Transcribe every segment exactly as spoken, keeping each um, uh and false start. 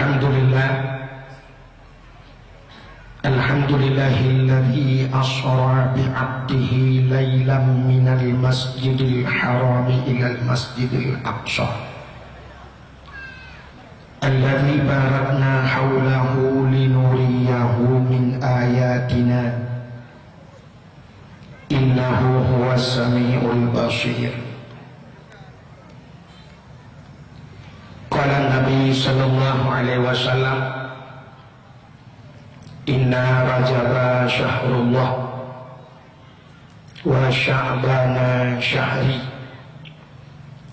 Alhamdulillah. Alhamdulillahilladzi asra bi'abdihi lailam minal masjidil harami ilal masjidil aqsa. Alladzi barakna haulahu linuriyahu min ayatina. Innahu huwas samiul basir. Qala Nabi sallallahu alaihi wasallam, "Inna Rajaba syahrullah, wa Sya'bana syahri,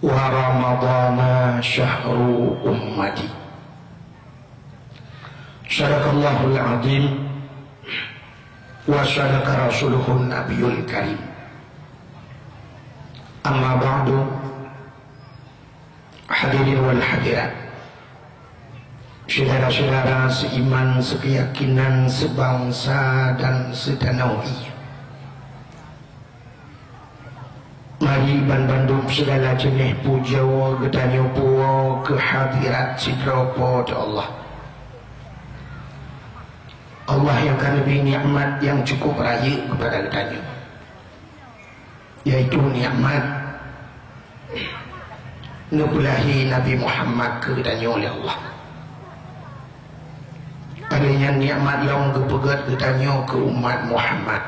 wa Ramadana syahru ummati." Sadaqallahul azim, wa sadaqa rasuluhun nabiyul karim. Amma ba'du, hadirin wal hadirat, syedara-syedara seiman, sekeyakinan, sebangsa dan seutanoh ie. Mari banmandum segala jeuneh pujoe geutanyoe puwoe keu hadirat sidroe Po teu Allah. Allah nyang ka neubri nikmat nyang cukup rayeuk keupada geutanyoe, yaitu nikmat neupeulahé Nabi Muhammad keu geutanyoe lé Allah. Padahai nyan nikmat lom geupeugét geutanyoe keu umat Muhammad.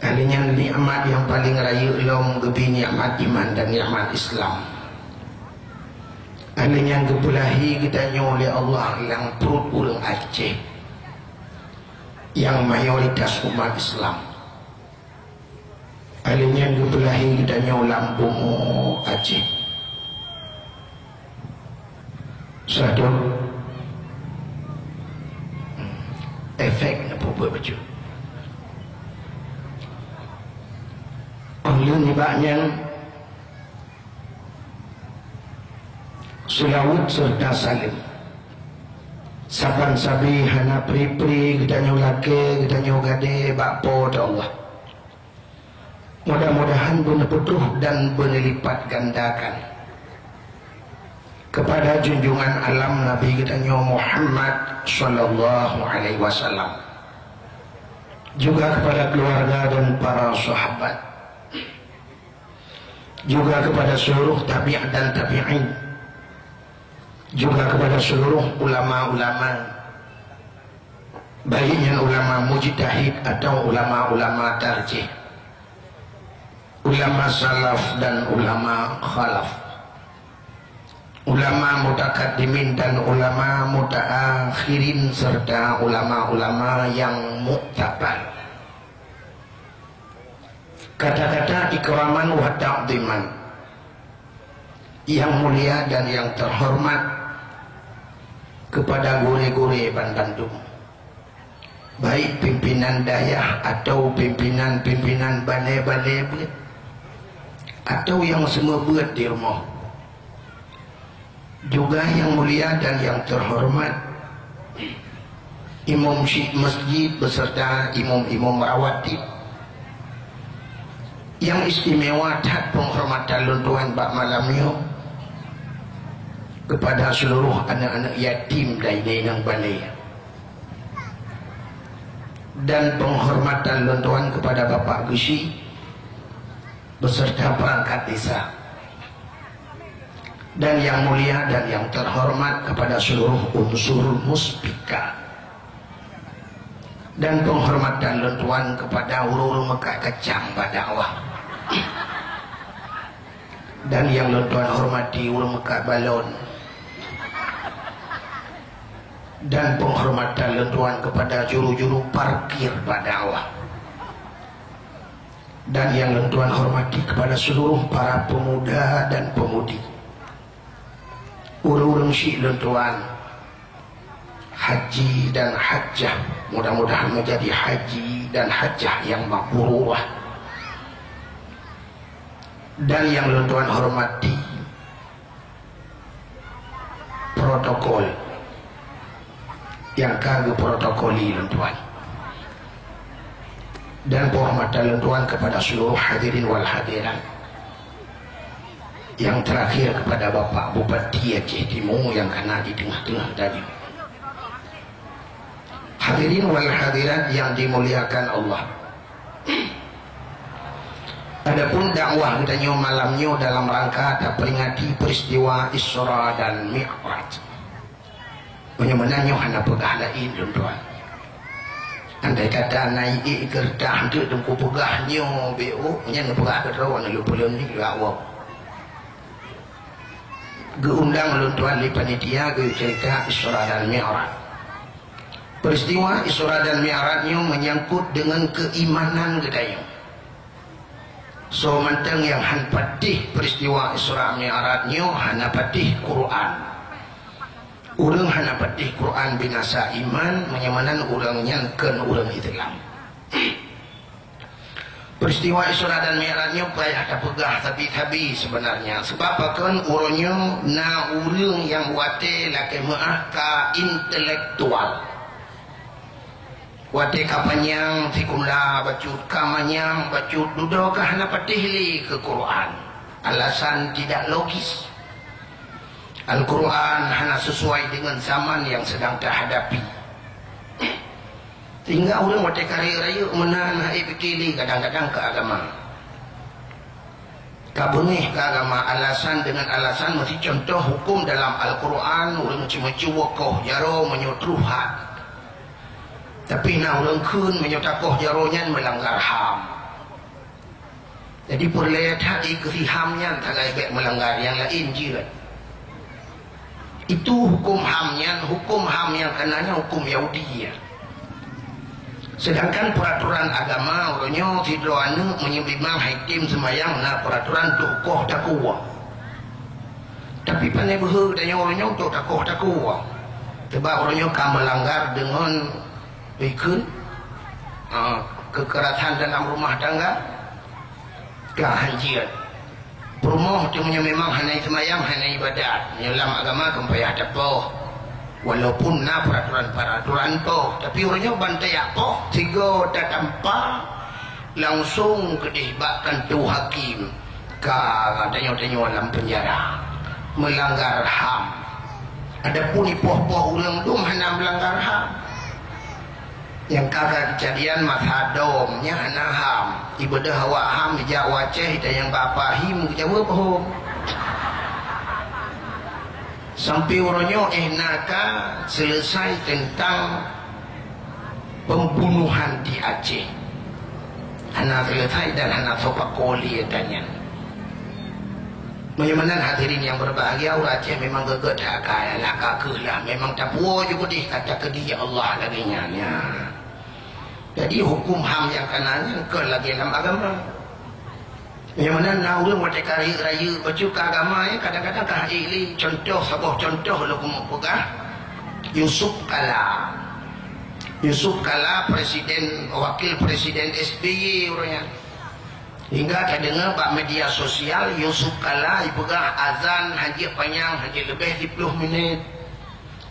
Padahai nyan nikmat nyang paleng rayeuk lom geubri nikmat iman dan nikmat Islam. Padahai nyan geupeulahé geutanyoe lé Allah lam pruet ureuëng Aceh nyang mayoritas umat Islam. Padahai nyan geupeulahé geutanyoe lam bumoe Aceh. Satu, efek neupeubuet bacut. Óh lheueh nibak nyan, seulaweuet seureuta saleuem. Saban sabe hana pri-pri geutanyoe lakée, geutanyoe gadée bak Po teu Allah. Mudah-mudahan beuneupeutôh dan beuneulipat gandakan keupada junjungan alam Nabi geutanyoe Muhammad sallallahu alaihi wasallam, juga keupada keuluwarga dan para sahabat, juga keupada seuluruh tabi' dan tabi'in, juga keupada seuluruh ulama-ulama, baik nyan ulama mujtahid atawa ulama-ulama tarjih, ulama salaf dan ulama khalaf, ulama mutakaddimin dan ulama mutaakhirin, serta ulama-ulama nyang muktabar. Kata-kata ikraman wa ta'dhiman, yang mulia dan yang terhormat kepada gurée-gurée banmandum, baik pimpinan dayah atawa pimpinan-pimpinan balée-balée beuet, atawa nyang seumeubeuet di rumoh. Juga yang mulia dan yang terhormat, imum syik masjid beserta imum-imum rawatib. Yang istimewa that penghormatan lôn tuan bak malam nyoe kepada seluruh aneuk-aneuk yatim dan inong balée, dan penghormatan lôn tuan kepada Bapak Geuchik beserta perangkat desa, dan yang mulia dan yang terhormat kepada seluruh unsur Muspika, dan penghormatan lôn tuan kepada ureuëng-ureuëng meukat kacang bak dakwah, dan yang lôn tuan hormati ureuëng meukat balon, dan penghormatan lôn tuan kepada juru-juru parkir bak dakwah, dan yang lôn tuan hormati kepada seluruh para pemuda dan pemudi, ureuëng-ureuëng syik lôn tuan, haji dan hajah, mudah-mudahan menjadi haji dan hajah yang mabrurah, dan yang lôn tuan hormati protokol nyang ka geuprotokoli lôn tuan, dan penghormatan lôn tuan kepada seluruh hadirin wal hadirat. Yang terakhir kepada Bapak Bupati Aceh Timur yang kana di tengah-tengah tadi. Hadirin wal hadirat yang dimuliakan Allah. Adapun dakwah geutanyoe malam nyoe dalam rangka taperingati peristiwa Isra dan Mi'raj. Meunyoe meunan nyoe hana peugah laén lôn tuan. Andai kata na ié geureudah teuk teungku peugah nyoe B O, nyan neupeugah keudroe na lôn peuleueng ni lagak woe. Geuundang lôn tuan lé panitia geuceurita Isra dan Mi'raj. Peristiwa Isra dan Mi'raj nyoe menyangkut dengan keimanan geutanyoe. Soe mantong nyang han patéh peristiwa Isra Mi'raj nyoe hana patéh Quran. Ureuëng hana patéh Quran binasa iman, meunyoe meunan ureuëng nyan kon ureuëng Islam. Peristiwa Isra dan Mi'raj nyoe payah tapeugah sabe-sabe sebenarnya. Sebab pakon uroe nyoe na ureuëng nyang watée lakée meuáh ka intelektual. Watée ka panyang sikula bacut, ka manyang bacut, dudoe ka hana patéh lé keu Quran. Alasan tidak logis. Al-Quran hana sesuai dengan zaman yang sedang tahadapi. Sehingga ureuëng watée ka rayeuk-rayeuk meunan hana ék pike lé kadang-kadang keu agama. Ka beungéh keu agama alasan dengan alasan meusi contoh huköm dalam Al-Quran, ureuëng ceumeucue koh jaroe meunyoe troh hat. Tapi na ureuëng kheun meunyoe takoh jaroe nyan meulanggar ham. Jadi peureulée that jikeusi ham nyan sagai bék meulanggar nyang laén jeuet. Itu huköm ham nyan, huköm ham nyang kana nyan huköm Yahudi nyan. Sedangkan peuratoran agama uroe nyoe sidroe aneuëk meunyoe imam hai tem seumayang na peuratoran toh koh takue. Tapi pane beuhe tanyoe uroe nyoe toh takoh takue. Sebab uroe nyoe ka meulanggar deungon ikheun, ha, kekerasan dalam rumah tangga. Ka hanjeuet. Peurumoh tu meunyoe memang hana seumayang, hana ibadat. Meunyoe lam agama kan payah tapoh. Walaupun na peraturan-peraturan poh, tapi uroe nyoe ban tajak poh, sigoe tatampa langsung keudeh bak kantô hakim. Ka tanyoe-tanyoe lam penjara. Meulanggar ham. Adapun ipoh-poh ureuëng dum hana meulanggar ham. Nyang ka kejadian masa dom nyan hana ham. Ibeudôh awak ham ijak u Aceh, dan nyang ba pahim geujaweueb hom. Sampai uroe nyoe éh na ka selesai tentang pembunuhan di Aceh. Hana selesai dan hana soe pakoe lé nyan. Meunyoe meunan hadirin yang berbahagia, ureuëng Aceh memang geugét that akai, alah ka kheueh lah, memang tapuwoe ju keudeh kata keudeh Allah lagée nyan, ya. Jadi huköm ham nyang kana nyan kon lagée lam agama. Meunyoe meunan na ureuëng watée ka rayeuk-rayeuk bacut keu agama, ya, kadang-kadang ka ék lé. Contoh, saboh contoh lôn keumeung peugah, Yusuf Kala. Yusuf Kala presiden, wakil presiden S B Y uroe nyan. Hingga tadeungoe bak media sosial, Yusuf Kala ipeugah azan hanjeuet panyang, hanjeuet leubeh siploh minét,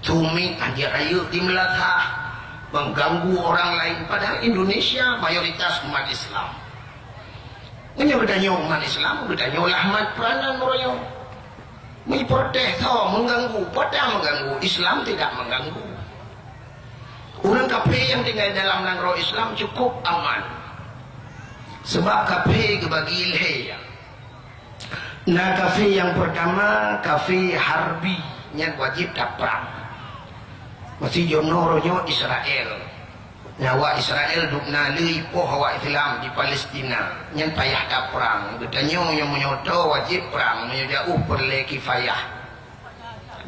tumiet hanjeuet rayeuk di meulasah, mengganggu orang lain. Padahal Indonesia mayoritas umat Islam. Meunyoe geutanyoe umat Islam, geutanyoe lah mat peranan uroe nyoe. Meuprotes, oh, mengganggu. Peue ta mengganggu? Islam tidak mengganggu. Ureuëng kafé nyang tinggai dalam nanggroe Islam cukup aman. Sebab kafé geubagi lhée. Na kafé nyang peurtama, kafé harbi, nyan wajéb taprang. Meusi jinoe uroe nyoe Israel. Nyan awak Israel dum na le ipoh awak Islam di Palestina. Nyan payah taprang. Geutanyoe nyang meunyoe toe wajéb prang, meunyoe jaoh peureulée kifayah.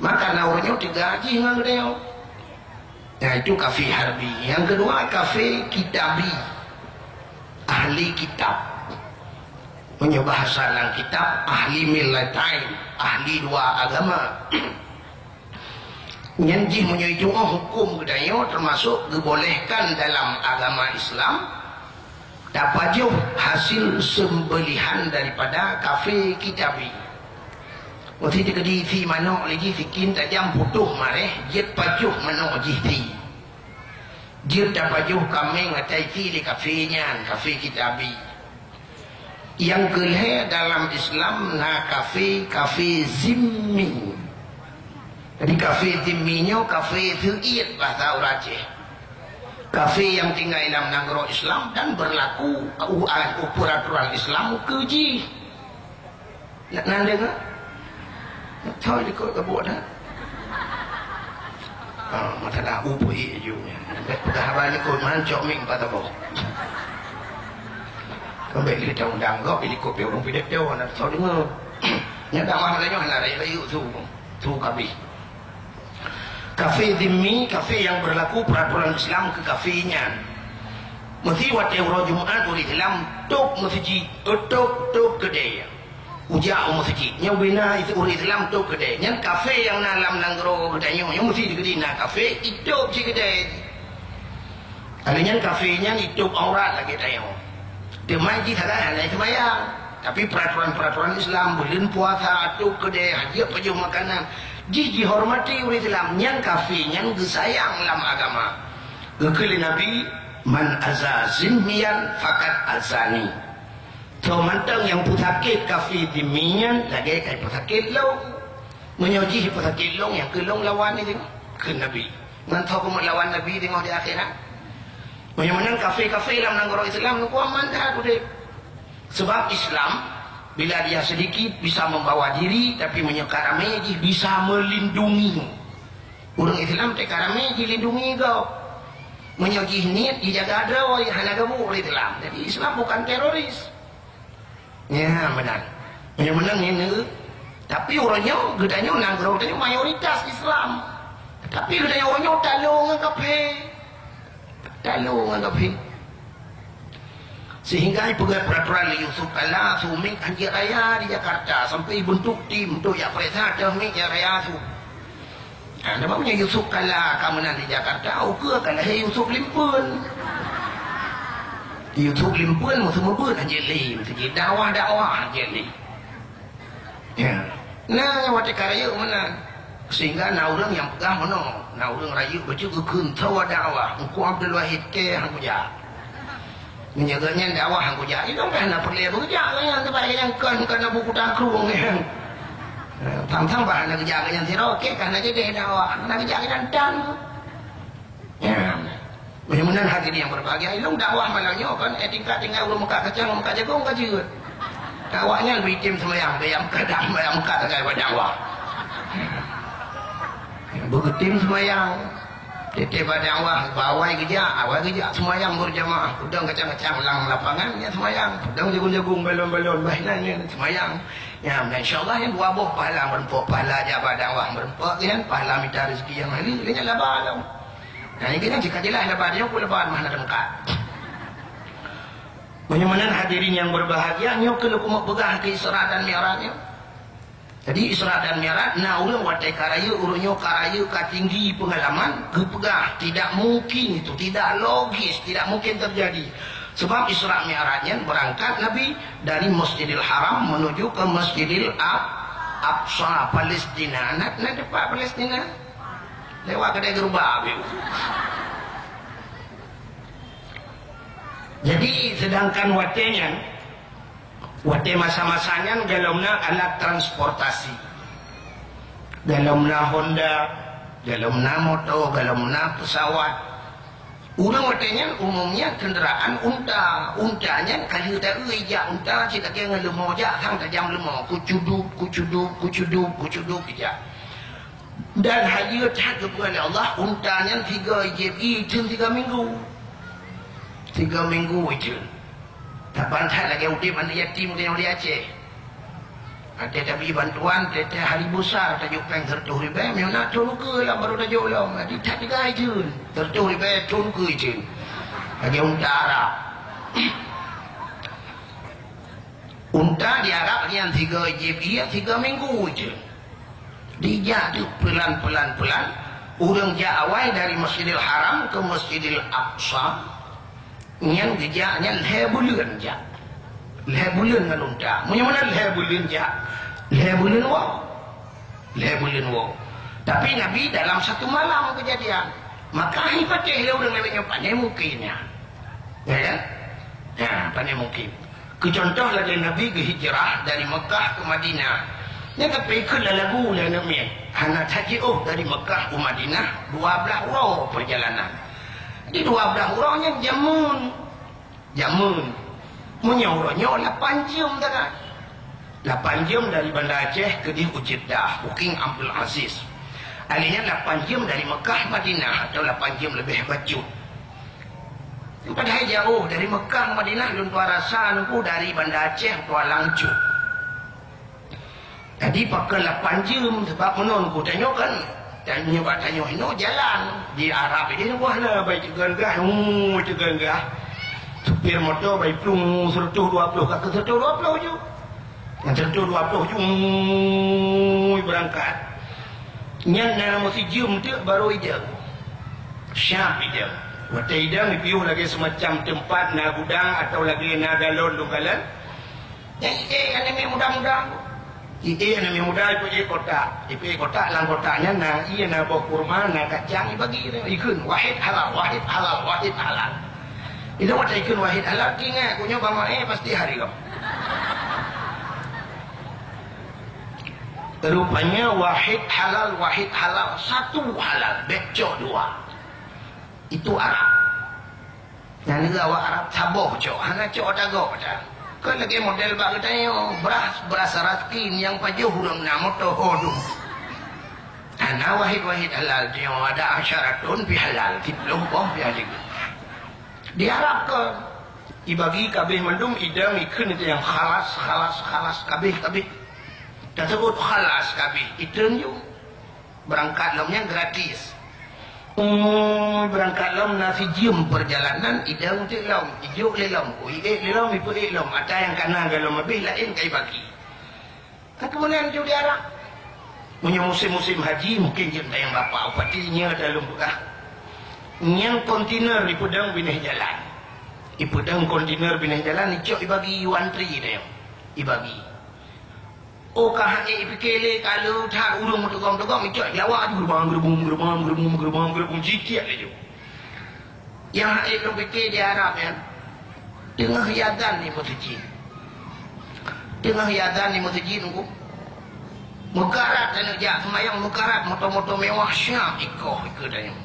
Maka na uroe nyoe teuga jih ngon geutanyoe. Nah, itu kafé harbi. Nyang keudua, kafé kitabi. Ahli kitab. Meunyoe bahasa lam kitab, ahli millatain, ahli dua agama. Nyan jih meunyoe itu, oh, huköm geutanyoe termasuk geubolehkan dalam agama Islam. Tapajoh hasil seumbeulihan daripada kafé kitabi. Meusi teukeudi isi manok lé jih sikin tajam putôh maréh, jeuet pajoh manok jih si. Jeuet tapajoh kaméng ata isi lé kafé nyan, kafé kitabi. Nyang keulhèe dalam Islam na kafé, kafé zimmi. Jadi kafé zimmi nyoe kafé seuiet bahasa ureueng Aceh. Kafé nyang tinggai lam nanggroe Islam dan beurlaku u-, u-, peraturan Islam keu jih. Nak na deungö? Thon likot ka buet dah. Ah, mata dah ubui ju. Peugah haba likot mancok mik empat tabok. Kembali kita undang kau, likot dia ureueng pidek dia, nak thon deungö. Nyan dakwah malam nyoe hana rayeuk-rayeuk su. Su kabeh. Kafé zimmi, kafé nyang beurlaku peraturan Islam keu kafé nyan. Meusi watèe uroe Jumat ureueng Islam tôb meuseujid, tôb, tôb keudè. Ujak u meuseujid. Nyoe bina is-, ureueng Islam tôb keudè. Nyan kafé nyang na lam nanggroe geutanyoe. Nyoe meusi di Madinah kafé, itôb cit keudè. Lheueh nyan kafé nyan itôb aurat lagèe tanyoe. Teuma jih sagai hana seumayang. Tapi peraturan-peraturan Islam, buleuen puasa, tôb keudè, hana jeuet pajoh makanan, jih jihormati ureueng Islam. Nyan kafé nyan geusayang lam agama. Geukheun lé Nabi, "Man aza zimmiyan faqad azani." Soe mantong nyang peusakét kafé zimmi nyan lagèe ka peusakét lôn. Meunyoe jih peusakét lôn, nyang keu lôn lawan nyan, kheun Nabi. Ngon soe keumeulawan Nabi teungoh di akhirat? Meunyoe meunan kafé-kafé lam nanggroe Islam, nungku aman that udép. Sebab Islam, bila dia sedikit, bisa membawa diri, tapi meunyoe ka ramé jih bisa melindungi. Ureueng Islam teuka ramé jilindungi gob. Meunyoe jih niet jijaga droe, hana gabuk ureueng Islam. Jadi Islam bukan teroris. Nyan meunan. Meunyoe meunan nyan, tapi uroe nyoe geutanyoe nanggroe geutanyoe mayoritas Islam. Tapi geutanyoe uroe nyoe talô ngon kafé. Talô ngon kafé. Sehingga ipeugah peraturan lé Yusuf Kala, su miet hanjeuet raya di Jakarta, sampai ibentuk tim untuk jak peuriksa ateueh miet nyang raya su. Ha, nama meunyoe Yusuf Kala ka meunan di Jakarta, ukeue ka lahé Yusuf Limpeuen. Yusuf Limpeuen meuseumeubeuet hanjeuet lé, meuseujid dakwah-dakwah hanjeuet lé. Ya. Nah, watèe ka rayeuk meunan. Sehingga na ureueng nyang peugah meunoe, na ureueng rayeuk bacut geukheun, "Soe dakwah, Teungku Abdul Wahid kèe han kujak." Meunyoe geuhnyan dakwah han kujak, ilôn pih hana peureulèe beujak geuhnyan, sabab geuhnyan kon, kon Abu Kuta Krueng nyan. Tham-tham bah hana geujak geuhnyan sidroe, kèe ka hana jadi dakwah, hana geujak geuhnyan tan. Ya. Meunyoe meunan hadirin yang berbahagia, ilôn dakwah malam nyoe kon, eh, tingkat tinggai ureueng meukat kacang, meukat jagong ka jeuet. Dakwah nyan beuitem seumayang, beuitem kadang, beuitem meukat sagai bak dakwah. Beuitem seumayang. Teuntèe bak dakwah, awai geujak, awai geujak seumayang berjamaah. Peudong kacang-kacang lam lapangan, nyan seumayang. Peudong jagong-jagong, balon-balon, bah nyan, nyan seumayang. Nyan, insya Allah, nyan dua boh pahala meureumpok. Pahala jak bak dakwah meureumpok, nyan pahala mita rezeki nyang halal, nyan laba lom. Nah, ini kan jika jelas lebat dia pun lebat mana tempat. Meunyoe meunan hadirin yang berbahagia, nyoe keuneuk keumeuk peugah keu Isra dan Mi'raj nyoe. Jadi Isra dan Mi'raj na ureueng watèe ka rayeuk, ureueng nyoe ka rayeuk, ka tinggi pengalaman, geupeugah tidak mungkin itu, tidak logis, tidak mungkin terjadi. Sebab Isra Mi'raj nyan berangkat Nabi dari Masjidil Haram menuju ke Masjidil Aq-, Aqsa, Palestina. Na, na teumpat Palestina? Lewat kedai gerubak habéh. Jadi, sedangkan watèe nyan, watèe masa-masa nyan, golom na alat transportasi. Golom na Honda, golom na moto, golom na pesawat. Ureueng watèe nyan umumnya kendaraan unta. Unta nyan ka lheueh taeu ijak unta cit lagèe ngon leumo jak, sang tajam leumo. Kucuduk, kucuduk, kucuduk, kucuduk ijak. Dan hayeue that geupeugah lé Allah, unta nyan sigoe jieb ie itheun sigoe minggu. Sigoe minggu itheun. Saban that lagèe udép aneuk yatim di Aceh. Watèe tabri bantuan, teuh-teuh hari busar, tajok péng sireutôh ribèe, meunyoe na thôn ukeue lom baru tajok lom. Jadi that tinggai itheun, sireutôh ribèe thôn ukeue itheun. Lagèe unta Arab. Unta di Arab nyan sigoe jieb ie, sigoe minggu itheun. Dijak tu pelan-pelan-pelan, ureueng jak awai dari Masjidil Haram ke Masjidil Aqsa, nyan geujak nyan lhèe buleuen jak. Lhèe buleuen ngon unta. Meunyoe meunan lhèe buleuen jak, lhèe buleuen woe. Lhèe buleuen woe. Tapi Nabi dalam satu malam kejadian. Maka hai patéh lé ureueng lewat nyoe, pane mungkin nyan. Ya kan? Ya, pane mungkin. Keu contoh lagée Nabi geuhijrah dari Meukah ke Madinah. Nyan tapi keu lalagu lé aneuk miet. Hana that jiôh dari Meukah ke Madinah dua blaih uroe peurjalanan. Di dua blaih uroe nyan jameun. Jameun. Meunyoe uroe nyoe lapan jeuem sagai. Lapan jeuem dari Banda Aceh keudeh u Jeddah, u King Abdul Aziz. Alèh nyan lapan jeuem dari Meukah Madinah atau lapan jeuem leubeh bacut. Padahai jiôh dari Meukah Madinah lôn tuan rasa nunggu dari Banda Aceh tuan langsung. Jadi pakon lapan jeuem, sebab meunan ku tanyoe kan, tanyoe bak tanyoe inoe jalan di Arab ini wah na bai teugan gah, uu, teugan gah. Supir moto bai plueng seratus dua puluh ka keu seratus dua puluh ju. Nyan seratus dua puluh ju, uu, beurangkat. Nyan na meusijeum teuk baru idong. Siap idong. Watée idong ipiôh lagée semacam teumpat na gudang atau lagée na galon lôn kalon. Nyang ié aneuk miet muda-muda. Ié aneuk miet muda ipeuék kotak. Ipeuék kotak, lam kotak nyan na ié, na boh kurma, na kacang, ibagi. Ikheun wahid halal, wahid halal, wahid halal. Itu watée ikheun wahid halal, ingat, ku nyoe bak maé pasti haram. Rupanya wahid halal, wahid halal, satu halal, bék cok dua. Itu Arab. Nyan lé awak Arab saboh cok, hana cok tagok dah. Kan lagée model bak geutanyoe, beras, beras raskin nyang pajoh ureuëng na moto ho dum. Hana wahid-wahid halal, nyoe ada asyaratun fi halal, siplôh boh nyang sigeue. Di Arab kan, ibagi kabeh mandum idong ikheun itu nyang khalas, khalas, khalas, kabeh, kabeh. Teusebut khalas kabeh, ikheun ju. Beurangkat lom nyan gratis. Uu, beurangkat lom na sijeum peurjalanan, idong teuk lom, ijok lé lom, iék lé lom, ipeuék lom, ata nyang kana galom abéh laén ka ibagi. Ka keumudian ju di Arab. Meunyoe musém-musém haji, mungken jeuet tayang bapak, upati nyoe ata lôn peugah. Nyan kontainer ipeudong binéh jalan. Ipeudong kontainer binéh jalan, icok ibagi, iwantri tayong. Ibagi. Oh, ka han ék ipike lé, ka le that ureuëng meutugom-tugom, icok Jawa ju geurubang, geurubum, geurubang, geurubum, geurubang, geurubum, jitiek laju. Nyang han ék lôn pike di Arab nyan, teungoh iazan di meuseujid. Teungoh iazan di meuseujid, Teungku. Meukarat taneuk jak seumayang, meukarat moto-moto mewah siap ikoh ikeue tanyoe.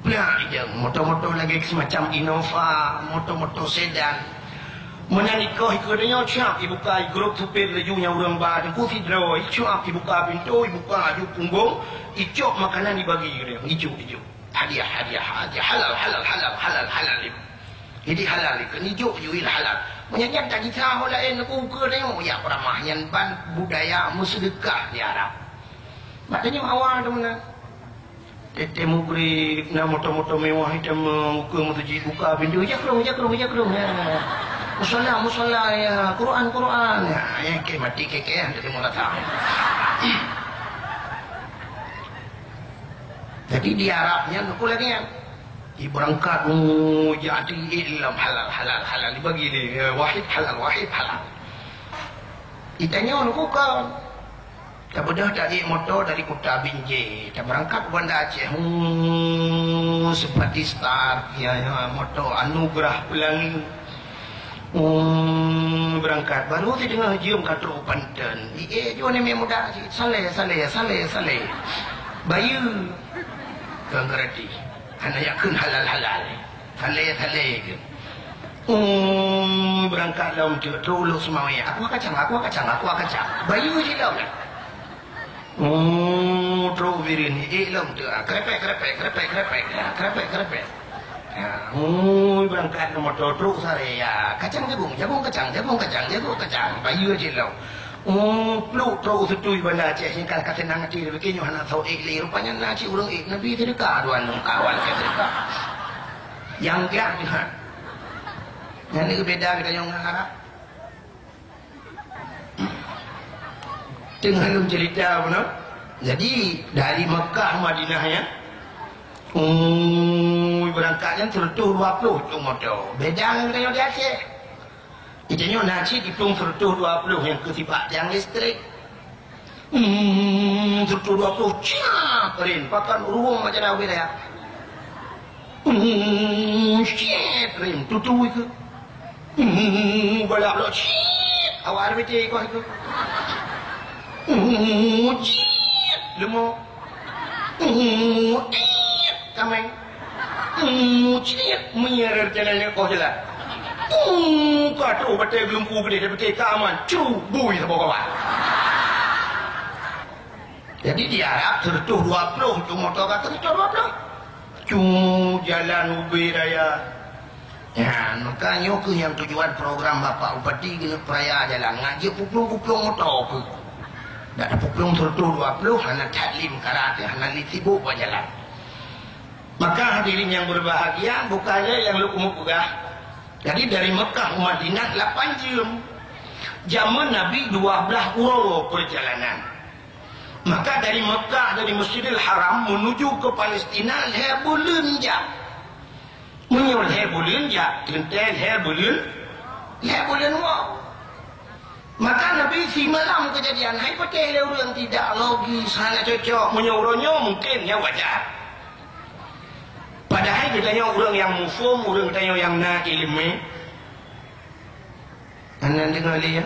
Plak idong, moto-moto lagée semacam Innova, moto-moto sedan. Meunan ikoh ikeue tanyoe, siap ibuka, grup supir laju nyang ureuëng ba Teungku sidroe, siap ibuka pintoe, ibuka laju punggong, icok makanan ibagi, ijok, ijok. Hadiah, hadiah, hadiah, halal, halal, halal, halal, halal. Jadi halal ikeue, ijok ju halal. Meunyan nyan tagisa ho laén Teungku ikeue tanyoe, ya peuramah nyan ban budaya meuseudeukah di Arab. Mak tanyoe awai tu meunan. Tete mugrib, na moto-moto mewah itam, muka meuseujid buka pintu, "Jakrong, jakrong, jakrong." Ya. "Musala, musala, ya. Quran, Quran." Ya, ya, ke mati ke, ke, hantu temu datang. Jadi di Arab nyan, aku lagi nyan. Di berangkat, oh, jadi ilmu halal, halal, halal. Dibagi ni, ya, wahid halal, wahid halal. Ditanya, "Aku kan." Tabeudôh taék moto dari Kuta Binjai, tabeurangkat u Banda Aceh. Huu, Seperti Star, ya, ya, moto Anugerah Pelangi. Huu, beurangkat. Baru sideungoe jeuem ka trok u Panton. Iék ju aneuk muda cit. Saleh, saleh, saleh, saleh. Bayeue. Keu ngerti. Hana yakheun halal-halal. Saleh-saleh je. Ui, beurangkat lom teuk, trok u Lhokseumawe. Aqua kacang, aqua kacang, aqua kacang. Bayeue jih lom. Ui, trok u Bireuen, ék lom teuk. Ah, krepek, krepek, krepek, krepek. Ah, krepek, krepek. Ah, ui, beurangkat lom moto, trok u Sare. Ya, kacang jagung, jagung kacang, jagung kacang, jagung kacang. Bayeue jih lom. Oh, pluek trok u Situi Banda Aceh, nyang ka seunang até, tapi nyoe hana soe ék lé. Rupanya na cit ureueng ék, Nabi teudeunka dua nyoe kawan ka teudeunka. Nyang gah nyoe. Nyan ni beda geutanyoe ngon Arab. Teungoh lôn cerita bunoe. Jadi, dari Mekah Madinah nyan, ui, beurangkat nyan seratus dua puluh tu moto. Beda ngon geutanyoe di Aceh. Geutanyoe na cit diplueng seratus dua puluh nyang keu sibak tiang listrik. Hmm, seratus dua puluh, ciat, rin, pakan ruwong macam dah ubit raya. Hmm, ciat, rin, tutui ke. Hmm, balak lok, cit. Awak ada betul kau itu. Hmm, cit. Lemah. Hmm, cit. Kameng. Hmm, cit. Menyer jalan ni kau jalan. Hmm, kau tu betul belum ku gede, betul keaman. Cu, bui sama kawan. Jadi di Arab seratus dua puluh tu motor kata seratus dua puluh. Cu jalan ubé raya. Ya, maka nyoe keuh nyang tujuan program Bapak Bupati keuneuk peuraya jalan. Ngaji puplong-puplong motor keuh. Dak puplong seratus dua puluh hana taklim karate, hana li sibuk bak jalan. Maka hadirin yang berbahagia, bukan lé nyang lôn keumeung peugah. Jadi dari Mekah u Madinah lapan jeuem. Jameun Nabi dua blaih uroe perjalanan. Maka dari Mekah, dari Masjidil Haram menuju ke Palestina lhèe buleuen jak. Meunyoe lhèe buleuen jak, teuntèe lhèe buleuen, lhèe buleuen woe. Maka Nabi simalam keujadian, hai patéh lé ureueng tidak logis, hana cocok. Meunyoe uroe nyoe mungken nyan wajar. Padahai geutanyoe ureueng nyang muphom, ureueng geutanyoe nyang na ileumèe. Hana deungoe lé, ya?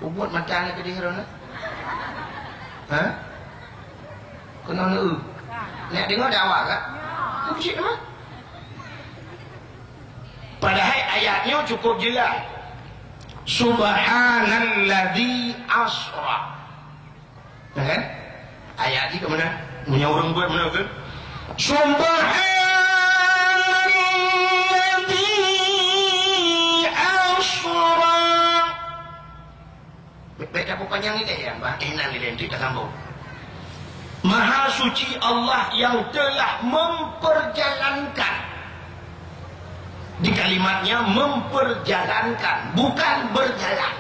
Ubot mata ni pedih roh na. Ha? Keunoe neu. Nak deungoe dakwah ka? Bucit mah. Padahai ayat nyoe cukup jelas. Subhanalladzi asra. Nah, kan? Ayat jih ke mana? Punya orang buat mana ke? Subhanalladzi asra. Baik, baik, tak apa panjang ni deh, ya, bah. Eh, nanti deh, nanti kita sambung. Maha suci Allah yang telah memperjalankan. Di kalimatnya memperjalankan, bukan berjalan.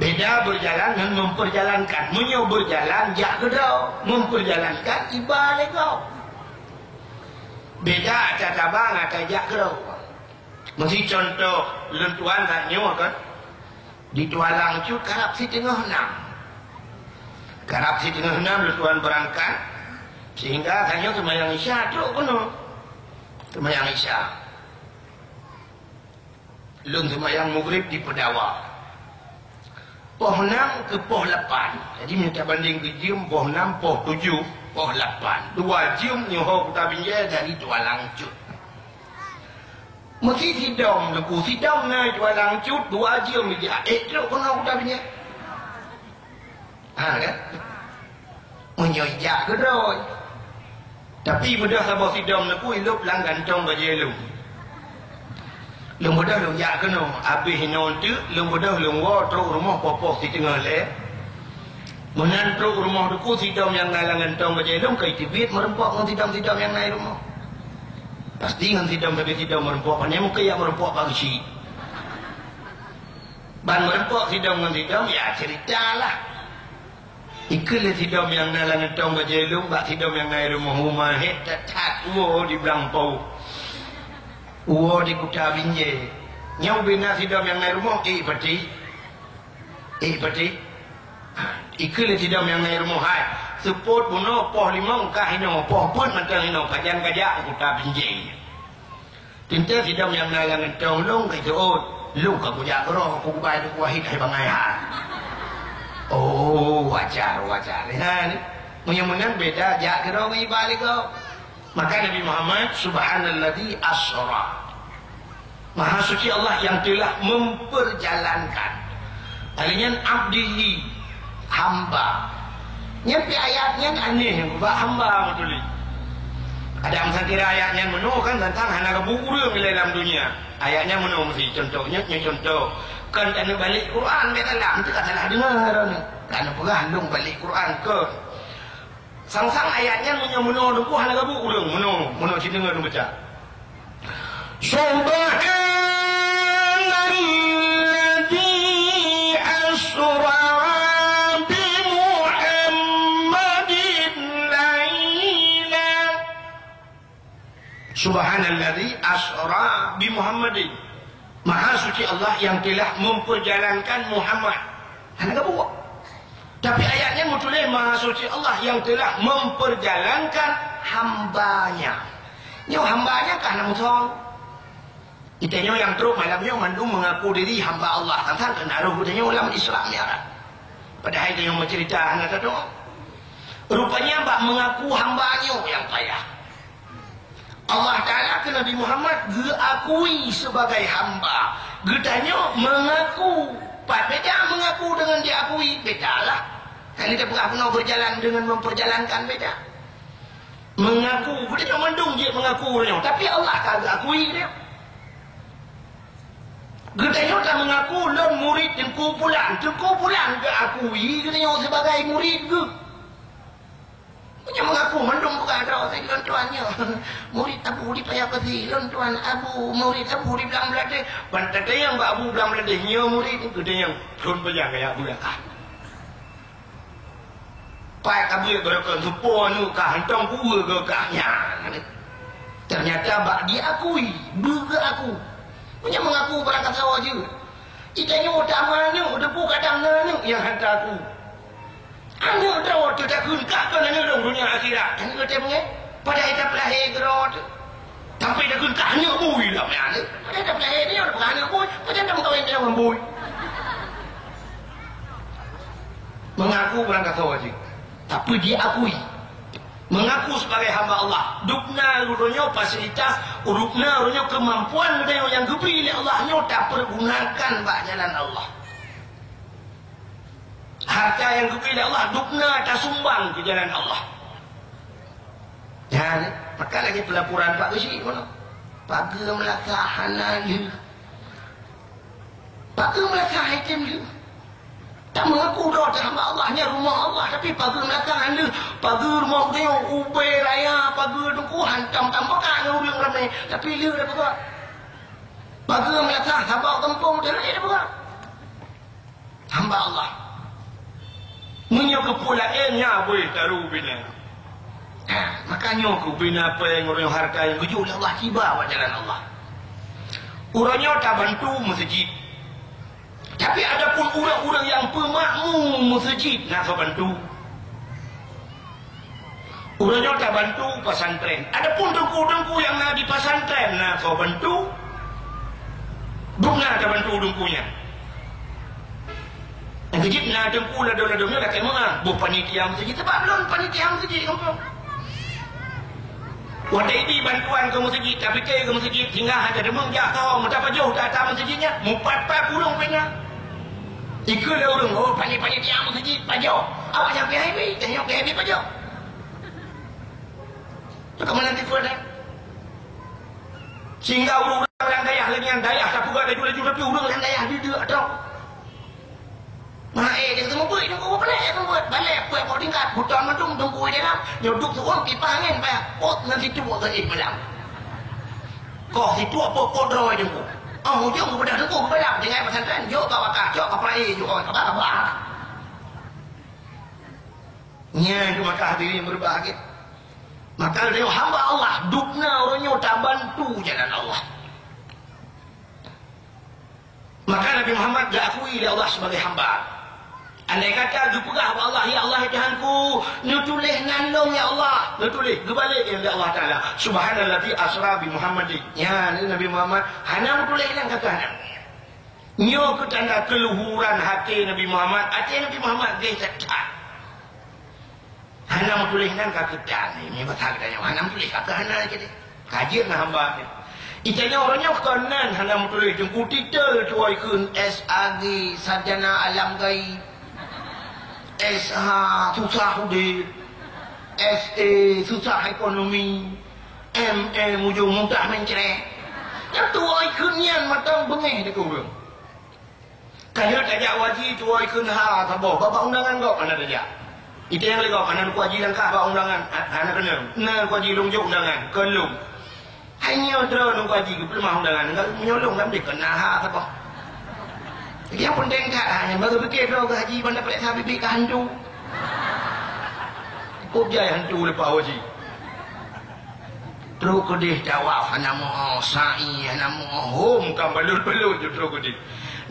Beda berjalan ngon memperjalankan. Meunyoe berjalan, jak keudroe. Memperjalankan, iba lé gob. Beda ata tabang, ata jak keudroe. Meusi contoh lôn tuan that nyoe kan. Di Tualang Cut karab siteungoh nam. Karab siteungoh nam lôn tuan beurangkat. Sehingga that nyoe seumayang Isya trok keunoe. Seumayang Isya. Lôn seumayang Maghrib di Peudawa. Poh nam keu poh lapan. Jadi, meunyoe tabandéng keu jeuem, poh nam, poh tujoh, poh lapan. Dua jeuem nyoe ho Kuta Binjai dari Tualang Cut. Meusi sidom, Teungku, sidom na Tualang Cut, dua jeuem ija. Eh, trok keunoe Kuta Binjai. Ha, kan? Meunyoe jak keudroe. Tapi beudôh saboh sidom Teungku ilop lam gantong bajée lôn. Lôn beudôh lôn jak keunoe, abéh inoe teuk, lôn beudôh lôn woe trok rumoh poh-poh siteungoh lhèe. Meunan trok rumoh Teungku sidom nyang na lam gantong bajée lôn ka iteubiet meurumpok ngon sidom-sidom nyang na i rumoh. Pasti ngon sidom sabe sidom meurumpok, pane mungken jak meurumpok bak geuchik. Ban meurumpok sidom ngon sidom, ya ceurita lah. Ikheun lé sidom nyang na lam gantong bajée lôn bak sidom nyang na i rumoh, "Uma hét that-that, uwoe di Blang Pau. Uwoe di Kuta Binjai." Nyoe ubé na sidom nyang na i rumoh, "Eh, Pati. Eh, Pati." Ikheun lé sidom nyang na i rumoh, "Hai, seupôt bunoe poh limong ka hinoe, poh peuet mantong hinoe, pajan kajak u Kuta Binjai." Teuntèe sidom nyang na lam gantong lôn ka jeuet, lôn ka kujak keudroe, kugubai lôn kuwahid hai bangai ha. Oh, wajar, wajar. Nyan, meunyoe meunan beda jak keudroe ngon iba lé gob. Maka Nabi Muhammad, "Subhanalladzi asra." Maha suci Allah yang telah memperjalankan. Lalu nyan abdihi, hamba. Nyan pi ayat nyan aneh bak hamba beutôi. Ada meusajan ayat nyan meunoe kan teuntang hana geubu ureueng di dalam dunia. Ayat nyan meunoe meusi contoh, nyoe, nyoe contoh. Kan taneuk balek Quran bak dalam, teuka salah deungoe droeneuh. Kan peugah lôn balek Quran keu. Sang-sang ayat nyan meunyoe meunoe Teungku hana geubu ureueng, meunoe, meunoe cit deungoe lôn baca. Subhanalladzi asra bi Muhammadin lailan. Subhanalladzi asra bi Muhammadin. Maha suci Allah yang telah memperjalankan Muhammad. Hana geubuet. Tapi ayat nyan meutuléh Maha Suci Allah yang telah memperjalankan hamba-Nya. Nyoe hamba nyan ka hana musoe. Geutanyoe nyang trok malam nyoe mandum mengaku diri hamba Allah, sang-sang keuneuk roh geutanyoe lam Isra Mi'raj. Padahai tanyoe meucerita hana tadoe. Rupanya bak mengaku hamba nyoe nyang payah. Allah Taala keu Nabi Muhammad geuakui sebagai hamba. Geutanyoe mengaku. Pat beda mengaku dengan diakui? Bedalah. Kan kita peugah keunoe berjalan dengan memperjalankan beda. Mengaku, geutanyoe mandum jeuet mengaku uroe nyoe, tapi Allah ka geuakui geutanyoe. Geutanyoe ka mengaku lôn murid Teungku Pulan, Teungku Pulan geuakui geutanyoe sebagai murid geuh. Meunyoe mengaku mandum bukan droe lôn tuan nyoe. Murid Abu di Paya Pasi, lôn tuan Abu, murid Abu di Blang Blatéh. Ban tatanyong bak Abu Blang Blatéh, nyoe murid, geutanyoe lôn peujang kaya Abu Lakah. Pat ka beuet geuh keu seupôt aneuk kah, hantom kuweu geuh kah nyan. Ternyata bak diakui, beu geuaku. Meunyoe mengaku barang kasoe jeuet. Geutanyoe tamong aneuk, teupeu kadang na aneuk nyang hana aku. Aneuk droe teuh takheun kah kon aneuk lôn donya akhirat. Aneuk teuh beungéh, padahai tapeulahé keudroe teuh. Tapi takheun kah aneuk bui lam nyan. Padahai tapeulahé nyoe bukan aneuk bui, padahai tameukawen ngon bui. Mengaku barang kasoe jeuet, tapi diakui. Mengaku sebagai hamba Allah. Dubna uroe nyoe fasilitas, dubna uroe nyoe kemampuan geutanyoe nyang geubri lé Allah nyoe tapergunakan bak jalan Allah. Harta nyang geubri lé Allah, dubna tasumbang keu jalan Allah. Nyan, maka lagèe peulaporan Pak Geuchik, pageue meulakah hana lheueh. Pageue meulakah item lheueh. Tameungaku droe teuh hamba Allah, nyan rumoh Allah, tapi pageue meulakah hana lheueh. Pageue rumoh geutanyoe, ubé raya, pageue teungku, hantom tapeugah ngon ureueng ramé, tapi lheueh tapeugah. Pageue meulakah saboh gampông teuh, lheueh tapeugah. Hamba Allah. Meunyoe keupeue laén, nyan beuh taru bina. Ha, maka nyoe keuh bina péng, uroe nyoe harta nyang geujok lé Allah, tiba bak jalan Allah. Uroe nyoe tabantu meuseujid. Tapi adapun ureueng-ureueng nyang peumakmu meuseujid, na soe bantu. Uroe nyoe tabantu pesantren. Adapun teungku-teungku nyang na di pesantren, na soe bantu. Dubna tabantu teungku nyan. Nyang keujeuet na teungku ladôm-ladôm nyoe lakèe meu'ah, boh panitia meuseujid. Sabab lôn panitia meuseujid gampông. Watèe ibi bantuan keu meuseujid, tapike keu meuseujid, singgah ata deungon jak kawöm, meuta pajoh ata meuseujid nyan, mupat-pat ureueng pih na. Ikheun lé ureueng, "Oh, panitia meuseujid pajoh." Awak nyang V I P, nyang V I P pajoh. Teuka meunan tipe dah. Sehingga ureueng-ureueng lam dayah lagèe nyan, dayah tapeugah laju-laju, tapi ureueng lam dayah dideuk tok. Maé dia kata, "Meubeut, nunggu balek, meubeut balek, buet mau tingkat, buton mandum tunggu di dalam, nyodok suruh kipas angin payah, pot ngon situ buat gaih malam." Koh situ apa pot droe tunggu. Oh, ujong kepada tunggu kepada dengan pesantren, jok ka wakah, jok ka perai, jok ka apa-apa. Nyan tu maka hadirin berbahagia. Maka lé hamba Allah, dubna uroe nyoe tabantu jalan Allah. Maka Nabi Muhammad geuakui lé Allah sebagai hamba. Andai kata geupeugah bak Allah, "Ya Allah, ya Tuhanku, neutuléh nan lôn, ya Allah." Neutuléh, geubalek lé Allah Taala, "Subhanalladzi asra bi Muhammadin." Nyan, Nabi Muhammad hana meutuléh nan kata hana. Nyoe keuh tanda keuluhuran até Nabi Muhammad. Até Nabi Muhammad geuh that-that. Hana meutuléh nan ka keutan, nyoe basa geutanyoe. Hana meutuléh ka keuh hana cit. Ka jeuet na hamba nyoe. Geutanyoe uroe nyoe kon nan hana meutuléh, teungku titel tuwoe kheun S A G, sarjana alam gaib. S H susah udép. S A susah ekonomi. M A ujong muntah mencret. Nyang tuwoe kheun nyan mantong beungéh di ureueng. Ka lheueh tajak u haji, tuwoe kheun ha saboh, bak, bak undangan gob hana tajak. Itém lé gob, hana Teungku Haji langkah bak undangan, ha-, hana keuneuk. Na Teungku Haji lôn jok undangan, keu lôn. Hai nyoe droe Teungku Haji geupeuleumah undangan, enggak meunyoe lôn lam deh keu na ha saboh. Nyang peunteng that, ha, nyang baru pike droe keu haji ban dapat sa bibi ka hantu. Kok jai hantu leupah haji. Trok keudeh tawaf hana meu'oh, sa'i hana meu'oh, hom ka balot-balot ju trok keudeh.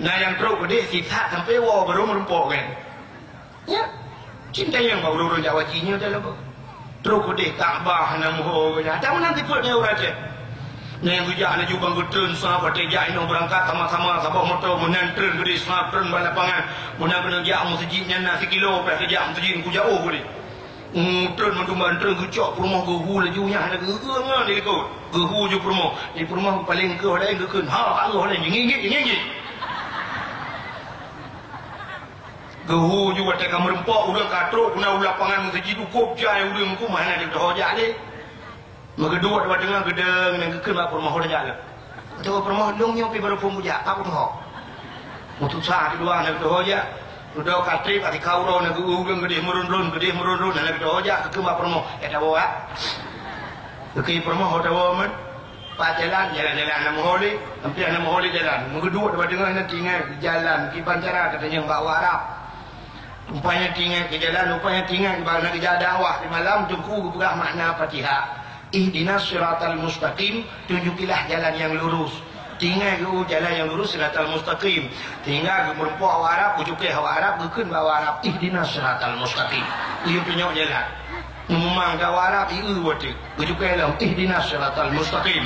Na nyang trok keudeh sisat sampoe woe barô meurumpok kan. Ya. Cinta nyang bak ureueng-ureueng jak haji nyoe dalam. Trok keudeh Ka'bah hana meuho geuh nyan. Ata meunan tipeu nyan ureueng Aceh. Nyan geujak laju bang geutreun sa, watèe jak inoe beurangkat sama-sama saboh moto, meunan treun keudeh sa, treun bak lapangan. Meunan keuneuk jak meuseujid nyan na sikilo, payah geujak meuseujid, keu jiôh keudeh. Hmm, treun mandum ban treun geucok peurumoh geuhu laju nyan hana geueu ngon di likot. Geuhu ju peurumoh. Di peurumoh paleng keu laén geukheun, "Ha, Allah laén, jingigit, jingigit." Geuhu ju watèe ka meureumpok, ureueng ka trok, keunan u lapangan meuseujid, dukôb jai ureueng, keu meuhana teuho jak lé. Meugeuduek dua teungoh geudong, nyan geukheun bak peurumoh, "Ho tajak lom." Ateueh peurumoh, "Lôn nyoe pih barô phôn bujak, ka peurumoh." Meutusa keudua, nyan geuteuho jak. Dudoe ka trép, até ka uroe nyan geu-, ureueng geudeh meurôn-rôn, geudeh meurôn-rôn, nyan geuteuho jak, geukheun bak peurumoh, "Eh, tawoe, ah." Geukheun peurumoh, "Ho tawoe, man." Pat jalan, jalan-jalan hana meuho lé, hampir hana meuho lé jalan. Meugeuduek dua teungoh nyan teuingat jalan, kiban cara ka tanyong bak awak Arab. Rupanya teuingat keu jalan, rupanya teuingat bak na geujak dakwah di malam, Teungku geupeugah makna Fatihah. Ihdinas siratal mustaqim, tunjukilah jalan yang lurus. Teuingat geu jalan yang lurus, siratal mustaqim. Sehingga geumeureumpok awak Arab, geucukéh awak Arab, geukheun bak awak Arab, "Ihdinas siratal mustaqim." Geuyue tunyok jalan. Meumang keu awak Arab, ieu watèe. Geucukéh lom, "Ihdinas siratal mustaqim."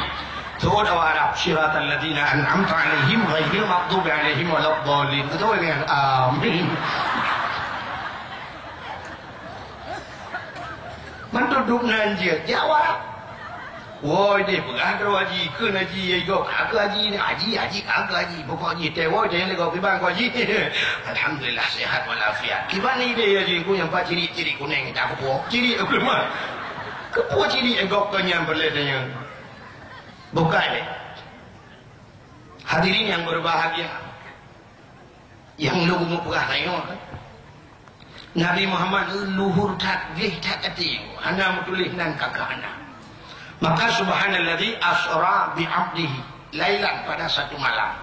Seuôt awak Arab, "Siratal ladzina an'amta 'alaihim ghairil maghdubi 'alaihim waladdallin." Beutôi kan? Amin. Mantong dum nan jeuet, jak awak Arab. Woi, deh, peugah droe haji, kheun haji, ya, gob, ka keu haji ni, haji, haji, ka keu haji. Pokok jih, teuh, woi, teuh, lé gob, kiban keu haji. Alhamdulillah, sehat walafiat. Kiban ni deh, haji, ku nyang pat cirik-cirik kuneng, tak kupo. Cirik, aku lemah. Kupo cirik, eh, gob, keu nyang peureulèe tanya. Bukai deh. Hadirin yang berbahagia. Nyang lôn meupeugah tanyoe, Nabi Muhammad luhur that, gleh that até, hana meutuléh nan ka keu hana. Maka, "Subhanalladzi asra bi 'abdihi lailan," pada satu malam.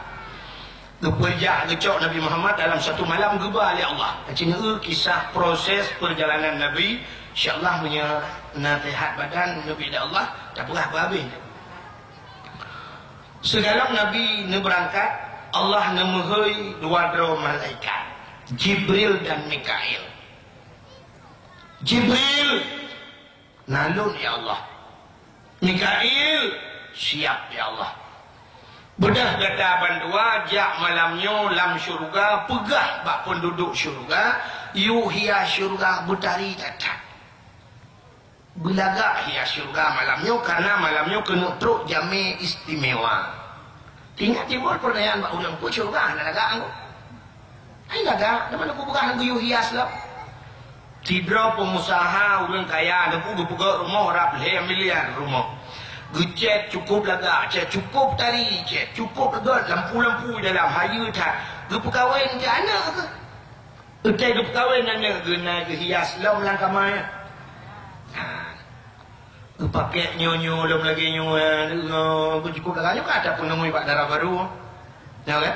Geupeujak geucok Nabi Muhammad dalam satu malam geuba lé Allah. Ka ci neueu kisah proses perjalanan Nabi, insya Allah meunyoe na sehat badan neubi lé Allah, tapeugah beu habéh. Sigohlom Nabi neubeurangkat, Allah neumeuhôi dua droe malaikat, Jibril dan Mikail. Jibril, "Na lôn, ya Allah." Mikail, "Siap, ya Allah." Beudôh gata bandua jak malam nyoe lam syeuruga, peugah bak peunduduek syeuruga, yue hias syeuruga beutari that-that. Beulagak hias syeuruga malam nyoe, kareuna malam nyoe keuneuk trok jamé istimewa. Ingat timbul peurtanyaan bak ulôn, "Peue syeuruga hana lagak ngon?" Hai lagak, teuma Teungku peugah ngon geuyue hias lom. Sidroe peungusaha ureueng kaya Teungku geupeugöt rumoh rab lhèe miliar rumoh. Geucet cukôp lagak, cet cukôp tari, cet cukôp reugöt, lampu-lampu dalam hayeue that. Geupeukawen keu aneuk geuh. Watèe geupeukawen aneuk geuh na geuhias lom lam kama nyan. Ha. Geupakèk nyoe-nyoe lom lagèe nyoe, eh, beujukôp lagak nyoe ka tapeuneumui bak dara barô. Nyoe kan?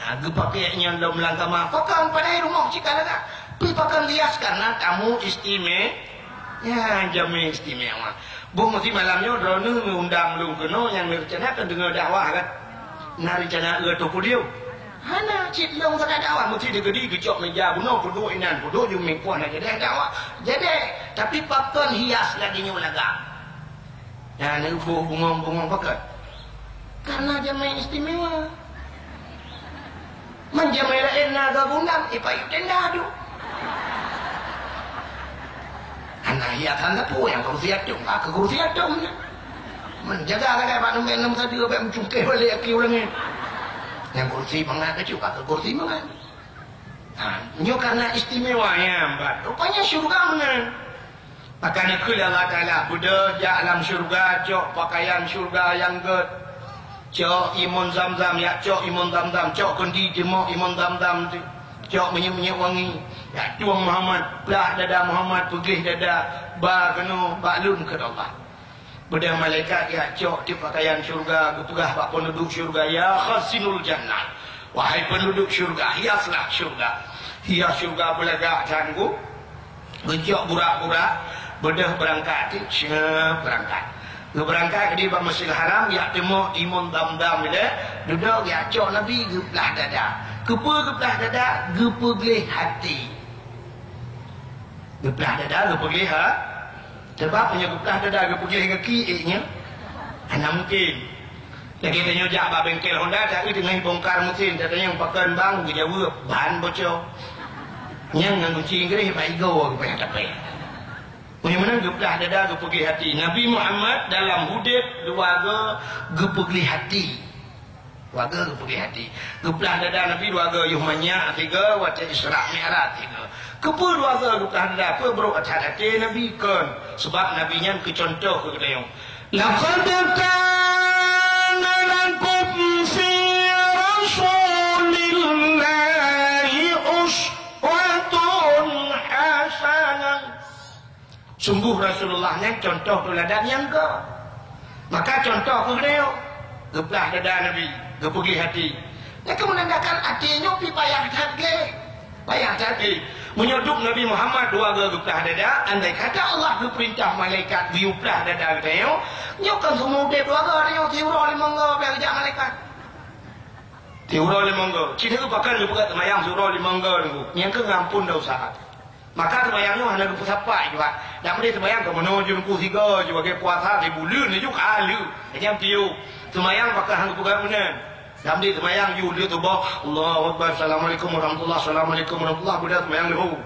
Ha, geupakèk nyan lom lam kama. Pakon padahai rumoh cit ka lagak. Pi pakon hias kareuna tamu istime-, ya, jamé istimewa. Boh meusi malam nyoe droeneuh neuundang lôn keunoe nyang neurencana keu deungö dakwah kan? Na rencana eu ateueh podium? Hana, cit lôn keuneuk dakwah meusti dikeudi geucok meja bunoe, peuduek inan, peuduek ju mimpon na jadi dakwah. Jadi, tapi pakon hias lagèe nyoe lagak? Nyan neuboh bungong-bungong pakon? Karena jamé istimewa. Man jamé laén na gagundang, ipayuet tenda tu. Hana hiasan sapeue nyang kursi atong, ka keu kursi atong nyan. Man jaga sagai bak numbeng nam sadeue bèk meucungkéh balek aki ureueng nyan. Nyang kursi mangat keucut, ka keu kursi mangat. Ha, nyoe karena istimewa nyan, Pak. Rupanya syurga meunan. Maka neukheun lé Allah Taala, beudôh jak lam syeuruga, cok peukayan syeuruga nyang gèt. Cok imon Zamzam, jak cok imon Zamzam, cok keundi timoh imon Zamzam tu. Cok minyeuk-minyeuk wangi, jak tueng Muhammad, plah dada Muhammad, peugleh dada, ba keunoe bak lôn, kheun Allah. Beudôh malaikat jak cok tiep peukayan syeuruga, geupeugah bak peunduduek syeuruga, "Ya khazinul jannah, wahai peunduduek syeuruga, hiaslah syeuruga." Hias syeuruga beulagak that, geucok burak-burak, beudôh beurangkat, cit, beurangkat. Geubeurangkat keudéh bak Masjidil Haram, jak timoh imon Zamzam ilèe, dudoe jak cok Nabi geuplah dada. Keupeue geuplah dada? Geupeugleh até. Geuplah dada, geupeugleh ha-, Sabab meunyoe geuplah dada geupeugléh gaki, ék nyan hana mungken. Lagèe tanyoe jak bak bengkel Honda, taeu teungoh bongkar mesin, tatanyong pakon bang, geujaweueb, "Ban bocor." Nyan ngon gunci Inggréh bak igoe geupayah tapéh. Meunyoe meunan geuplah dada geupeugléh hati. Nabi Muhammad dalam udép dua goe geupeugléh hati. Dua goe geupeugléh hati. Geuplah dada Nabi dua goe, yoh manyak sigoe, watèe Isra Mi'raj sigoe. Keupeue dua goe geuplah dada? Peue brok that até Nabi? Kon. Sabab Nabi nyan keu cuntoh keu geutanyoe. Laqad kana lakum fi Rasulillahi uswatun hasanah. Sungguh Rasulullah nyan cuntoh teuladan nyang gét. Maka cuntoh keu geutanyoe, geuplah dada Nabi, geupeugléh hati. Nyan keuh meunandakan até nyoe pih payah that gleh. Payah that gleh. Meunyoe duek Nabi Muhammad dua goe geuplah dada, andai kata Allah geupeurintah malaikat geuyue plah dada geutanyoe, nyoe kon seumeu udép dua goe, tanyoe siuroe limong goe pih geujak malaikat. Siuroe limong goe. Ci neuk pakon geupeugah seumayang siuroe limong goe nyoe. Nyan keuh ngamphon desya. Maka seumayang nyoe hana geupeusapat jih, Pak. Dak meudeh seumayang keu meunoe jeuem ku sigoe jih, bagi puasa sibuleuen jih ka lheueh. Nyang piôh. Seumayang pakon han geupeugah meunan. Dak meudeh seumayang jih lheueh suboh, Allahu Akbar, Assalamualaikum warahmatullah, Assalamualaikum warahmatullah, beuda seumayang leuhô.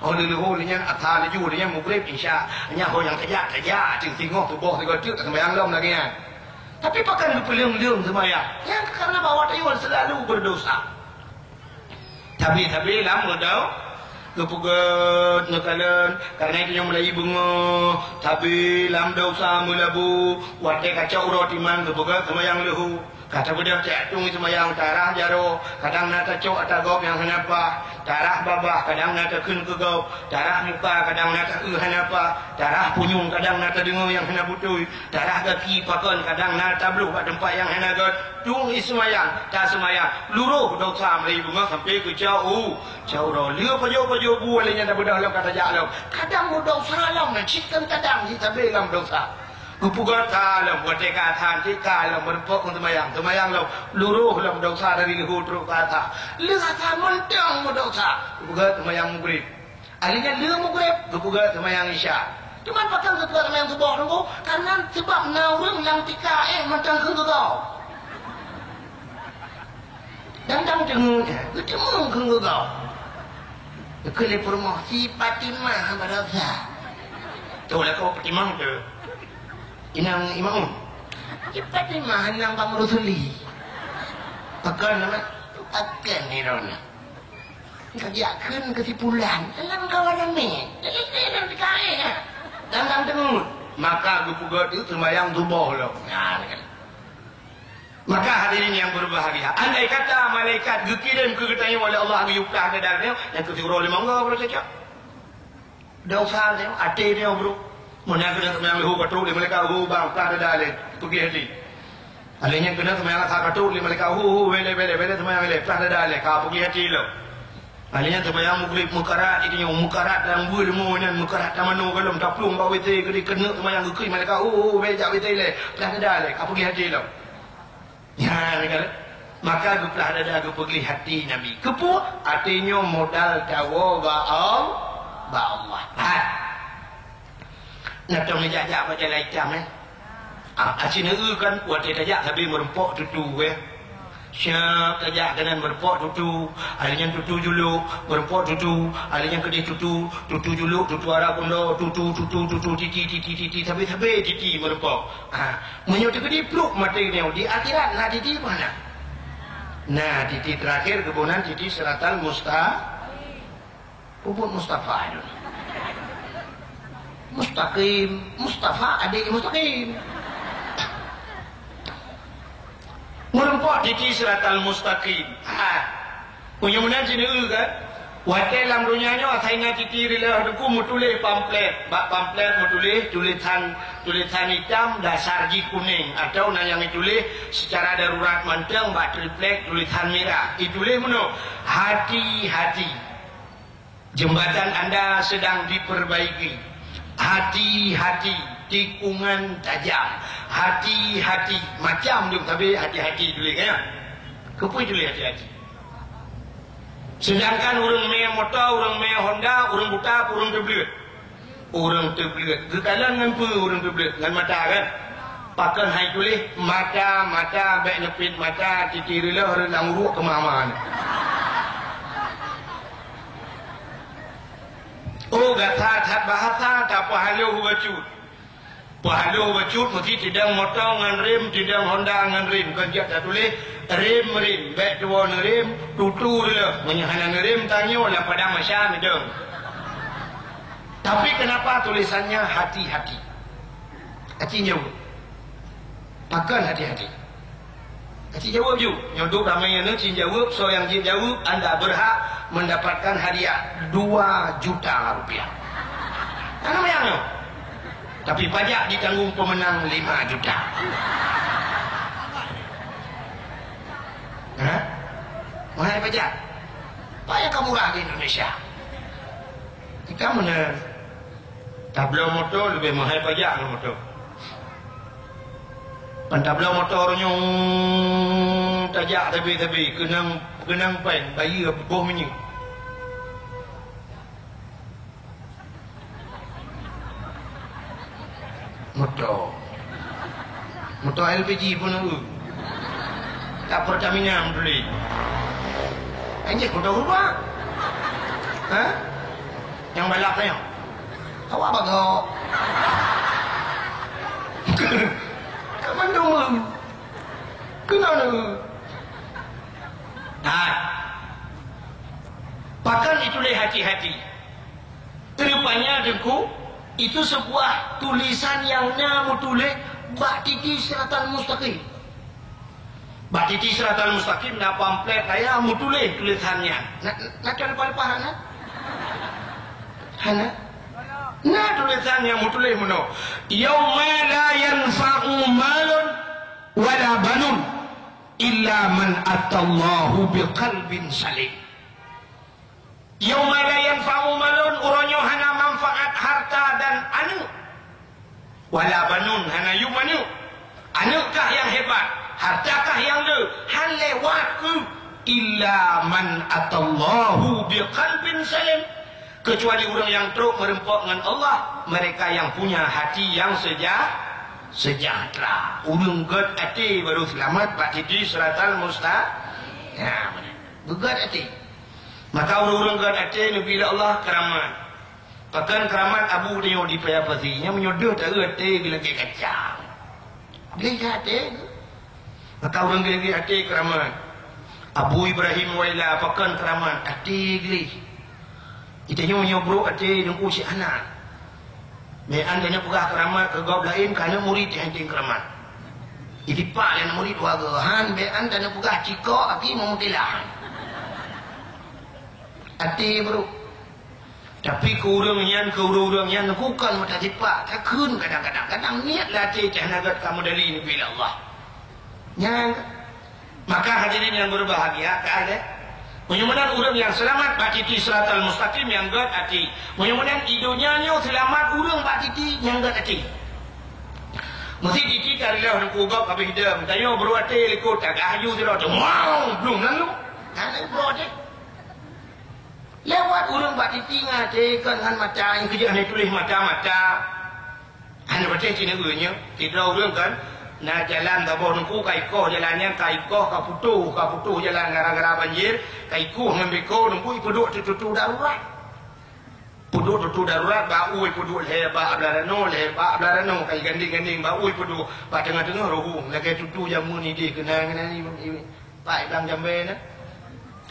Oh, leuhô, lheueh nyan asar laju, lheueh nyan maghrib, isya. Nyan ho nyang tajak, tajak, cit singoh suboh sigoe teuk seumayang lom lagèe nyan. Tapi pakon geupeuleueng-leueng seumayang? Nyan karena bahwa tanyoe seulalu berdosa. Tabi-tabi lam meudau, geupeugét neukalon, karena itu nyang meulayeue beungoh, tabi lam desya meulabu, watèe kacok uroe timan geupeugét seumayang leuhô. Ka tabeudôh tiep tueng seumayang, tarah jaroe, kadang na tacok ata gob nyang hana paih, tarah babah, kadang na takheun keu gob, tarah muka, kadang na taeu hana paih, tarah punyueng, kadang na tadeungoe nyang hana beutôi, tarah gaki pakon, kadang na tabloh bak teumpat nyang hana gét. Tueng seumayang, taseumayang, luroh desya meulayeue beungoh sampoe keu cok u, cok uroe. Lheueh pajoh-pajoh bu lheueh nyan tabeudôh lom ka tajak lom. Kadang meudesya lom, na cit kon kadang jih sabe lom desya. Geupeugét ka lom, watèe ka that cit ka lom, meureumpok ngon seumayang, seumayang lom, luroh lom desya dari leuhô trok keu asar. Lheueh asar mantong meudesya, geupeugét seumayang maghrib. Ahli nyan lheueh maghrib, geupeugét seumayang isya. Teuma pakon geupeugét seumayang suboh teungku? Karena sabab na ureueng nyang tika éh mantong kheun geugoe. Dang-dang teungeut, geuteumé kheun geugoe. Geukheun lé peurumoh, "Si Fatimah baroesa." Toh lakoe Fatimah teuh. Inong Imaum. "Si Fatimah inong Bang Rusuli." Pakon nama? Pakon ni droeneuh. Ka geujak kheun keu si Pulan, lam kawan ramè. Jadi, jadi, jadi, jadi, dan, dan dengut. Maka geupeugah tu seumayang suboh lom. Nah, kan. Maka hadirin yang berbahagia, andai kata malaikat geukirém keu geutanyoe oleh Allah geuyue plah dada nyoe, nyang keu siuroe limong goe baru cocok. Desya nyoe, até nyoe, bro. Meunan keuneuk seumayang leuhô ka trok lé malaikat, "Ho, bang, plah dada lé, peugah lé." Alèh nyan keuneuk seumayang asar ka trok lé malaikat, "Ho, ho, bèk lé, bèk lé, bèk lé seumayang lé, plah dada lé, ka peugah até lom." Alèh nyan seumayang maghrib meukarat, itu nyoe meukarat dan beuleumô nyan, meukarat tamanoe goh lom, taplueng bak WC, geukheun keuneuk seumayang geukheun malaikat, "Ho, ho, bèk jak WC lé, plah dada lé, ka peugah até lom." Nyan kan? Maka geuplah dada geupeugléh até Nabi. Keupeue? Até nyoe modal tawoe bak Al-, bak Allah. Ha. Na tom jak-jak bak jalan itam, eh? Ah, aci neu kan, watèe tajak sabe meureumpok tutu, eh? Siap tajak keunan meureumpok tutu, alèh nyan tutu juluk, meureumpok tutu, alèh nyan keudéh tutu, tutu juluk, tutu ara kundo, tutu, tutu, tutu, titi, titi, titi, sabe-sabe titi meureumpok. Ha. Meunyoe teukeudi pluek maté nyoe, di akhirat na titi peue hana? Na titi terakhir geuboh nan titi siratal musta-, peubuet Mustafa nyoe. Mustaqim, Mustafa adik Mustaqim. Meureumpok titi siratal mustaqim. Ha. Meunyoe meunan ci neu kan? Watèe lam donya nyoe asai na titi rilah Teungku meutuléh pamflet. Bak pamflet meutuléh tulisan, tulisan itam dasar jih kunéng atau na nyang ituléh secara darurat mantong bak triplek tulisan mirah. Ituléh meunoe, "Hati-hati. Jembatan anda sedang diperbaiki. Hati-hati, tikungan tajam. Hati-hati." Macam dum sabe hati-hati tuléh, ya. Keupeue tuléh hati-hati? Sedangkan ureueng mè moto, ureueng mè Honda, ureueng buta, ureueng teubleuet. Ureuëng teubleuet. Geukalon ngon peue ureuëng teubleuet? Ngon mata kan? Pakon hai tuléh mata, mata, bék neupit mata, titi reuloh reulang uruek keumah-mah. Oh, gata that bahasa, tapeuhaloh bacut. Peuhaloh bacut meusti teudong moto ngon rem, teudong Honda ngon rem. Kon jak tatuléh rem-rem, bék tuwoe neurem, tutu reuloh. Meunyoe hana neurem, tanyoe lam padang mahsyar neudong. Tapi kenapa tulisannya hati-hati? Hati nyoe. Pakon hati-hati? Aci jaweueb ju. Nyoe duek ramé nyan, ci jaweueb, soe nyang jeuet jaweueb, anda berhak mendapatkan hadiah dua juta rupiah. Hana manyang nyoe. Tapi pajak ditanggung pemenang lima juta. Ha? Mahai pajak. Apa nyang ka murah di Indonesia? Kita mana? Tabloe moto leubeh mahai pajak ngon moto. Ban tabloe moto nyang tajak sabe-sabe, keunong, keunong péng, bayeue boh minyeuk. Moto. Moto L P G pun nunggu. Tak Pertamina meutuléh. Anjing moto berubah. Ha? Nyang balap nyoe. Awak bagok. Ka mandum. Keunoe. Hai. Pakon ituléh hati-hati. Rupanya, Teungku, itu sebuah tulisan nyang na meutuléh bak titi Siratal Mustaqim. Bak titi Siratal Mustaqim na pamflet raya meutuléh tulisan nyan. Na, na, na leupah-leupah hana? Hana? Na tulisan nyang meutuléh meunoe, "Yauma la yanfa'u malun wala banun illa man atallaha biqalbin salim." Yauma la yanfa'u malun, uroe nyoe hana manfaat harta dan aneuëk. Wala banun, hana yum aneuëk. Aneuëk kah nyang hebat, harta kah nyang le, han lewat keuh. Illa man atallaha biqalbin salim. Kecuali ureuëng nyang trok meureumpok ngon Allah, mereka yang punya hati yang seja-, sejahtera. Ureuëng gét até baru seulamat bak titi Siratal Musta-, ya, beugét até. Maka ureuëng-ureuëng gét até neubri lé Allah keuramat. Pakon keuramat Abu tanyoe di Paya Pasi, nyan meunyoe deuh taeu até geulagée kacang. Gleh that até. Maka ureuëng gleh-gleh até keuramat. Abu Ibrahim Waila pakon keuramat, até gleh. Geutanyoe nyoe brok até Teungku cit hana. Meu'an tanyoe peugah keuramat keu gob laén, ka na murit nyang tem keuramat. Jitipak lé na murit dua goe, han meu'an tanyoe peugah cikok aki meumutilah. Até brok. Tapi keu ureuëng nyan, keu ureuëng-ureuëng nyan, bukan meuta tipak, takheun kadang-kadang. Kadang niet lam até teuh hana gét kamoe dali neubri lé Allah. Nyan, maka hadirin yang berbahagia, ka lheueh. Meunyoe meunan ureuëng nyang seulamat bak titi Siratal Mustaqim nyang gét até. Meunyoe meunan di donya nyoe seulamat ureuëng bak titi nyang gét até. Meusti titi ka reuloh neupeugob habéh deuem, tanyoe brok até likot, tagah aju sidroe, wow, blum lalu. Hana brok até. Lewat ureuëng bak titi ngon até, kon ngon mata, nyang keujeuet hana tuléh mata-mata. Hana patéh cit nyoe, sidroe ureuëng kan, na jalan saboh Teungku ka ikoh jalan nyan, ka ikoh, ka putôh, ka putôh jalan gara-gara banjir, ka ikoh ngon beko Teungku, ipeuduek tutu darurat. Peuduek tutu darurat, bak u ipeuduek lhée bak blah ranoe, lhée bak blah ranoe, ka igandeng-gandeng, bak u ipeuduek, bak teungoh-teungoh ruhueng, lagée tutu jameun idéh keunan-keunan ni. Pai blang jambe na.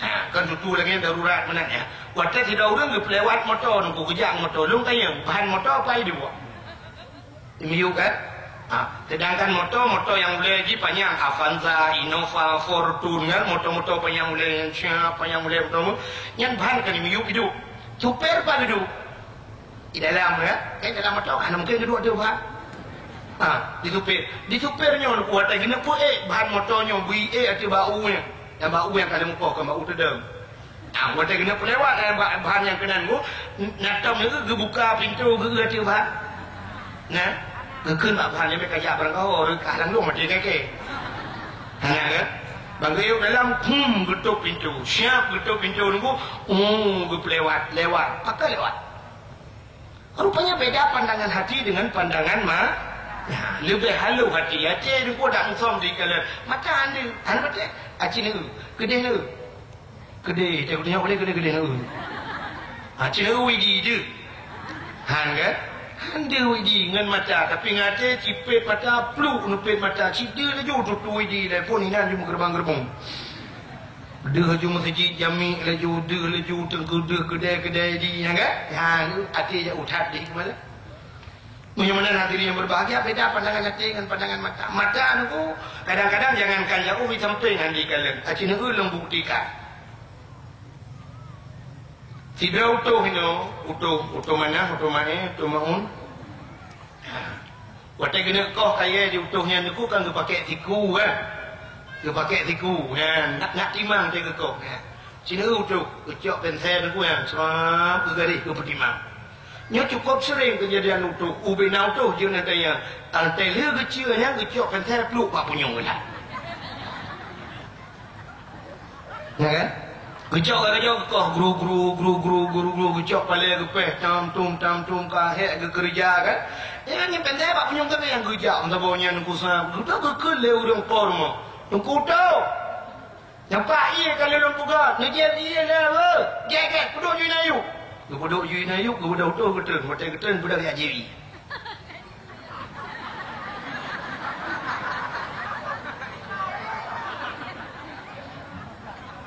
Ha, kan tutu lagée darurat meunan ya. Watée sidroe ureuëng geupeulewat moto, Teungku geujak moto, lôn tanyong, bahan moto apa idéh buah? Miyup kan? Ha, sedangkan moto, moto nyang ulée jih panyang, Avanza, Innova, Fortuner kan, moto-moto panyang ulée, siap panyang ulée moto, nyan bahan kan miyup idéh. Supir apa dudoe? Di dalam, ya. Eh, dalam moto, hana mungken geuduek ateueh bahan. Ha, di supir. Di supir nyoe, watée geuneupeuék bahan moto nyoe, beuék ateueh bak u nyan. Nyang bak u nyang ka lheueh mupoh, kon bak u teudong. Ha, watée geuneupeuék lewat, eh, ba-, bahan nyang keunan bu, na tom nyoe geubuka pintoe, geu-, ateueh bahan. Nah, geukheun bak bahan, nyang ka jak barangkaho, reukah langsung maté keke. Hana kan? Bak geuyue dalam, hum, geutôp pintoe. Siap geutôp pintoe Teungku, oh, geupeulewat, lewat. Pakon lewat? Rupanya beda pandangan hati dengan pandangan ma-, ya, leubeh halôh hati. Até deungon dak musom di kala mata ande, ande mata, aci neu, keudeh neu. Keudeh, teuh kuteungoh keudeh, keudeh, keudeh neu. Aci neu widi deuh. Han kan? Han deuh widi ngon mata, tapi ngaté cipet mata, pluk neupet mata, cit deuh laju tutu widi lé phon inan jumeugeureumbang-geureumbang. Deuh ju meuseujid jami laju, deuh laju teungku deuh keudè-keudè di nyan kan? Nyan até jak uthat di kepala. Meunyoe meunan hadirin yang berbahagia, beda pandangan até ngon pandangan mata. Mata nyoe kadang-kadang jangankan jauh, di sampéng han jikalon. Aci neu lôn buktikan. Sidroe utôh inoe, utôh, utôh manah, utôh maé, utôh maun. Ha. Watèe geuneuk koh kayèe di utôh nyan teungku kan geupaké siku kan. Geupaké siku nyan, nak, nak timang teuh geukoh nyan. Sineuk utôh, geucok pensel teungku nyan, srap geugaréh geupeutimang. Nyoe cukôp seuréng keujadian utôh, ubé na utôh jeuet nyan teuh nyan. Tantée lheueh geuceue nyan geucok pensel pluek bak punyueng geulah. Ya kan? Geucok ka geucok koh gru gru gru gru gru gru geucok palée geupéh tam tum tam tum ka hék geukeureuja kan. Ya kan nyang pandai bak punyueng tapi nyang geujak meusaboh nyan kusa. Geuda geukheun lé ureueng po rumoh. Teungku tu. Nyang pak ié ka lôn peugah, neujép ié lé we. Gét-gét peuduek ju inan yup. Geupeuduek ju inan yup, geubeudôh toh geutreun, watée geutreun beudôh jak jibi.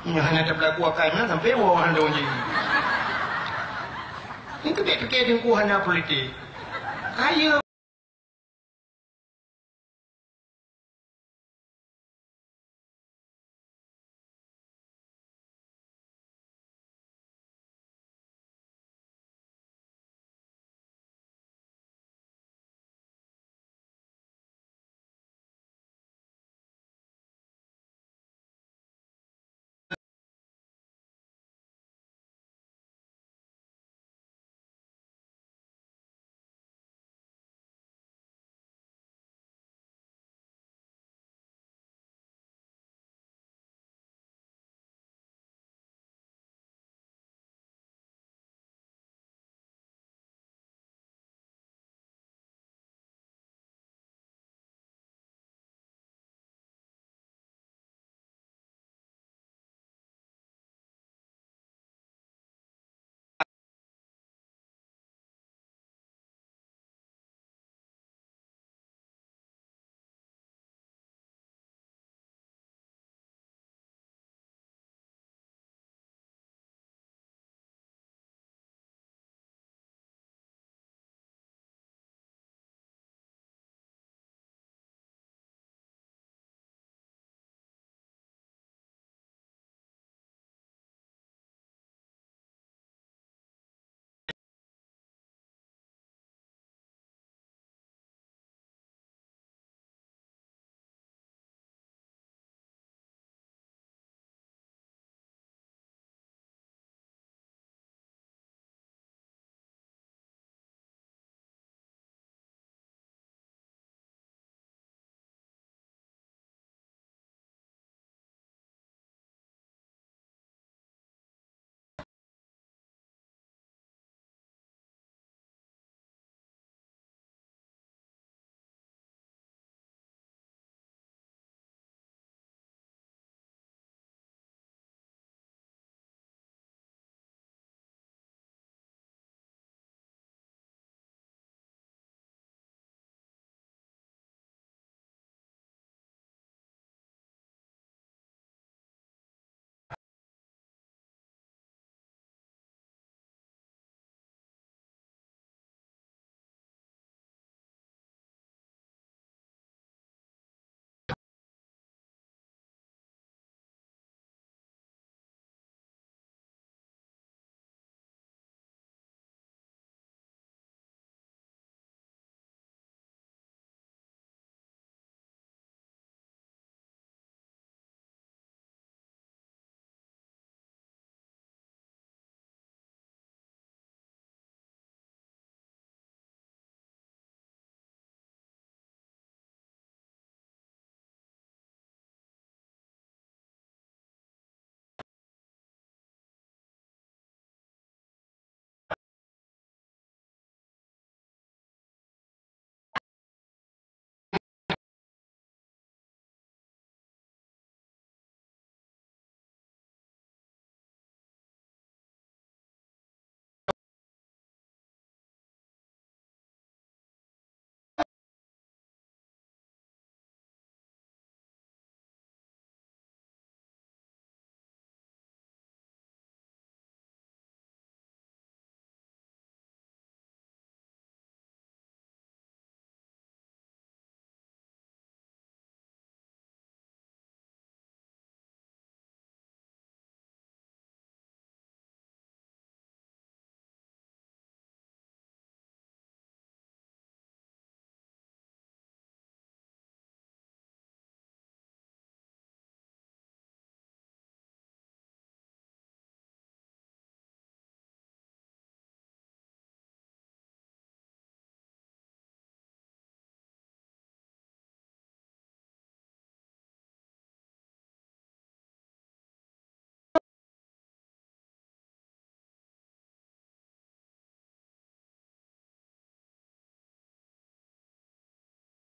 Nyoe hana tapeulaku akai meunan sampai woe hana lôn jih. Nyoe keubiet pike teungku hana politik. Ayo.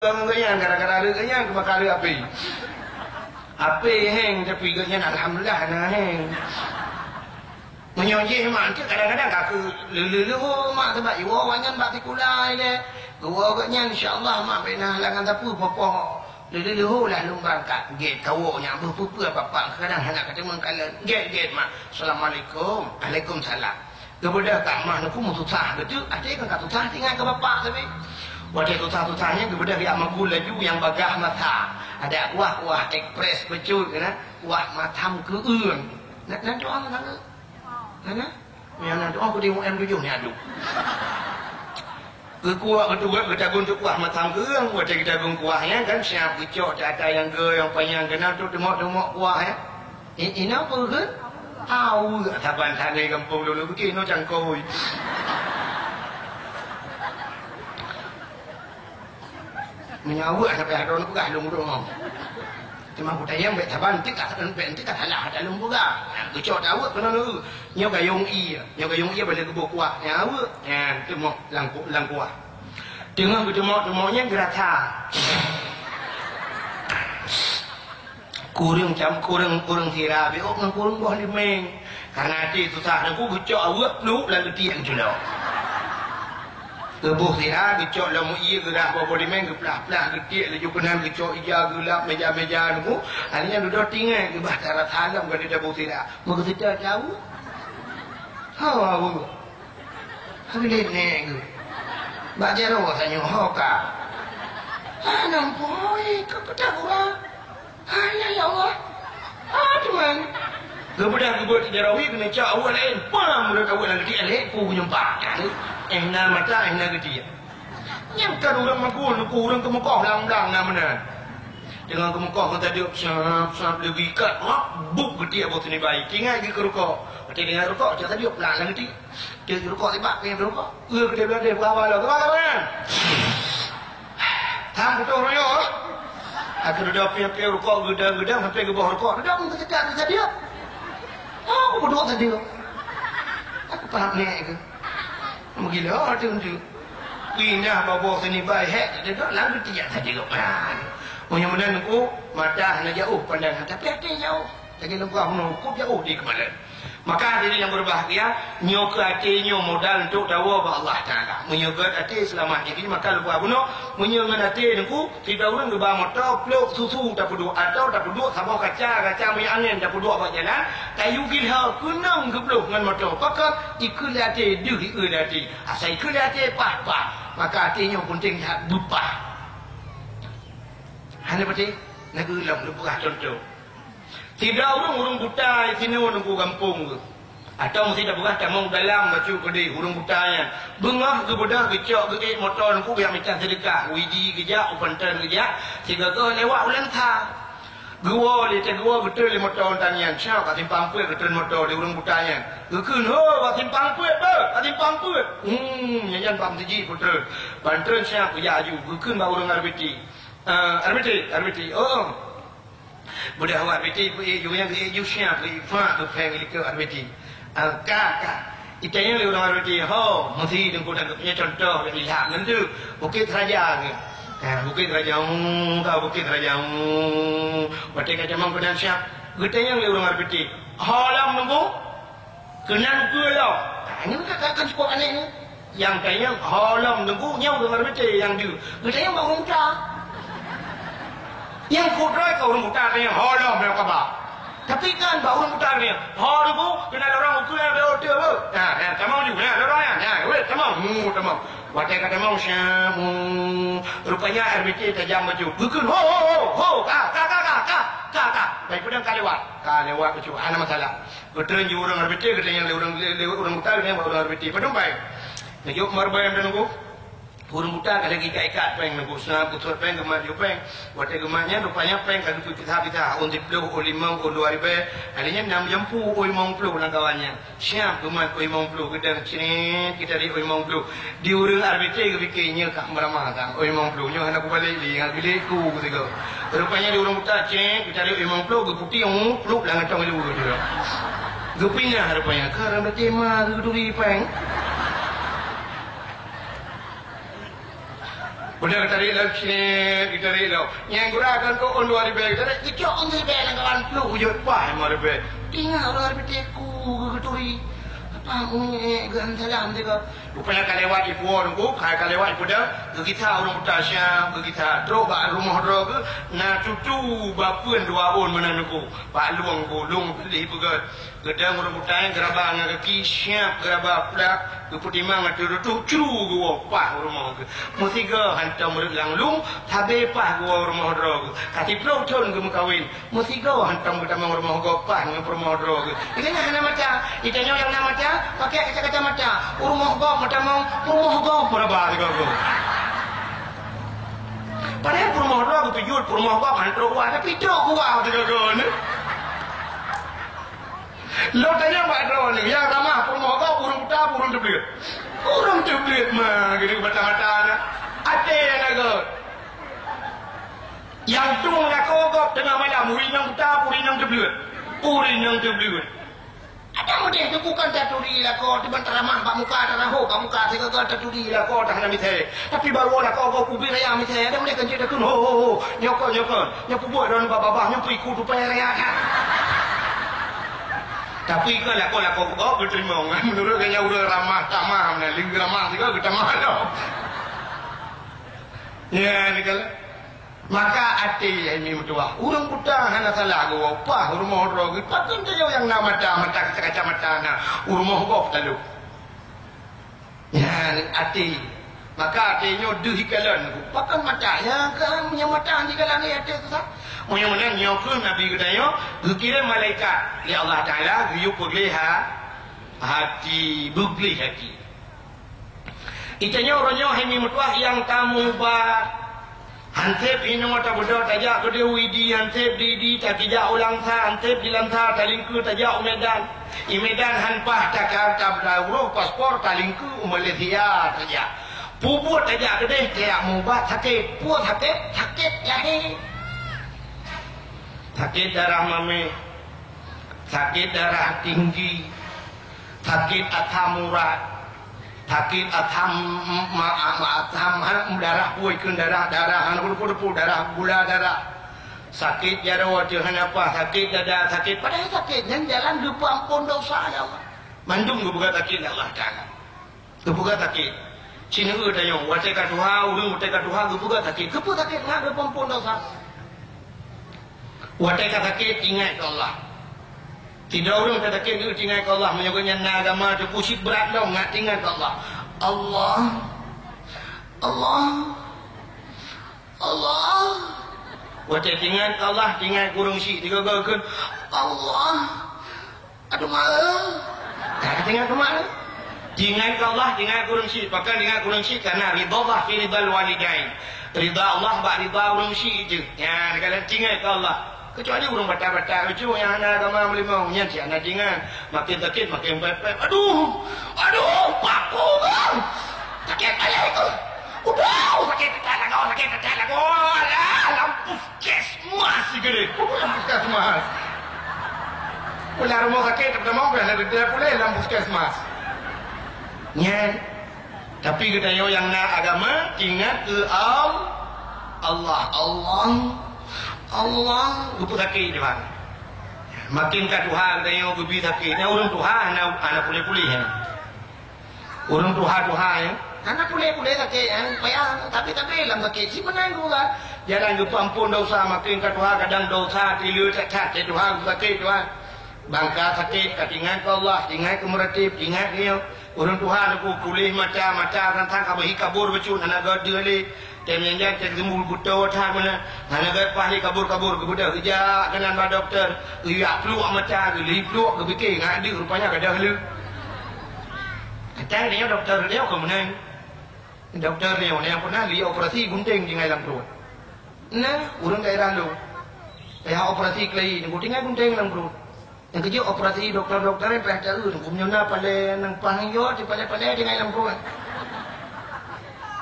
Ngon geuhnyan, gara-gara rhët geuhnyan, keumakara api. Api héng, tapi geuhnyan alhamdulillah hana héng. Meunyoe jih mak, kadang-kadang ka keu leuleuleuho mak, sabab iwoe awaknyan bak sikula ilée. Geuwoe geuhnyan, insya Allah mak bèk na halangan sapeue, poh-poh leuleuleuho lah lôn beurangkat. Gét kawoe nyan beuh peue-peue bapak, kadang hana kateumeung kalon. Gét-gét mak. Assalamualaikum. Waalaikumsalam. Geubeudôh ka mah neukeumu susah geuteuk, até kan ka susah tinggai keu bapak sabe. Watèe susah-susah nyan geubeudôh jak magul laju nyang bagaih masa. Ada kuah-kuah ekspres bacut keunan, kuah masam keueung. Nak, nak doa nggak? Nak, nak? Nyang nak doa keu M tujoh ni aduh. Geukuah geutugot geutagun teukuah masam keueung, watèe geutagun kuah nyan kan siap geucok ata nyang geu nyang panyang keunan tu teumok-teumok kuah nyan. I-, inoe peue kheun? Aweuek saban sabe gampông lôn, beutôi inoe cangkôi. Meunyoe aweuek sampai adoe peugah lôn uroe nyoe. Teuma kutanyong bèk saban, enteuk ka, bèk enteuk ka salah ata lôn peugah. Nah, geucok aweuek keunoe lôn. Nyoe gayong ie, nyoe gayong ie bala geuboh kuah. Nyang aweuek, nyan teumok lam ku-, lam kuah. Teungoh geuteumok-teumok nyan geurasa. Kureueng cam-, kureueng, kureueng sira biôk ngon kureueng boh limeng. Karena até susah teungku geucok aweuek pluek lam geutiek meuculok. Geuboh sira, geucok lom ie, geurah boh-boh limeng, geuplah-plah geutiek laju keunan, geucok ija geulap meja-meja teungku. Akhirnya dudoe tinggai geubah cara salom keu taboh sira. Meugeuseuta jaweueb. Hawa aweuek. Hana lé nèk geuh. Bak jaroe tanyoe ho ka. Hana ampôi, ka peutak urat. Hai, ya Allah. Ah, Tuhan. Geubeudôh geubeuet jaroe keuneuk cok aweuek laén. Pam, meunurot aweuek lam geutiek lé, ku geunyumpah. Eh, na mata, eh, na geutiek. Nyang kan ureueng magul, ku ureueng keumeukoh lam blang na meunan. Deungon keumeukoh ngon tadiup, sap, sap, leubi ikat, hop, bup geutiek boh senibai. Tinggai geuh keu rukok. Watèe tinggai rukok, cok tadiup, lam, lam geutiek. Cok rukok sibak, tinggai rukok. Ue, keudeh beulageh, peugah balo, peugah balo, kan? Tham putôh royok. Aku dudoe piep-piep rukok, geudang-geudang, sampai geuboh rukok. Dudoe meukeujak tadiup. Oh, aku peuduek tadiup. Aku paham nèk keuh. Meugila tu, tu. Pinah baboh senibai, hek, teudeungoe lam geutiek saja gobnyan. Meunyoe meunan ku, mata hana jauh pandangan, tapi até jauh. Lagèe lampu bunoe, ku jauh di keumalon. Maka hadirin yang berbahagia, nyoe keuh até nyoe modal untuk tawoe bak Allah Taala. Meunyoe gèt até seulamat jih, maka lampu bunoe, meunyoe ngon até nyoe ku, Sidroe ureueng geuba moto, plôk susu tapeuduek, atau tapeuduek saboh kaca, kaca minyeuk angén tapeuduek bak jalan, tayue gilha keunong geubloh ngon moto. Pakon? Ikeu lé até deuh, ikeu lé até. Asai ikeu lé até, paih-paih. Maka até nyoe peunteng that beupah. Hana patéh? Lagèe lom lôn peugah contoh. Sidroe ureueng, ureueng buta sinoe nunggu gampông geuh. Atau meusti tapeugah tamong dalam bacut keudeh ureueng buta nyan. Beungoh geubeudôh geucok geuék moto nunggu geujak mita seudeukah. Widi geujak, u Panton geujak, sigoe-goe lewat u Langsa. Geuwoe lé, teuh geuwoe geutreun lé moto tan nyan. Siap bak simpang peuet geutreun moto lé ureueng buta nyan. Geukheun, "Ho, bak simpang peuet, beuh, bak simpang peuet." Hmm, nyan, nyan bak meuseujid peutreun. Ban treun siap geujak aju. Geukheun bak ureueng R B T. "Eh, R B T, R B T." "Oh, oh." Beudôh awak R B T peuék ju, nyang geuék ju siap, geuék fak, geupéng likot R B T. Ah, ka, ka. Itanyong lé ureueng R B T, ho, meusi teungku dan geupeunyoe contoh dari lhak ngon tu. Bukét Raja ke? Ah, Bukét Raja, hmm, ka Bukét Raja, hmm. Watèe ka jamong keunan siap, geutanyong lé ureueng R B T, "Ho lom nunggu?" Keunan peue lom? Nah, nyoe ka, ka, ka cukup aneh nyoe. Nyang tanyong, ho lom nunggu, nyoe ureueng R B T nyang deuh. Geutanyong bak ureueng buta. Nyang kudroe ka ureueng buta tanyong, ho lom, nyoe kaba. Tapi kan bak ureueng buta tanyong, ho nunggu, keunan lorong ukeue nyang lewat tu, beuh. Nah, nah, tamong ju, nah, lorong nyan, nah, weh, tamong, mu, tamong. Watèe ka tamong, syam, mu. Rupanya R B T tajam bacut. Geukheun, ho, ho, ho, ho, ka, ka. Baik, peudong ka lewat. Ka lewat bacut, hana masalah. Geutreun ju ureueng R B T, geutanyong lé ureueng, lé, lé ureueng buta, geutanyong bak ureueng R B T. Padum bai. Neujok marbée dan nunggu. Ureueng buta ka lagi ikat-ikat péng nunggu, seunang putôh péng, geumat ju péng. Watèe geumat nyan, rupanya péng ka geupeupisah-pisah. Ôn siploh, ôn limong, ôn dua ribèe. Akhirnya nam jampu ôn limong ploh lam kawan nyan. Siap geumat ôn limong ploh, geudang cret, geutarék ôn limong ploh. Di ureueng R B T geupike nyoe ka meuramah ka, ôn limong ploh nyoe hana kubalek lé, ngat bilek ku sigoe. Rupanya di ureueng buta cek, geutarék ôn limong ploh, geuputéng, plup lam gantong ilu geuh. Geupinah rupanya, ka ureueng R B T ma geuturi péng. Udah geutarek lom, sini geutarek lom. Nyang gura kan keu ôn dua ribèe geutarek, geucok ôn siribèe lam kawan pluek, ujot paih limong ribèe. Ingat ureueng ribèe teuk geuh geuturi. Apa, eh, geuh salam sigoe. Rupanya ka lewat ipuwoe nunggu, ka, ka lewat ipuwoe, geugisa ureueng buta siap, geugisa. Trok bak rumoh droe geuh, na tutu bapeuen dua ôn meunan nunggu. Bak lueng gulong beli peugöt. Geudong ureueng buta nyan geuraba ngon gaki, siap geuraba plak, geupeutimang ateueh reutôh, cru geuwoe paih u rumoh geuh. Meusigoe hantom reuet lam lueng, sabe paih geuwoe u rumoh droe geuh. Ka siplôh thon geumeukawen, meusigoe hantom geutamong u rumoh gob paih ngon peurumoh droe geuh. Geutanyoe hana mata, geutanyoe nyang na mata, pakai kaca-kaca mata. U rumoh gob meutamong, peurumoh gob meuraba sigoe-goe. Padahai peurumoh droe geuh pih jeuet, peurumoh gob han trok wa, tapi trok wa sigoe-goe ni. Lôn tanyong bak droeneuh, nyang ramah peurumoh gob, ureueng buta, ureueng teubleuet? Ureueng teubleuet mah, geutanyoe mata-mata na. Até nyang na göt. Nyang tueng lakoe gob teungoh malam, ureueng inong buta, ureueng inong teubleuet? Ureueng inong teubleuet. Ada udeh teuh bukon taturi lakoe, teuban taramah bak muka, taraho bak muka, sigoe-goe taturi lakoe, tah hana misai. Tapi baroe lakoe gob ubit raya misai, ada udeh kan cit takheun, "Ho, ho, ho, nyoe kon, nyoe kon, nyoe peubuet droeneuh babah, nyoe peuiku tupai raya that." Tapi keu lakoe-lakoe gob geuteurimong, meunurot geutanyoe ureueng ramah tamah, meunan lé ramah sigoe geutamah lom. Ya, ni kalau. Maka até hai mi meutuwah, ureueng buta hana salah geuwoe paih u rumoh droe geuh, pakon tanyoe nyang na mata, mata kaca-kaca mata na u rumoh gob taloh. Nyan até. Maka até nyoe deuh ikalon, pakon mata, nyang ka, nyang mata jikalon até susah. Meunyoe meunan nyoe keuh Nabi geutanyoe geukirém malaikat lé Allah Taala geuyue peugleh ha-, hati, beugleh hati. Geutanyoe uroe nyoe hai mi meutuwah nyang tamubat. Han sép inoe tabeudôh tajak keudeh u Idi, han sép di Idi takijak u Langsa, han sép di Langsa talingkeue tajak u Medan. I Medan han paih takar tabra uroe paspor talingkeue u Malaysia tajak. Peubuet tajak keudeh tajak mubat sakét. Peue sakét? Sakét lahé. Sakét darah mamèh. Sakét darah tinggi. Sakét asam urat, sakét asam ma-, ma-, asam, ha, darah bui keu darah, darah, ha, depu-depu, darah gula darah. Sakét jaroe teuh hana paih, sakét dada, sakét, padahai sakét nyan jalan geupeuamphon desya, ya Allah. Mandum geupeugah sakét lé Allah Taala. Geupeugah sakét. Sineuk tanyoe, watèe ka tuha, ureueng watèe ka tuha geupeugah sakét. Keupeue sakét? Hana geupeuamphon desya. Watèe ka sakét, ingat keu Allah. Sidroe ureueng ka sakét, ingat keu Allah. Meunyoe gobnyan na agama, teupeu cit brat lom, ingat, ingat keu Allah. Allah. Allah. Allah. Watèe ingat keu Allah, ingat keu ureueng syik, tiga kali kheun, Allah. Aduh, mak, eh. Nah, teuingat keu mak, eh. Teuingat keu Allah, teuingat keu ureueng syik. Pakon teuingat keu ureueng syik? Karena ridha Allah fi ridhal walidain. Ridha Allah bak ridha ureueng syik jeuet. Nyan, kadang teuingat keu Allah. Kecuali ureueng batat-batat, lucu nyang hana agama meulimong, nyan cit hana teuingat. Makin sakét, makin pepet. Aduh! Aduh, paku, bang! Sakét payah itu. Udah, sakét tetek lagoe, sakét tetek lagoe. Alah, lam puskesmas sikali. Lam puskesmas. Pulang rumoh sakét, pertama, udah ada dia pulai lam puskesmas. Nyan. Tapi geutanyoe nyang na agama, ingat keu Al-, Allah, Allah, Allah, geupeu sakét, Tuhan. Makin ka tuha geutanyoe geubi sakét. Nyan ureueng tuha hana, hana puléh-puléh, nyan. Ureueng tuha-tuha, ya. Hana puléh-puléh sakét, ya. Payah, tapi-tapi lam sakét. Si meunan geupeugah, jalan geupeuamphon desya, makin ka tuha kadang desya, tileue that-that, cit tuha sakét, tuha. Bangka sakét, ka teuingat keu Allah, teuingat keu meuratéb, teuingat keu nyoe. Ureueng tuha teupeu puléh mata, mata tantang ka beuhi kabur bacut, hana göt deuh lé. Tem nyan-nyan tem seumu beuto that meunan. Hana göt paih lé kabur-kabur geubeudôh. Geujak keunan bak dokto, geujak pluek mata, geulheueh pluek, geupike ngat deuh rupanya gadôh lé. Atai nyoe dokto nyoe keu meunan. Dokto nyoe nyang pernah lé operasi gunting tinggai lam pruet. Nah, ureueng daerah lôn. Payah operasi keulayi, nunggu tinggai gunting lam pruet. Nyang keujeuet operasi dokto-dokto nyan payah taeu, nunggu meunyoe na palée nang paih nyoe, di palée-palée tinggai lam pruet.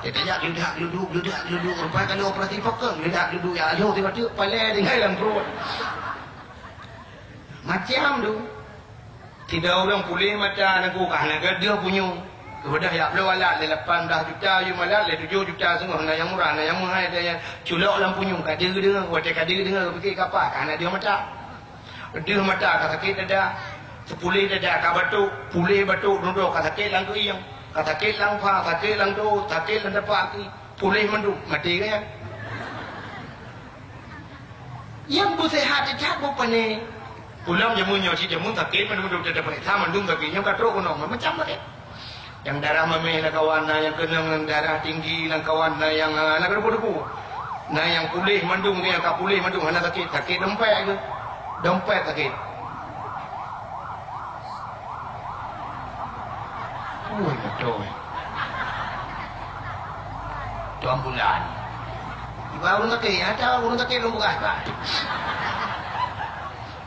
Dia tajak geuledak-geuleduek, geuledak-geuleduek, rupa ka lheueh operasi pakon, geuledak-geuleduek, ya, lheueh tiba-tiba palée tinggai lam pruet. Macam tu. Sidroe ureueng puléh mata nangku ka hana gadôh punyueng. Geubeudôh jak bloe alat lé lapan blah juta, yum alat lé tujoh juta seungoh, na nyang murah, na nyang meuhai, na nyang culok lam punyueng, ka deuh deungoe, watée ka deuh deungoe, geupiké kapa, ka hana deuh mata. Deuh mata ka sakét dada, puléh dada ka batuk, puléh batuk dudoe ka sakét lam keuieng, ka sakét lam pha, sakét lam doe, sakét lam tapak aki, puléh mandum, maté gaya. Nyang beuseuhat that beu pané. Pulang jameun nyoe cit jameun sakét, mandum-mandum teupeuriksa, mandum sakét nyoe ka trok keunoe, macam-macam sakét. Nyang darah mamèh lam kawan, na nyang keunong darah tinggi lam kawan, na nyang, ah, na keudeubu-deubu. Na nyang puléh mandum, nyang ka puléh mandum hana sakét, sakét dompet geuh. Dompet sakét. Ui, beutôi. Tuan bulan. Iba ureueng sakét, ata ureueng sakét lôn peugah iba.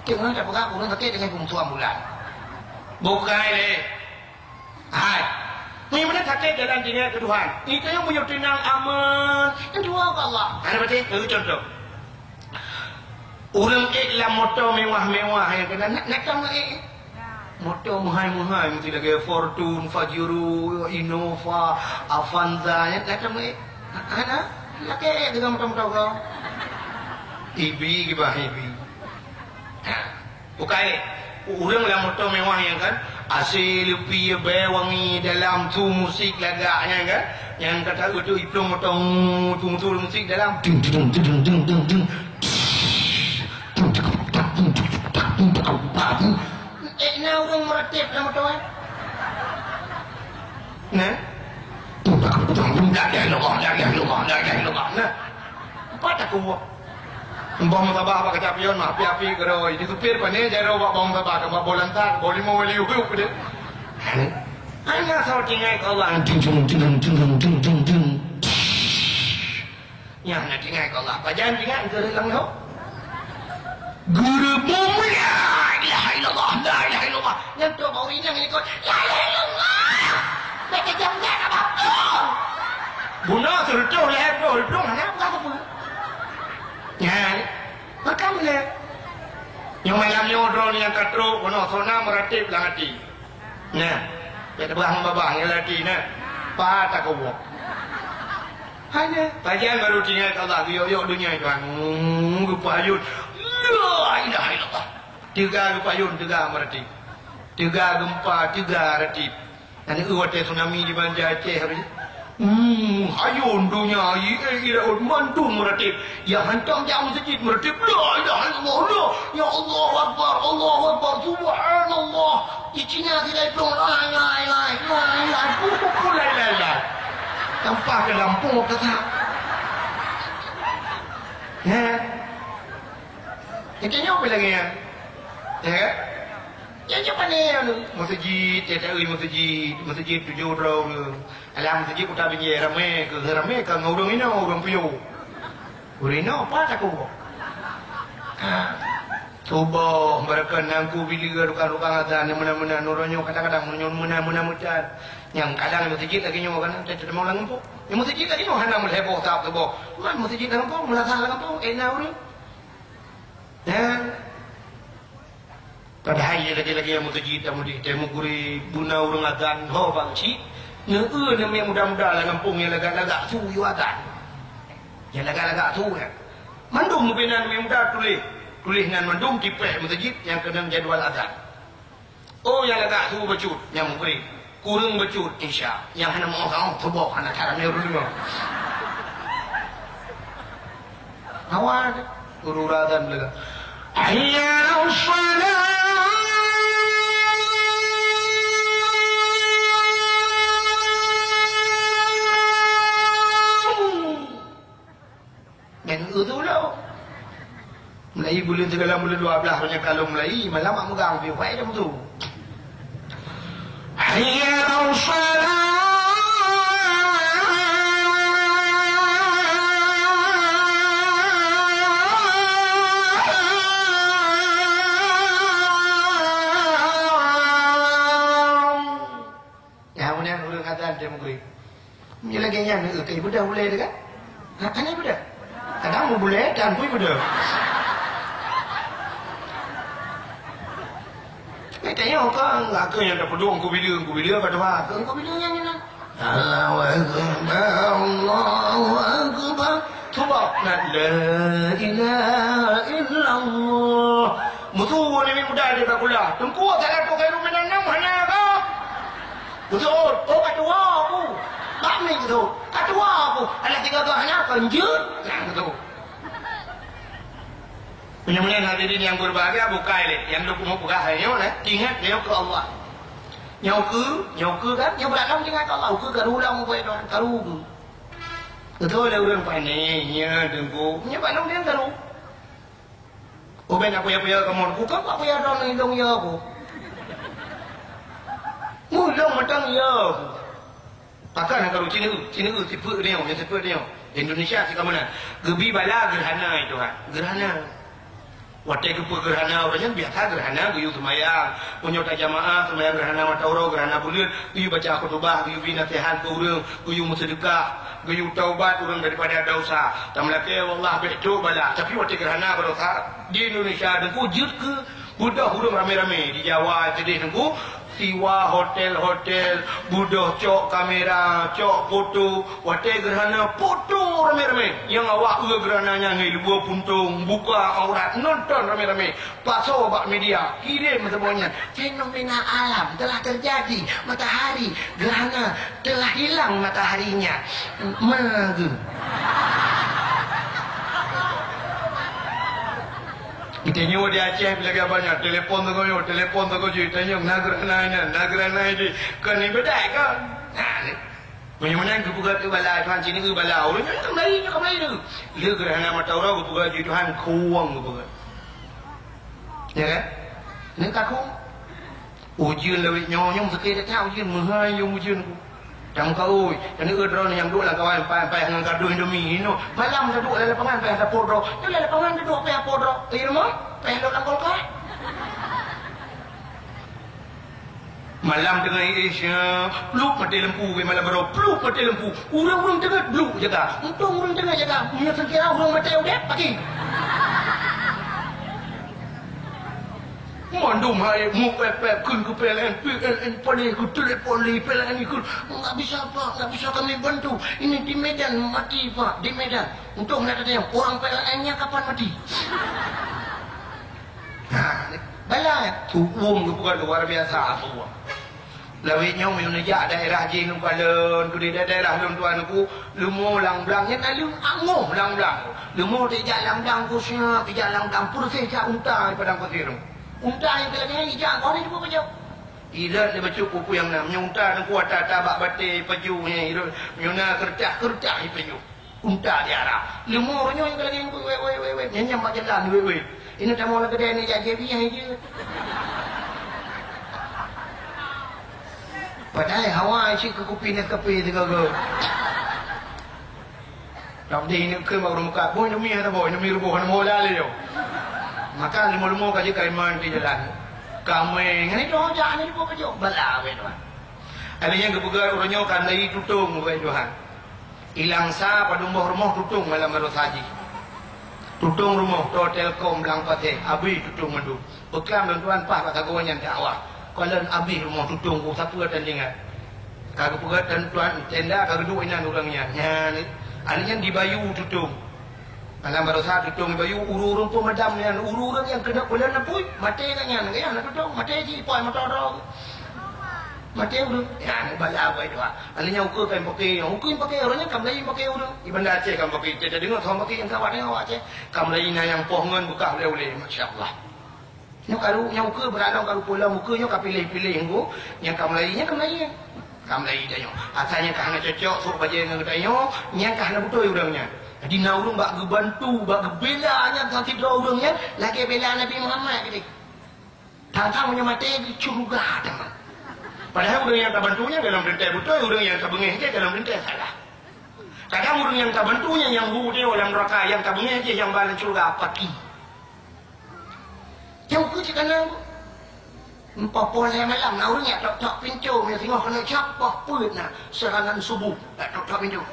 Tengok dah peugah ureueng sakét dengan tuan bulan. Bukai lé. Hai. Meunyoe meunan sakét jalan tinggai keu Tuhan. Itu nyang meunyoe teunang aman. Yang dua ke Allah. Ada berarti? Itu contoh. Ureueng ék lam moto mewah-mewah nyang keunan, na, na tam ék. Moto meuhai-meuhai, meusti lagèe Fortuner, Pajero, Innova, Avanza, nyang na tam ék. Hana, lakèe ék deungon moto-moto kau. Ibi gibah ibi. Ha. Bukai, ureueng lam moto mewah nyan kan, A C leupie, bèe wangi, dalam tu musik lagak nyan kan. Nyang kata beutôi iplueng moto, tu, tu musik dalam. Dung, dung, dung. Eh, na ureueng meuratéb lam moto, eh? Nah. La ilaha illallah, la ilaha illallah, la ilaha illallah. Nah. Apa tak kuat? Boh musabah bak kaca pion mah, api-api keudroe. Di supir pane jaroe bak boh musabah, ka bak boh lantak, boh limong wali uhup deh. Hana soe tinggai keu Allah. Dung, dung, dung. Nyan na tinggai keu Allah. Pajan tinggai keu lam lhok. Geureuboh la ilaha illallah, la ilaha illallah. Nyan tu bak ureueng nyang ikot, la ilaha illallah. Bèk tajam nyan abah. Bunoe seureutôh lhèe ploh, hana peugah sapeue. Nyan. Makam lé. Nyoe malam nyoe droeneuh nyang ka trok, bunoe sona meuratéb lam até. Nah, bèk tapeugah ngon babah, ngon lati, nah. Pat takeuwok. Hana, pajan barô tinggai keu Allah, geuyok-yok donya nyan. Hmm, geupayun. La ilaha illallah. Teuga geupayun, teuga meuratéb. Teuga geumpa, teuga ratéb. Nyan watèe tsunami di Banda Aceh hari. Hmm, hayun donya, ie, ie, laôt mandum meuratéb. Nyang hantom jak meuseujid meuratéb, la ilaha illallah, la, ya Allahu Akbar, Allahu Akbar, subhanallah. Di Cina sidai plueng, lai, lai, lai, lai, lai, pu, pu, pu, lai, lai, lai. Sampah keu lampôh kata. Ya. Jadi nyoe apa lagi ya? Ya kan? Ya, nyoe pane anu, meuseujid, ya, tak, meuseujid, meuseujid tujoh droe ureueng. Alah, meuseujid Kuta Binjai ramé, keu ramé ka ngon ureueng inoe, ureueng piôh. Ureueng inoe pat takeuwok. Ha. Suboh, barokon nangku bileue rukang-rukang azan, meunan-meunan, uroe nyoe kadang-kadang, meunyoe meunan-meunan meucan. Nyang kadang meuseujid lagèe nyoe kan, teurimong lam gampông. Nyang meuseujid lagèe nyoe hana meuheboh sab suboh. Man meuseujid lam gampông, meulasah lam gampông, ék na ureueng. Ya. Padahai lagèe-lagèe meuseujid dan mudih teuh muguri buna ureueng azan ho bang cit. Neu-eu neumè muda-muda lam gampông nyang lagak-lagak su yue azan. Nyang lagak-lagak su nyan. Mandum meubinan neumè muda tuléh. Tuléh nan mandum tipèh meuseujid nyang keunong jadwal azan. Oh, nyang lagak su bacut nyang muguri. Kureueng bacut, insya. Nyang hana meu'oh-'oh, tuboh hana cara nyoe ureueng nyoe. Awai, guru azan beuleuga. Hayya 'alas shalah. Nyan eu tu lom. Mulai buleuen sigohlom buleuen dua blah, banyak kalon mulai, malam mak megang piôh, wai dah beutôi. Hayya 'alas shalah. Ya, kemudian ureueng azan dia mugri. Meunyoe lagèe nyan, eh, ka ibeudôh ulèe teuh kan? Ha, hana ibeudôh. Kadang meubulèe dan pun ibeudôh. Tanyoe ka, ka nyang tapeuduek Teungku Bileu, Teungku Bileu ka tuha. Teungku Bileu nyan, nyan. Allahu Akbar, Allahu Akbar. Cuba, la ilaha illallah. Mutu ni muda dia ka kula. Teungku, salah tu kayu minanam hana ka? Betul. Oh, ka tuha aku. Bak ni tu. Ka tuha aku. Alah tiga gah hana ka, enjut. Nah, betul. Meunyoe hadirin nyang berbahagia, bukai lé. Nyang lôn peugah hai nyoe, eh. Ingat nyoe keu Allah. Nyoe keu, nyoe keu kan, nyoe bak lôn ingat Allah. Keu karu lôn buet Tuhan, karu keu. Beutôi lé ureueng pané, nya Teungku. Nyoe bak lôn dia karu. Ubé nak kuya-kuya kamoe, ku kan kuya droe lôn ya ku. Mulong mantong ya ku. Pakon nyang karu Cina, Cina sifeuet nyoe, nyang sifeuet nyoe. Indonesia sikamoe na. Geubi bala gerhana itu ha. Gerhana. Watée geupeu gerhana ureueng nyan biasa gerhana geuyue seumayang. Meunyoe tajamaah seumayang gerhana mata uroe, gerhana buleuen, geuyue baca khutubah, geuyue bi naseuhat keu ureueng, geuyue meuseudeukah, geuyue taubat ureueng daripada desya. Tameulakée wallah bék trok bala, tapi watée gerhana baroesa di Indonesia Teungku jeuet keu beudôh ureueng ramé-ramé di Jawa keudeh Teungku. Siwa hotel-hotel, beudôh cok kamera, cok foto. Watée gerhana, foto ramé-ramé. Nyang awak eu gerhana nyan ngon luwa puntông, buka aurat, nonton ramé-ramé. Pasoe bak media, kirém saboh nyan. Fenomena alam telah terjadi. Matahari, gerhana, telah hilang mataharinya. Meugeue. Geutanyoe di Aceh lagée banyak telepon teugoyo, telepon teugoyo, tanyong na gerhana nyan, na gerhana nyan. Kon ni beudai kon. Ha, ni. Meunyoe meunan geupeugah keu bala Tuhan sini keu bala. Ureueng nyan ka meulayi, nyan ka meulayi tu. Lé gerhana mata uroe geupeugah keu Tuhan khueng geupeugah. Ya kan? Ni ka khueng. Ujeuen lawét nyoe, nyoe meuseuké that ujeuen, meuhai yum ujeuen ku. Tameukaôi, keuneuk droeneuh nyang duek lam kawan, pai-pai ngon kardus Indomie inoe. Malam taduek lam lapangan, pai tapot droe. Nyoe lam lapangan taduek, pai tapot droe. Di rumoh, pai lôn lam kulkas. Malam teungoh Isya, plup maté lampu, malam baroe, plup maté lampu. Ureueng-ureueng teungoh bluek jaga. Untông ureueng teungoh jaga. Meunyoe seukira ureueng maté udeb, paki. Mandum hai mu pep-pep kheun keu P L N, P L N paléh keu telepon lé P L N ikheun, "Nggak bisa, Pak, nggak bisa kami bantu. Ini di Medan mati, Pak, di Medan." Untông na tanyong, "Orang P L N-nya kapan mati?" Nah, bala tu uang geupeugah luar biasa tu uang. Lawét nyoe meunyoe neujak daerah jih neukalon, keudeh daerah lôn tuan ku, leumo lam blang nyan na leumo lam blang. Leumo tijak lam blang ku siap, tijak lam blang peureuseh jak unta di padang pasir. Unta nyang keu lagèe nyan ijak keuh hana jipeupajoh. Ilot lé bacut kuku nyang na, meunyoe unta teungku ata-ata bak batèe ipajoh nyan, ilot meunyoe na keureutah-keureutah ipajoh. Unta di arah. Leumo uroe nyoe nyang keu lagèe nyan, wèe, wèe, wèe, wèe. Nyan, nyan bak jalan, wèe, wèe. Ini tamong lam keudè ni jak J B hai jeuet. Padahai hawa cit keu kupi Nescafe sigoe-goe. Tapi ini keu bak ureueng muka, boh Indomie hana boh, Indomie ruboh hana boh dah lé nyoe. Maka leumo-leumo ka jeuet ka iman di jalan. Kamè ngon itu jak ni dibawa pajoh. Bala wèe tuan. Ada nyang geupeugah uroe nyoe kan dari tutong wèe Tuhan. Ilang sa padum boh rumoh tutong malam baroe saji. Tutong rumoh, to Telkom blang paséh, abéh tutong mandum. Peuklam lôn tuan paih bak sagoe nyan dakwah. Kalon abéh rumoh tutong ku sapeue tan ingat. Ka geupeugöt lôn tuan tenda ka geuduek inan ureueng nyan. Nyan, aneuk nyan dibayu tutong. Malam baroesa tutong dibayu, ureueng-ureueng peumadam nyan, ureueng-ureueng nyang keuneuk peulon apui, maté gobnyan, gobnyan na tutong, maté jih, ipoi moto droe. Maté ureueng, nyan bala wèe tuan. Aneuk nyan ukeue kan paké, ukeue paké, ureueng nyan ka meulayi paké ureueng. Di Banda Aceh kan paké, teudeungoe thon paké nyang ka awak deungoe awak Aceh. Ka meulayi na nyang poh ngon beukah ulèe-ulèe, masya Allah. Nyoe karu, nyoe ukeue beurak lom karu pulang ukeue nyoe ka piléh-piléh ngku, nyang ka meulayi, nyang ka meulayi. Ka meulayi tanyoe. Asai nyang ka hana cocok sôk bajèe ngon geutanyoe, nyang ka hana beutôi ureueng nyan. Jadi na ureueng bak geubantu, bak geubela nyan, sasidroe ureueng nyan lagèe bela Nabi Muhammad keudéh. Tang-tang meunyoe maté geucuruga teuma. Padahai ureueng nyang tabantu nyan dalam teuntèe beutôi, ureueng nyang tabeungèh jih dalam teuntèe salah. Kadang ureueng nyang tabantu nyan nyang hu teuh lam neuraka, nyang tabeungèh jih nyang ba lam syeuruga, paki. Nyang keu cit kana empat poh lhèe malam na ureueng jak tok-tok pintoe, meunyoe singoh keuneuk cap, poh peuet na seurangan suboh, jak tok-tok pintoe.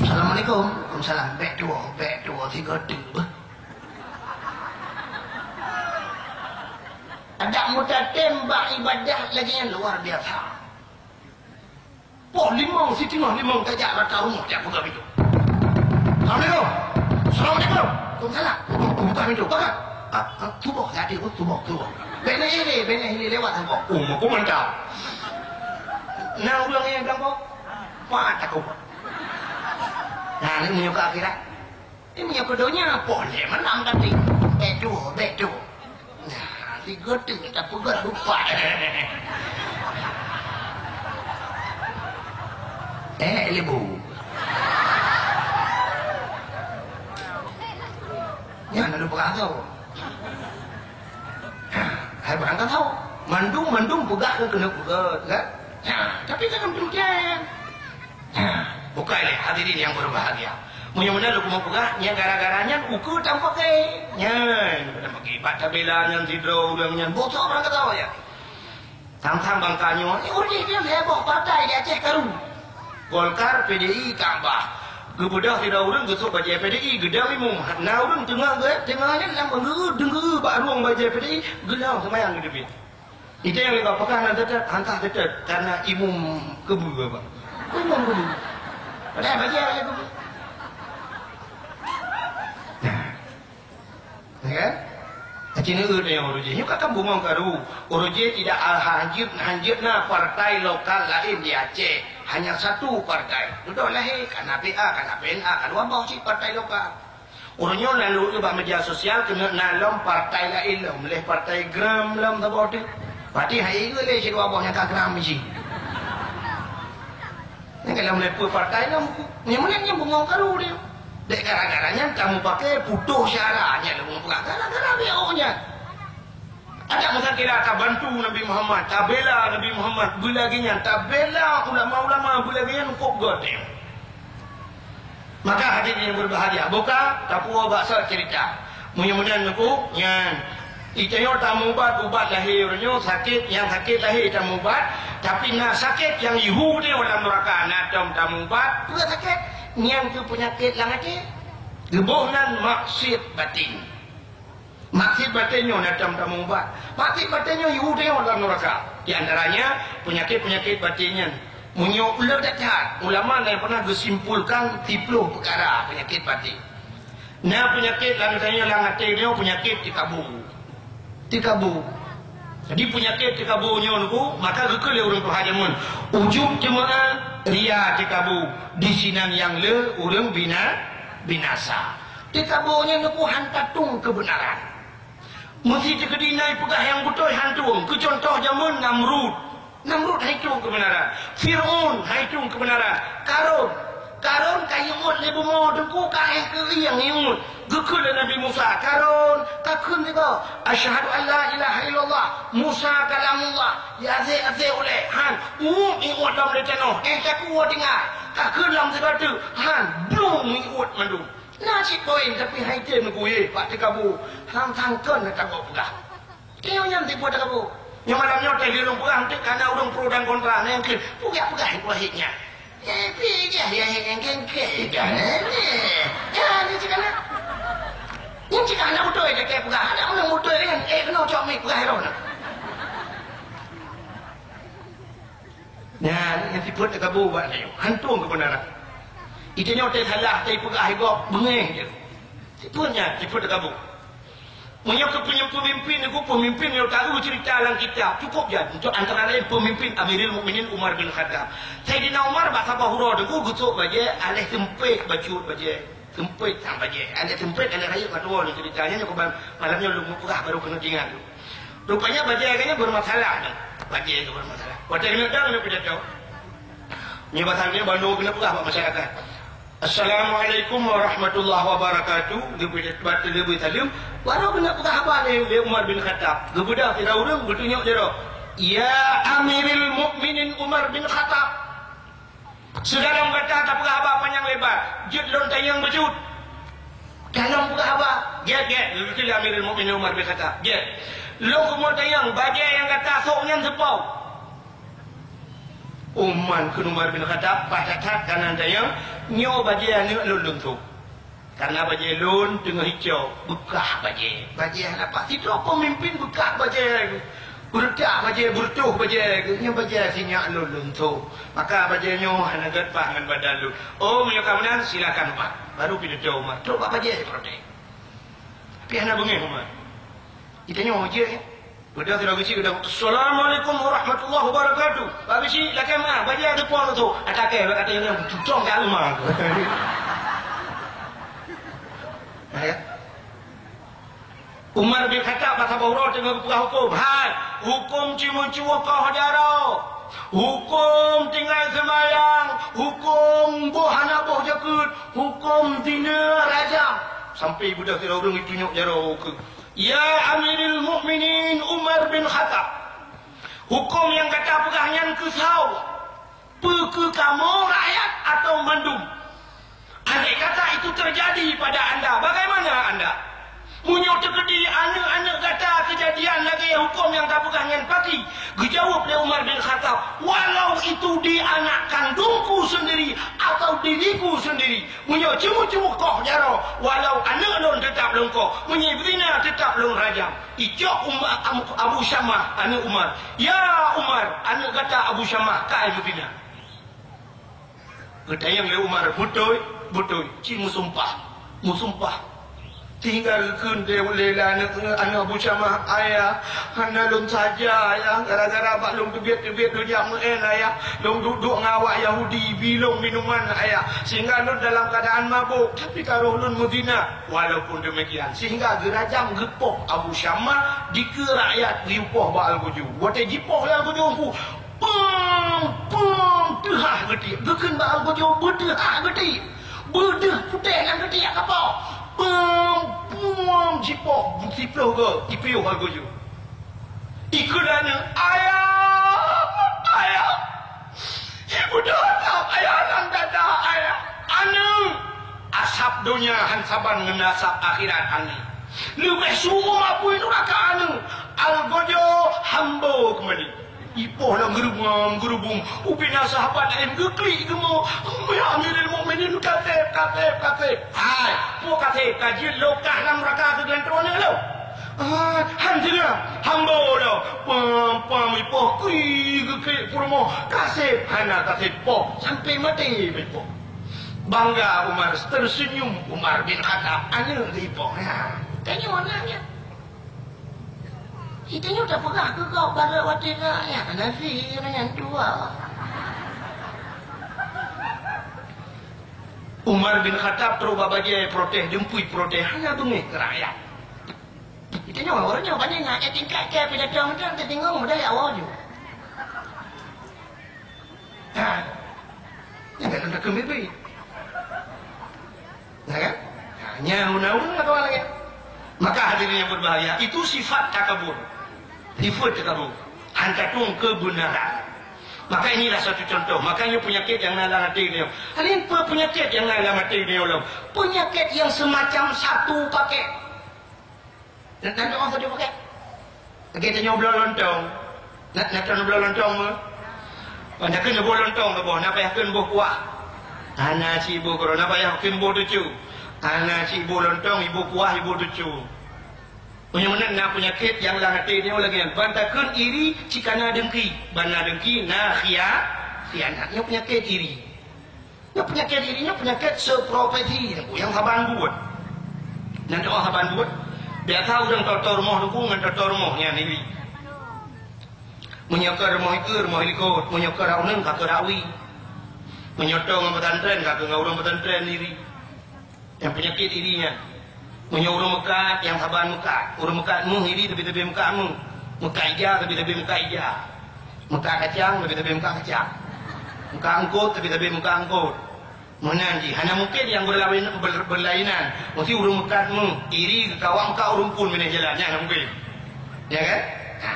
Assalamualaikum. Waalaikumsalam. Bèk tuwoe, bèk tuwoe, sigoe teuk beuh. Adak mutatem bak ibadah lagèe nyan luar biasa. Poh limong, siteungoh limong tajak rata rumoh jak peugah pintoe. "Assalamualaikum." "Assalamualaikum." "Waalaikumsalam." Buka pintoe. "Pakon?" "Ah, ah, tuboh tadi, oh, tuboh, tuboh." Bèk na ilèe, bèk na ilèe lewat tuboh. Oh, meukeumeuntang. Na ureueng nyang bilang boh? Pat takot. Nah, ni meunyoe keu akhirat. Ini meunyoe keu donya, poh lhèe malam tapi. Bèk tuwoe, bèk tuwoe. Nah, di geuteuk tapeugah lupa. Eh, lebu. Nyan lalu peugah tu. Hai barang ka tau. Mandum-mandum peugah ke kena peugah, kan? Ha, tapi jangan demikian. Ha, bukai lé hadirin yang berbahagia. Meunyoe meunan lôn peugah, nyan gara-gara nyan ukeue tapakai. Nyan, tapakai bak tabela nyan sidroe ureueng nyan. Bosok barang ka tau ya. Tang-tang bangka nyoe, eh, ureueng nyan heboh partai di Aceh karu. Golkar, P D I, Ka'bah. Geubeudôh sidroe ureueng geusok bajèe P D I, geudong imum. Na ureueng teungoh geu-, teungoh nyan lam geu-, deungoe bak rueng bajèe P D I, geulong seumayang geuteubiet. Ita nyang leuka peugah na teuteup, hantah teuteup, karena imum keubeu apa? Imum keubeu. Padahai bajèe lagèe keubeu. Nah. Ya kan? Aci neueu teuh nyang uroe jih. Nyoe ka bungong karu. Uroe jih tidak hanjeuet, hanjeuet na partai lokal laén di Aceh. Hanya satu partai. Dudoe lahé, kana P A, kana P N A, kana dua boh cit partai lokal. Uroe nyoe na lôn bak media sosial keuneuk na lom partai laén lom, lé partai gram lom saboh teuh. Berarti hai lé sidua boh nyang ka gram jih. Nyang ka lom lé peue partai lom, nyang meunan nyang bungong karu dia. Dek gara-gara nyan kamu pakai putus syara nyan lôn peugah gara-gara B O nyan. Adak masa kira tabantu Nabi Muhammad, tabela Nabi Muhammad, beulagèe nyan, tabela ulama-ulama beulagèe nyan kok göt nyan. Maka hadirin yang berbahagia, boka tapuo bak sot cerita. Meunyoe meunan neuku, nyan. Itanyoe tamubat, ubat lahé uroe nyoe, sakét, nyang sakét lahé tamubat, tapi na sakét nyang ihu teuh lam nuraka, na tom tamubat, peue sakét, nyang keu peunyakét lam até. Geuboh nan maksiet batin. Maksiet batin nyoe na tom tamubat. Maksiet batin nyoe ihu teuh lam nuraka. Di antaranya, peunyakét-peunyakét batin nyan. Meunyoe ulèe that-that, ulama na nyang pernah geusimpulkan siplôh peukara peunyakét batin. Na peunyakét lam tanyoe lam até nyoe peunyakét teukabu. Teukabu. Jadi peunyakét teukabu nyoe neuku, maka geukheun lé ureueng tuha jameun. Ujub teumeu'ah, ria teukabu, disinan nyang le ureueng bina-, binasa. Teukabu nyan neuku han tatong keubeunaran. Meuseuti keudina ipeugah nyang beutôi han tueng. Keu cuntoh jameun Namrud. Namrud han tueng keubeunaran. Fir'aun han tueng keubeunaran. Karun. Karun ka ingat lé bumoe teungku ka éh keu nyang ingat. Geukheun lé Nabi Musa, "Karun, ka kheun sigoe, 'Asyhadu an la ilaha illallah, Musa kalamullah.' Ya asé-asé ulèe, han, uep ingat lom lé tanoh, éh takue tinggai. Ka kheun lom sigoe teuk, han, blum ingat mandum." Na cit poin, tapi hai tem guyéh bak teukabu, sang-sang kon na tagoe peugah. Nyoe nyan tipu teukabu. Nyoe malam nyoe teuh lôn peugah, eunteuk kana ureueng pro dan kontra, na nyang kheun, peugah-peugah buah hik nyan. Eh, pi gah ya hik nyang kengkeng. Ya, ni cit kana. Nyan cit kana beutôi, dia kaya peugah. Ada ureueng beutôi kan, eh, kena cok mic peugah roh na. Nyan, nyang sifeuet teukabu bak nyoe. Hantom keubeunaran. Itanyoe teuh salah, teuh peugah gob, beungéh je. Sifeuet nyan, sifeuet teukabu. Meunyoe keu peumimpin, peumimpin nyoe tahu cerita lam kitab, cukup jan. Untuk antara lain pemimpin Amirul Mukminin Umar bin Khattab. Saidina Umar bak saboh uroe teungku geusok bajèe, aléh seumpét bacut bajèe. Seumpét sang bajèe. Aléh seumpét, aléh rayeuk meutuwö nyoe cerita nyan, nyoe keuban malam nyoe lôn peugah baru keuneuk ingat. Rupanya bajèe geuh nyan bermasalah nyoe. Bajèe geuh bermasalah. Watèe keuneuk dong nyoe pidato. Nyoe pasal nyoe bandum keuneuk peugah bak masyarakat. "Assalamualaikum warahmatullahi wabarakatuh." Geupidato bak leubeh saleuem, baru keuneuk peugah haba lé, lé Umar bin Khattab. Geubeudôh sidroe ureueng geutunyok sidroe, "Ya Amirul Mukminin Umar bin Khattab." Sigohlom gata tapeugah haba panyang lebar, jeuet lôn tanyong bacut. Ka lôn peugah haba, gèt, gèt, geukheun lé Amirul Mukminin Umar bin Khattab, gèt. Lôn keumeung tanyong, bajèe nyang gata sôk nyan soe po? Uman kheun Umar bin Khattab, bah that-that kanan tanyong, nyoe bajèe aneuk lôn lôn sôk. Karena bajèe lôn teungoh icok, beukah bajèe. Bajèe hana pat. Sidroe peumimpin beukah bajèe. Beureutak bajèe, beureutoh bajèe. Nyan bajèe sinyak lôn, lôn tho. Maka bajèe nyoe hana gèt paih ngon badan lôn. Oh, meunyoe ka meunan, silakan Umar. Baru pidato Umar. Trok bak bajèe protes. Tapi hana beungèh Umar. Geutanyoe jeuet, ya. Beudôh sidroe geuchik, geutanyoe, "Assalamualaikum warahmatullahi wabarakatuh." Bak geuchik, lakèe meu'ah, bajèe geupo lôn tho. Atakèe, bak até nyan, tutong ka leumah. Ya. Umar bin Khattab bak saboh uroe teungoh geupeugah hukôm. Hai, hukôm ceumeucue koh jaroe. Hukôm tinggai seumayang. Hukôm boh hana boh jakeuet. Hukôm zina rajam. Sampai beudôh sidroe ureueng jitunyok jaroe keu Ya Amirul Mukminin Umar bin Khattab, hukôm nyang gata peugah nyan keu saboh? Peu keu kamoe rakyat atawa mandum? Andai kata itu terjadi pada anda, bagaimana anda? Meunyoe teukeudi aneuk-aneuk gata keujadian lagèe hukôm nyang tapeugah nyan, pakri? Geujaweueb lé Umar bin Khattab, "Walau itu di anak kandungku sendiri atau diriku sendiri." Meunyoe ceumeucue koh jaroe, walau aneuk lôn teutap lôn koh, meunyoe beuzina teutap lôn rajam. Icok Umar, Abu, Abu Syamah, aneuk Umar. "Ya Umar, aneuk gata Abu Syamah ka beuzina." Geutanyong lé Umar, "Beutôi?" "Beutôi." Cit meusumpah. Meusumpah. Sehingga geukheun lé, lé aneuk, aneuk Abu Syamah, "Ayah, hana lôn saja, Ayah. Gara-gara bak lôn teubiet-teubiet lôn jak meu'èn, Ayah. Lôn duek-duek ngon awak Yahudi, bi lôn minuman, Ayah. Sehingga lôn dalam keadaan mabök, tapi ka roh lôn meuzina." Walaupun demikian, sehingga geurajam geupoh Abu Syamah dikeue rakyat geuyue poh bak Algojo. Watèe jipoh lé Algojo, Peuem, peuem, teuhah geutiek. Geukheun bak Algojo, beuteuhah geutiek. Beudeuh putéh nyang geutiek kapoh. Peuem, peuem, jipoh, siploh goe, ipiôh Algojo. Ikheun aneuk, "Ayah, ayah. Ibu dosa, ayah, nan dadah, ayah." Aneuk, asab donya han saban ngon asab akhirat aneuk. Leubeh su'um apui nuraka aneuk. Algojo hambo keumbali. Ipoh lam geurubum, geurubum. Ubena sahabat laén geuklik geumo. "Ya Amirul Mukminin, ka sép, ka sép, ka sép." "Hai, peue ka sép? Ka jeuet lokah lam nuraka keu geulantoe aneuk lôn?" "Ah, han deungoe, hambo lôn." Pam, pam, ipoh klik geuklik peurumoh. "Ka sép?" "Hana ka sép, poh." Sampai maté ipoh. Bangga Umar, tersenyum Umar bin Khattab, aneuk ipoh. Ha, tanyoe aneuk nyan. Geutanyoe tapeugah keu gob barat watèe na, ya, hana sih, nyan dua. Umar bin Khattab trok bak bajèe protes, jeumpui protes, hana beungèh keu rakyat. Geutanyoe, ureueng nyoe, pane na, eh, tingkat kèe pih datang, datang, teutingong, mudah ya, awak ju. Ha. Nyan kan takheun bibi. Ya kan? Ha, nyan undang-undang atau lagèe. Maka hadirin yang berbahagia, itu sifat takabur. Sifat takabur. Hantatung kebenaran. Maka inilah satu contoh. Makanya penyakit yang na lam até nyoe. Hadirin, pe-, penyakit yang na lam até nyoe lom. Penyakit yang semacam satu paket. Nan, nan doa sabe pakai. Lagèe tanyoe bloe lontong. Nan, nan tanyoe bloe lontong meuh. Ban takheun neuboh lontong neuboh, na payah kheun boh kuah. Hana cit boh keudroe, na payah kheun boh tucu. Hana cit boh lontong, iboh kuah, iboh tucu. Meunyoe meunan na peunyakét nyang lam até nyoe lagèe nyan. Ban takheun iri, cit ka na dengki. Ban na dengki, na khia-, khianat. Nyoe peunyakét iri. Nyoe peunyakét iri nyoe peunyakét seprofesi, nyang saban buet. Nyang doa saban buet. Biasa ureueng toto rumoh lubong ngon toto rumoh nyan iri. Meunyoe keu rumoh ikeue, rumoh likot, meunyoe keu rak uneuen, ka keu rak wie. Meunyoe tô ngon pesantren, ka keu ngon ureueng pesantren iri. Nyang peunyakét iri nyan. Meunyoe ureueng meukat, nyang saban meukat. Ureueng meukat méuh iri, teubi-teubi meukat méuh. Meukat ija, teubi-teubi meukat ija. Meukat kacang, teubi-teubi meukat kacang. Meukat eungkot, teubi-teubi meukat eungkot. Meunan jih, hana mungken nyang beurlawen-, ber-, beurlainan. Meusti ureueng meukat méuh, iri keu kawan meukat ureueng phôn binéh jalan, nyan hana mungken. Ya kan? Ha.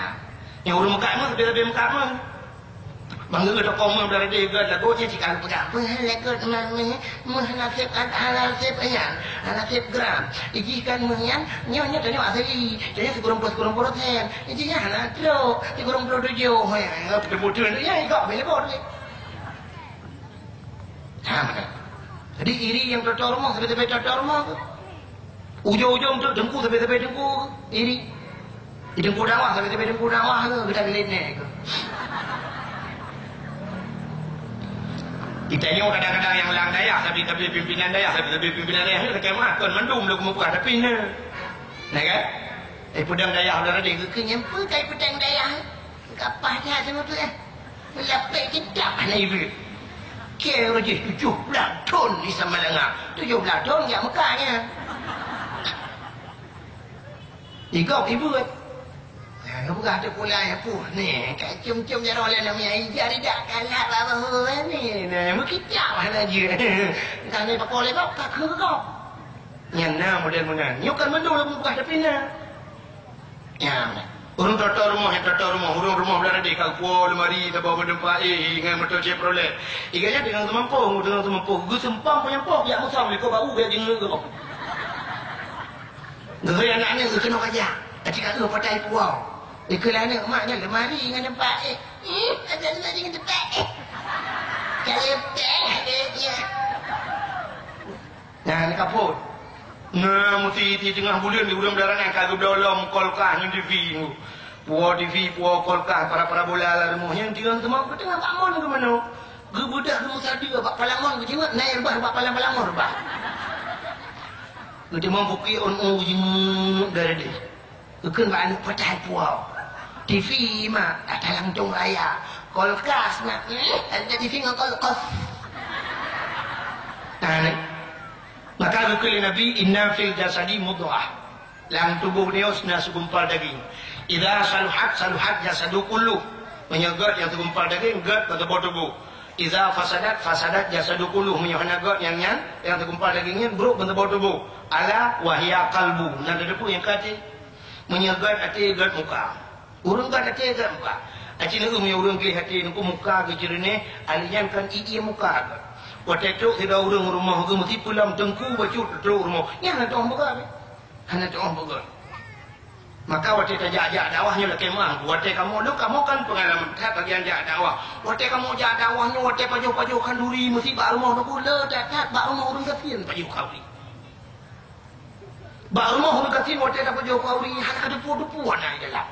Nyang ureueng meukat méuh, teubi-teubi meukat méuh. Manggeu toko méuh dari deh gèt lagoe nyan cit ka peugah. Méuh lagoe méuh, méuh, méuh naseb, naseb nyan, naseb gram. Ijih kan méuh nyan, nyoe, nyoe tanyoe asli. Tanyoe sikureueng ploh, sikureueng ploh persen. Ijih nyan hana trok, sikureueng ploh tujoh. Hei, hei, hei, beutôi-beutôi nyan, igop bela bot lé. Ha, meunan. Jadi iri nyang toto rumoh sabe-sabe toto rumoh tu. Ujong-ujong tu teungku sabe-sabe teungku iri. Di teungku dakwah sabe-sabe teungku dakwah tu kita gelit ni ke. Kita nyoe kadang-kadang nyang lam dayah sabe-sabe pimpinan dayah, sabe-sabe pimpinan dayah ni takheun mah kon mandum lôn muprah tapi na. Nah kan? Eh, peudong dayah udah ada ke nyampe kai peudong dayah. Kapah dia sama tu eh. Lapek kitab hana ibu. Kira jih tujuh belas thon di Samalanga. Tujuh belas thon jak Mekah nya. Igop ibu. Nah, peugah tu pula ya puh ni, kat cium-cium jaroe lain nama ya, ija ija kalah baba ni. Nah, meukitab hana je. Kan ni pakol igop, tak keu igop. Nyan na model meunan. Nyoe kan mandum lôn peugah tapi na. Nyan. Ureueng toto rumoh, nyang toto rumoh, ureueng rumoh blah deh ka puwoe lemari, saboh meudumpa, eh, ngon moto Chevrolet. Iga nyan deungon seumampong, deungon seumampong, geuseumpang peunyampoh, jak musang, likot bau, jak jingeuk. Geuhôi aneuk-aneuk geukeunong aja. Aci ka geuh patai puwoe. Dikeue lé aneuk mak nyan lemari ngon teumpat, eh. Ih, ada lemari ngon teumpat, eh. Kalau peng, ada dia. Nyan ka phon. Nah, meuti di teungoh buleuen di ureueng beularang nyan ka geubloe lom kulkas ngon T V nyoe. Puwoe T V, puwoe kulkas, para-para bola lam rumoh nyan tinggai teuma geuteungoh bak mon keu manoe. Geubeudoh rumoh sadeue bak palang mon geujimat, na reubah bak palang-palang mon reubah. Geuteuma bukée on-on geujimat dari deh. Geukheun bak aneuk patai puwoe. T V mak, ata langsong raya. Kulkas mak, eh, ada T V ngon kulkas. Nah, ni. Maka geukheun lé Nabi, "Inna fil jasadi mudghah." Lam tuboh nyoe na segumpal daging. Idza saluhat, saluhat jasadu kulluh. Meunyoe gét nyang segumpal daging, gét keu saboh tuboh. Idza fasadat, fasadat jasadu kulluh. Meunyoe hana gét nyang nyan, nyang segumpal daging nyan, brok keu saboh tuboh. Ala wa hiya qalbu. Nyan teudeuk nyang ka até. Meunyoe gét até, gét muka. Ureueng gét até gét muka. Aci neu meunyoe ureueng gleh até neu muka geuceureunéh, ahli nyan kan ie muka gét. Watée trok sidroe ureueng rumoh geuh meusipeue lam teungku bacut trok rumoh. Nyan hana tu'oh beugét. Hana tu'oh beugét. Maka watée tajak-jak dakwah nyoe lakée meuah, watée kamoe lôn, kamoe kan peungalaman that bagian jak dakwah. Watée kamoe jak dakwah nyoe, watée pajoh-pajoh khanduri meusi bak rumoh teungku, le that-that bak rumoh ureueng gasien pajoh khanduri. Bak rumoh ureueng gasien watée tapajoh khanduri, hana ka teupeue-teupeue na di dalam.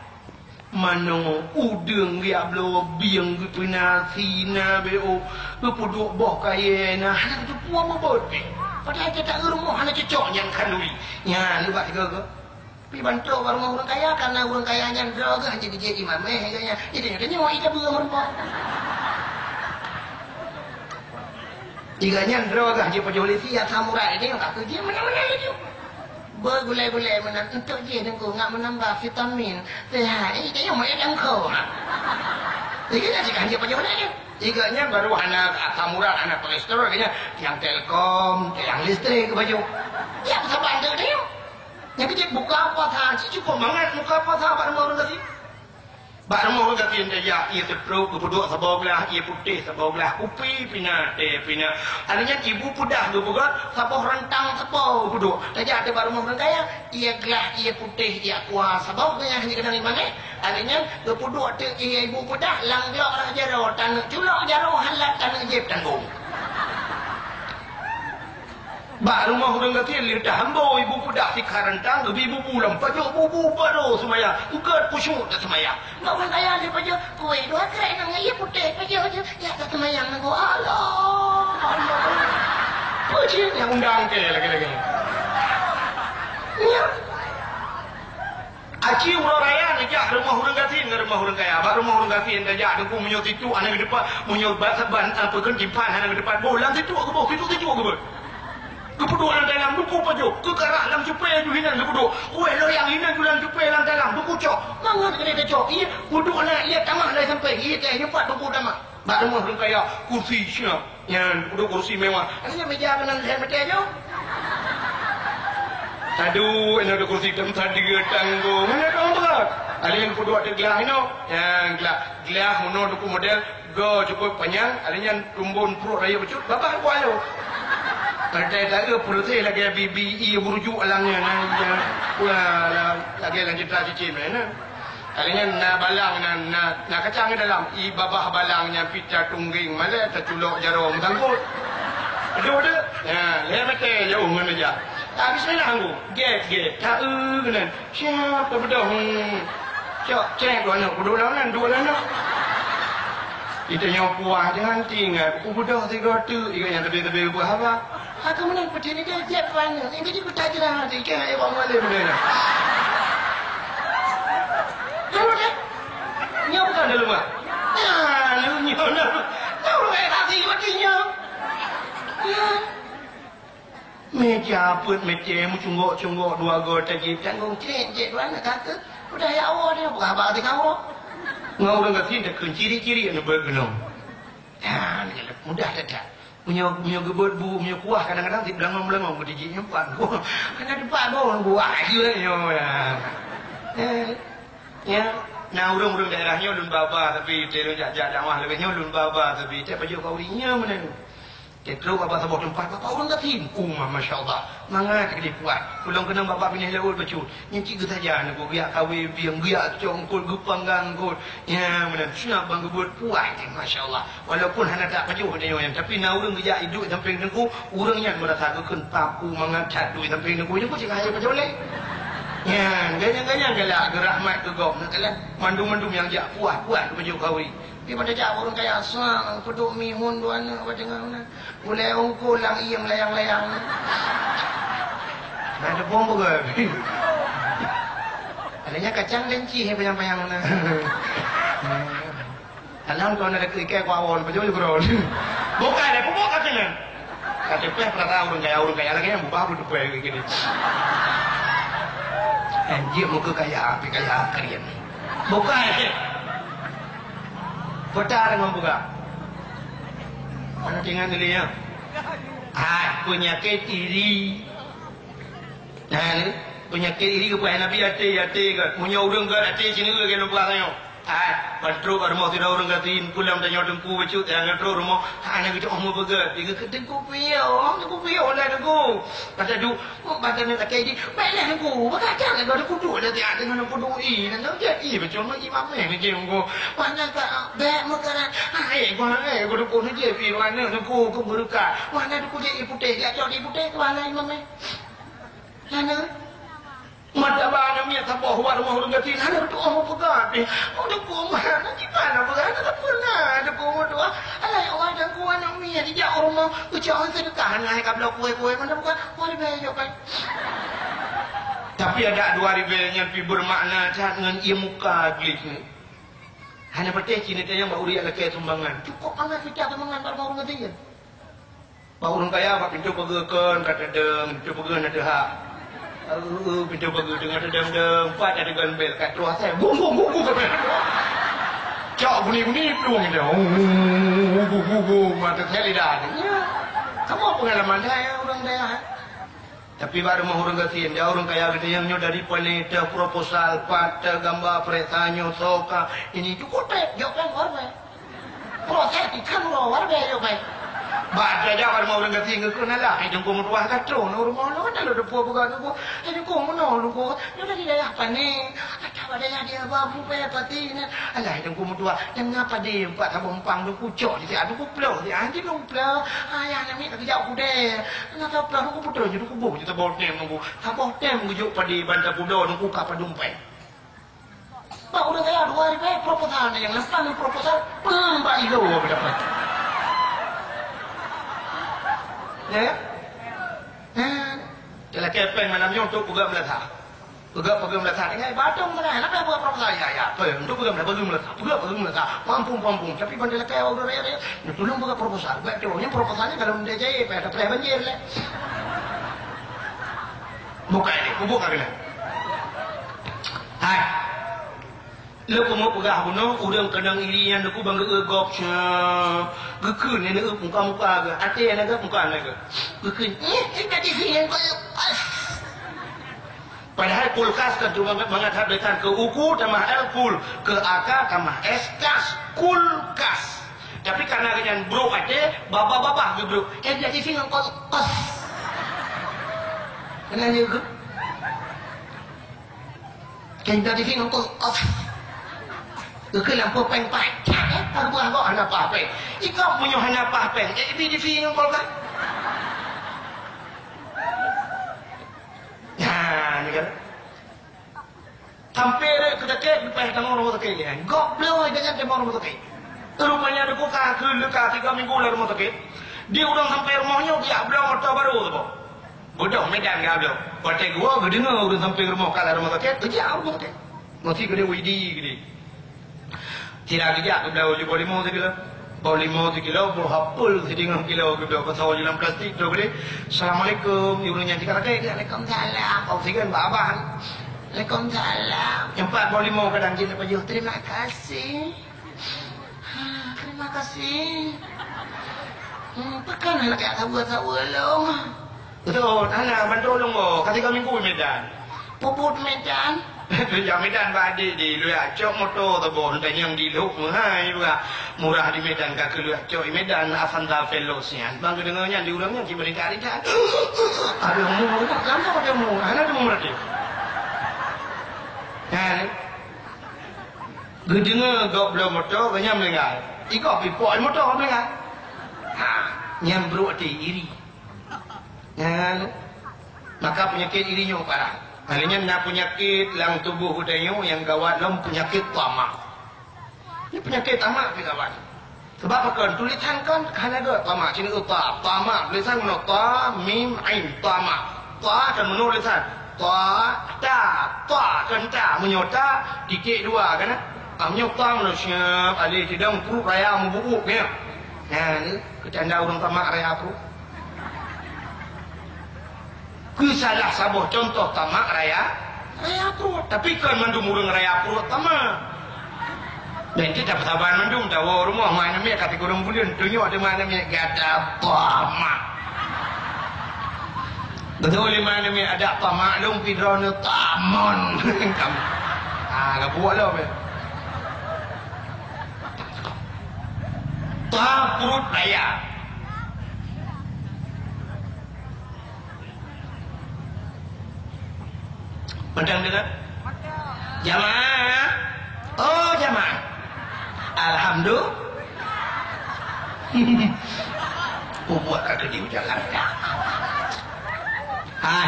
Manoe, udeueng geujak bloe bieng geupeuna, sina beo, geupeuduek boh kayée na, hana ka teupeue meubeut pih. Padahai gata rumoh hana cocok nyan khanduri. Nyan ubak sigoe-goe. Pi bantu bak rumoh ureueng kaya, karena ureueng kaya nyan droe geuh hana jeuet imam, eh, geuh nyan. Jadi nyoe, nyoe, ita beuh rumoh. Iga nyan droe gah jipajoh lé si asam urat, nyoe ka keu jih meunan-meunan laju. Beugulée-gulée meunan, untuk jih Teungku ngat meunambah vitamin. Sehat, eh, nyoe meuet lam kho. Iga nyan jih kan jipajoh lé. Iga nyan baru hana asam urat, hana kolesterol, iga nyan tiang telkom, tiang listrik pajoh. Ya, saban tu dia. Nyang keujieb buka puasa, cit cukôp mangat buka puasa bak rumoh ureueng gasien. Bak rumoh ureueng gasien tajak, ie teutrok geupeuduek saboh glah, ie putéh saboh glah, kupi pih na, teh pih na. Alèh nyan ibu peudah geupeugöt saboh rantang sapo geupeuduek. Tajak teuk bak rumoh ureueng kaya, ie glah, ie putéh, ie aqua saboh glah nyan keudang iman, eh. Alèh nyan geupeuduek teuk ie ibu peudah lam glok rhah jaroe, taneuk culok jaroe, halat taneuk jieb tanggong. Bak rumoh ureueng gasien lé teuhambo ibu peudah sikha rantang, geubi bubu lam pajoh, bubu barô seumayang, eungkôt khusyuk taseumayang. Bak ureueng kaya lé pajoh, kueh dua krek ngon ie putéh pajoh, jak taseumayang nanggroe. Allah, Allah. Peue cit nyang undang keu lagèe-lagèe nyan? Aci uroe raya neujak rumoh ureueng gasien ngon rumoh ureueng kaya. Bak rumoh ureueng gasien tajak, Teungku, meunyoe situek hana geuteupat, meunyoe ban, ban, apa, kheun timphan hana geuteupat, boh lam situek geuboh, situek-situek geuboh. Geupeuduek lam dalam, Teungku, pajoh, keukarah lam supré ju hinan geupeuduek. Kueh loyang hinan ju lam supré lam dalam, Teungku, cok. Mangat keuneuk tacok, ie peuduek na, ie tamah lai sampéng, ie teh nyumpat, Teungku, tamah. Bak rumoh ureueng kaya, kursi siap. Nyan, duduk kursi mewah. Ada nyan meja keunan lhèe meter nyoe. Sadu, inoe di kursi tem sadu tanggong. Mana dong tu? Ada yang kudu ada gelah inoe. Yang gelah, gelah inoe duku model go cukup panjang, ada nyan tumbon pruet raya bacut, babah dua lo. Ada tak ke putih lagi bibi i burujuk alangnya. Nah, ya. Wah, la-, lagi lanjut tak cicim, eh, nah. Kali nyan na balang, na, na, na kacang di dalam. I babah balang nyan pih tatunggeng malèe, taculok jaroe meusangkot. Aduh, aduh. Ya, Eh, mete jauh ngon meja. Tak bismillah ngku. Gét, gét. Tak, eh, keunan. Siap, tak beudôh. Hmm. Cok, cek dua aneuk. Kudu lawan nan, dua aneuk. Kita nyoe puah jangan tinggal. Kubeudôh tiga tu. Ingat yang tebé-tebé buah apa? Aku menang peti ni dia jep dua aneuk. Ini jadi peta jelas. Ikan air bawang malam dia. Lalu dia. Nyoe bukan dalam ah. Ya, nyoe, nyoe, nyoe. Nyoe orang kaya kaki matinya. Ya. Meja peuet meucé meucunggok-cunggok dua goe tajép tanggong cék-cék dua aneuk kata. Udah ya Allah dia buka haba teuka Allah. Ngon ureueng gasien takheun ciri-ciri aneuk beuet gunong. Nah, mudah that-that. Meunyoe, meunyoe geubeuet bu, meunyoe kuah kadang-kadang sit beulangong-beulangong keudijik nyoe pat. Hana teumpat boh buah je nyoe ya. Eh, ya. Nah, ureueng-ureueng daerah nyoe lôn ba-ba tapi teuh lôn jak-jak dakwah lagèe nyoe lôn ba-ba tapi teuh pajoh khauri nyoe meunan. Teutrok bak saboh teumpat, bak ureueng gasien. Oh, ma-, masya Allah. Mangat keudéh puas. Ulôn keunong bak binéh laôt bacut. Nyan cit geusaja neugok geujak kawé bieng, geujak cok eungkôt, geupanggang eungkôt. Nya, meunan seunab ban geubeuet puas teuh, masya Allah. Walaupun hana tapajoh tanyoe nyan, tapi na ureueng geujak iduek sampéng teungku, ureueng nyan meurasa geukheun paku mangat that duek sampéng teungku. Nyan cit ka hayeu pajoh lé. Nyan, ganyang-ganyang galak geurahmat keu gob. Nah, galak mandum-mandum nyang jak puas, puas geupajoh khauri. Di pada jak ureueng kaya sang, peuduek mihun dua aneuk bak teungoh na. Ulèe ungkon lam ié meulayang-layang. Nah, teupeue beugèt. Adanya kacang dan cih payang-payang na. Dalam kau na dekat ikai ku awon, pajoh je keudroe. Bukan, aku bukan kena. Ka teupeh peurasaan ureueng kaya, ureueng kaya lagèe nyan bubah beuteupeh lagèe nyan. Anjing muka kaya, tapi kaya kalian. Bukai. Peuta deungon peugah. Mana tinggal dulu ya? Ah, penyakit iri. Nah, ni, penyakit iri ke buah Nabi até, até ke. Punya ureueng ke até sini ke kena buah sanyo. Hai, ban trok bak rumoh sidroe ureueng gasien, pulang tanyoe teungku bacut, nyang trok rumoh, hana geucok oh meupeugèt. Dia kata, "Teungku piôh, teungku piôh lah teungku." Kata du, oh, bak tanyoe lakèe di, "Baiklah teungku, beukacang lah teungku duek dah tiap teungoh teungku duek i, dan teungku jadi bacut meuimam meh macam teungku. Mana tak, bèk meukarat, hai, gua hai, gua teungku ni je pi mana teungku, ku beureukat. Mana teungku je i putéh, jak cok di putéh, ku halai imam meh." Hana. Mata ba aneuk miet saboh, wak rumoh ureueng gasien, hana tuoh meupeugah pih. Oh, teungku, hana kiban na peugah, hana peuna teungku meutuah. Alah, ya Allah, teungku, aneuk miet, ijak u rumoh, geucok seudeukah, hana hai ka bloe kué-kué, mana bukan, dua ribèe jok kai. Tapi adak dua ribèe nyan pih beumakna that ngon ié muka gleh nyan. Hana patéh cit neutanyong bak ureueng lakèe sumbangan. Cukôp mangat mita sumbangan bak rumoh ureueng gasien. Bak ureueng kaya, bak pintoe pageue kon ka teudeung, pintoe pageue na teuhah. Eh, pintoe pageue teungoh teudeung-deung, pat teudeung bel, ka troh asai. Bung, bung, bung, bung, ka bel. Cok bunyi-bunyi plueng dia. Bung, bung, bung, bung, bung, mata saya lidah ni. Ya. Kamu pengalaman saya ureueng dayah, eh? Tapi bak rumoh ureueng gasien, ya ureueng kaya geutanyoe nyoe dari pane teuh proposal, pat teuh gamba, peuriksa nyoe soe ka. Ini tu kotek, jok kan warna. Proses ikan lo, warga yo pai. Bak aja bak rumoh ureueng gasien geukheun alah, hai teungku meutuah ka troh ngon rumoh lôn, lalu deungon peugah teungku, hai teungku meunoe teungku, nyoe dari dayah pane, atawa dayah dia babu pe pati na. Alah, hai teungku meutuah, nyang na padé empat saboh empang teungku cok di siat teungku ploh, di anjing teungku ploh. Ayah nami tak kejak kudé. Na ka ploh teungku beutôi nyoe teungku boh, nyoe saboh tem teungku. Saboh tem geujok padé ban tapudoe teungku ka padum pai. Bak ureueng kaya dua ribèe proposal, nyang lempang proposal, peumbak ilo beudapat. Ya, ya? Ha. Lakèe péng malam nyoe untuk peugah meulasa. Peugah, peugah meulasa. Ingat, batong mana? Kenapa buat proposal? Ya, ya. Péng untuk peugah meulasa, peugah meulasa. Peugah, peugah meulasa. Pampung, pampung. Tapi ban lakèe ureueng raya-raya, tolong peugah proposal. Buat tu, ini proposalnya kalau mendia jaya, payah terpilih banjir lah. Bukai ni, kubu ka keunan. Hai. Lé peumeupeugah bunoe, ureueng keunong iri nyan teungku ban geu-eu gob, cia. Geukheun nyan geu muka-muka geu, até nyan geu muka nyan geu. Geukheun, "Eh, eh, tadi sih yang kau lepas." Padahai kulkas kan cuma mangat habétan keu uku tamah L kul, keu aka tamah S kas, kulkas. Tapi karena geuhnyan brok até, babah-babah geubrok. Eh, jadi sih ngon kos, kos. Kena nyoe geuh. Kena jadi sih ngon kos, kos. Keu lampu péng paih. Cak, eh, tak buah kok hana paih péng. Ikau punya hana paih péng. Eh, ibi di sih ngon kos kan. Keu sakét leupah tamong rumoh sakét nyan. Gob bloe, jangan tamong rumoh sakét. Rupanya deuh ka keu leuka tiga minggu lam rumoh sakét. Di ureueng sampai rumoh nyoe geujak bloe moto barô saboh. Beudôh Medan geubloe. Watèe geuwoe geudeungoe ureueng sampai rumoh ka lam rumoh sakét, geujak rumoh sakét. Meusti geudeh widi geudeh. Sira geujak geubloe laju boh limong sikilo. Boh limong sikilo, boh apel siteungoh kilo geubloe, pasoe laju lam plastik, troh geudeh. "Assalamualaikum," ureueng nyan cit ka lagèe, "Waalaikumsalam." Oksigen bak babah. "Waalaikumsalam." Nyang pat boh limong kadang jih pajoh, "Terima kasih." "Ha, terima kasih." "Hmm, pakon hana kajak saweue-saweue lôn?" "Beutôi, hana, ban tolong boh, ka tiga minggu Medan." "Peubuet Medan?" "Lôn jak Medan bak adék di, lôn jak cok moto saboh, tanyong di Lhok meuhai, murah di Medan, ka keu lôn jak cok di Medan, Avanza Veloz nyan." Ban geudeungoe nyan di ureueng nyan, cit meurintah-rintah. Ada umur, lama ada umur, hana ada umur dia. Kan? Geudeungoe gob bloe moto, geuhnyan meuninggai. Igob ipok moto meuninggai. Ha, nyan brok até iri. Nyan, maka peunyakét iri nyoe parah. Hal nyan na peunyakét lam tuboh geutanyoe nyang gawat lom, peunyakét tamak. Nyoe peunyakét tamak pih gawat. Sabab pakon? Tulisan kon hana gèt tamak, cit ta, tamak, tulisan meunoe ta, mim, ain, tamak. Ta kon meunoe tulisan. Ta, ta, ta kon ta, meunyoe ta, titik dua kan? Ah, meunyoe ta meunoe siap, alèh sidang pruet raya meubuuk kan? Nah, ni keucanda ureueng tamak raya pruet. Keu salah saboh cuntoh tamak raya, raya pruet. Tapi kon mandum ureueng raya pruet tamak. Dan kita peusaban mandum, tawoe rumoh, ma aneuk miet ka tikurong buleuen, tunyok di ma aneuk miet gata tamak. Beutôi lé ma aneuk miet, adak tamak lôn pih droeneuh tamon. Kamu. Ah, ka buet lom, ya. Ta pruet raya. Mantong deungoe? Jamaah. Oh, jamaah. Alhamdulillah. Kubuat ka keudéh jalan. Hai.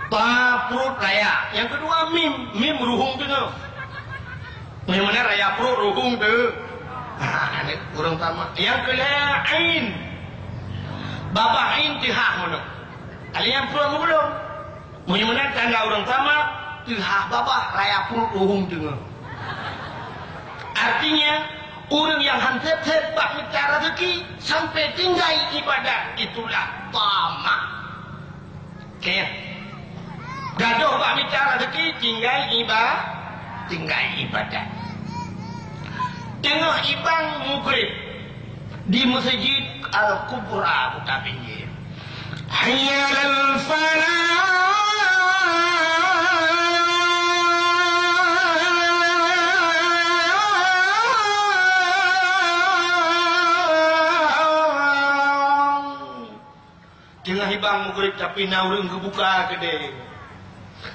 Ta pruet raya. Nyang keudua mim. Mim ruhueng teungoh. Meunyoe meunan raya pruet ruhueng teuh. Ha, ni ureueng tamak. Nyang keulhèe ain. Babah ain teuhah meunoe. Alèh nyan pruet meuglom. Meunyoe meunan tanda ureueng tamak, teuhah babah raya pruet ruhueng teungoh. Artinya, ureueng nyang han sép-sép bak mita rezeki sampai tinggai ibadat, itulah tamak. Oke. Gadôh bak mita rezeki tinggai iba-, tinggai ibadat. Teungoh ibang mugrib di Masjid Al-Kubra Kuta Pinjir. Hayya 'alal falah. Teungoh ibang mugrib, tapi na ureueng geubuka keudè.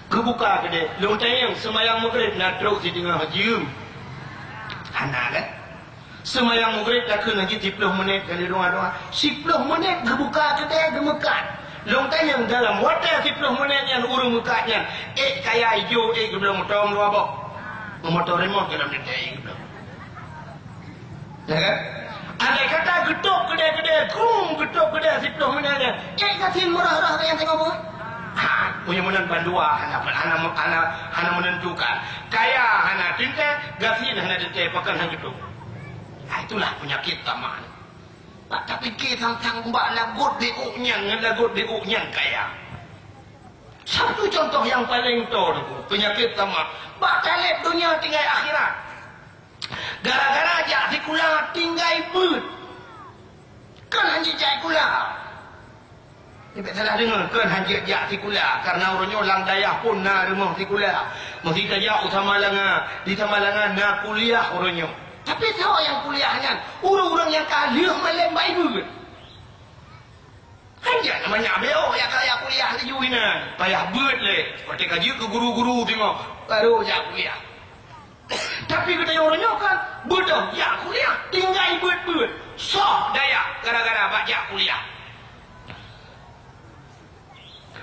Geubuka keudè. Lôn tanyong, seumayang mugrib na trok siteungoh jeuem? Hana, kan? Seumayang mugrib takheun lagèe siplôh menit kali dua-dua. Siplôh menit geubuka keudè, geumeukat. Lôn tanyong, dalam watèe siplôh menit nyan ureueng meukat nyan, ék kaya ijo, ék geubloe moto meureuboh. Moto remote dalam teuntèe ék geubloe. Ya kan? Andai kata geutôp keudè-keudè, krum geutôp keudè siplôh menit nyan, ék gasien meurah-rah nyang teungoh buet? Ha, meunyoe meunan bandua hana, hana, hana, hana menentukan. Kaya hana teuntèe, gasien hana teuntèe, pakon han geutôp. Ha, itulah peunyakét tamak. Bak tapike sang-sang bak lagot dé'ok nyan ngon lagot dé'ok nyan kaya. Satu contoh nyang paleng tô, Teungku, peunyakét tamak. Bak taleb donya tinggai akhirat. Gara-gara jak sikula tinggai beuet. Kon han jijak sikula. Nibak salah deungoe, kon han jijak sikula. Karena uroe nyoe lam dayah pun na rumoh sikula. Meusika jak u Samalanga, di Samalanga na kuliah uroe nyoe. Tapi soe nyang kuliah nyan? Ureueng-ureueng nyang ka lheueh malém bak beuet. Kan jak banyak beok nyang kaya kuliah laju inan. Payah beuet lé. Watèe ka jeuet keu guru-guru teungoh, baru jak kuliah. Tapi geutanyoe uroe nyoe kan, beudôh jak kuliah, tinggai beuet-beuet. Soh daya gara-gara bak jak kuliah.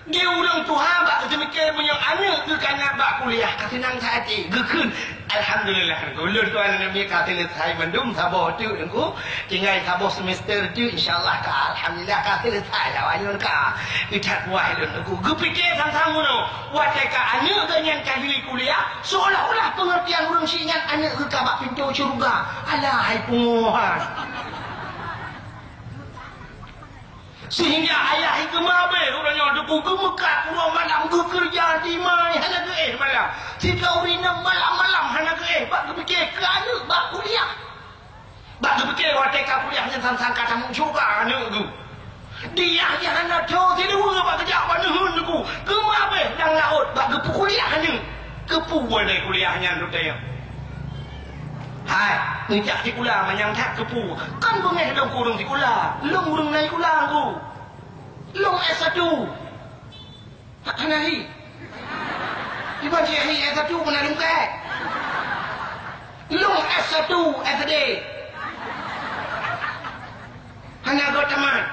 Di ureuëng tuha bak geuteumiké meunyoe aneuëk geuh ka na bak kuliah, ka seunang that até. Geukheun, "Alhamdulillah, ulôn tuan aneuk miet ka seuleusoe bandum saboh teuk, Teungku. Tinggai saboh semester teuk, insya Allah ka, alhamdulillah, ka seuleusoe awaknyan ka. Geucat puas lôn, Teungku." Geupike sang-sang uroe, watée ka aneuëk geuh nyan ka jri kuliah, seolah-olah pengertian ureuëng syiek nyan aneuëk geuh ka bak pintoe syeuruga. Alah, hai pungoh, hai. Sehingga ayah geumabeh uroe nyoe Teungku, geumeukat uroe malam, geukeureuja dimai hana geuéh malam. Sidroe ureuëng inong malam-malam hana geuéh bak geupike keu aneuëk bak kuliah. Bak geupike watée ka kuliah nyan sang-sang ka tamong syeuruga aneuëk geuh. Di yah jih hana tho siluweue bak geujak bak neuheun Teungku, geumabeh lam laôt bak geupeukuliah aneuëk. Keupeue lé kuliah nyan rupanya? Hai, neujak sikula manyang that keupeue? Kan beungéh lôn keu ureuëng sikula. Lôn ureuëng na sikula Teungku. Lôn S satu. Hana hi. Iban cit hi S satu pun ada muka. Lôn S satu S D. Hana gét tamat.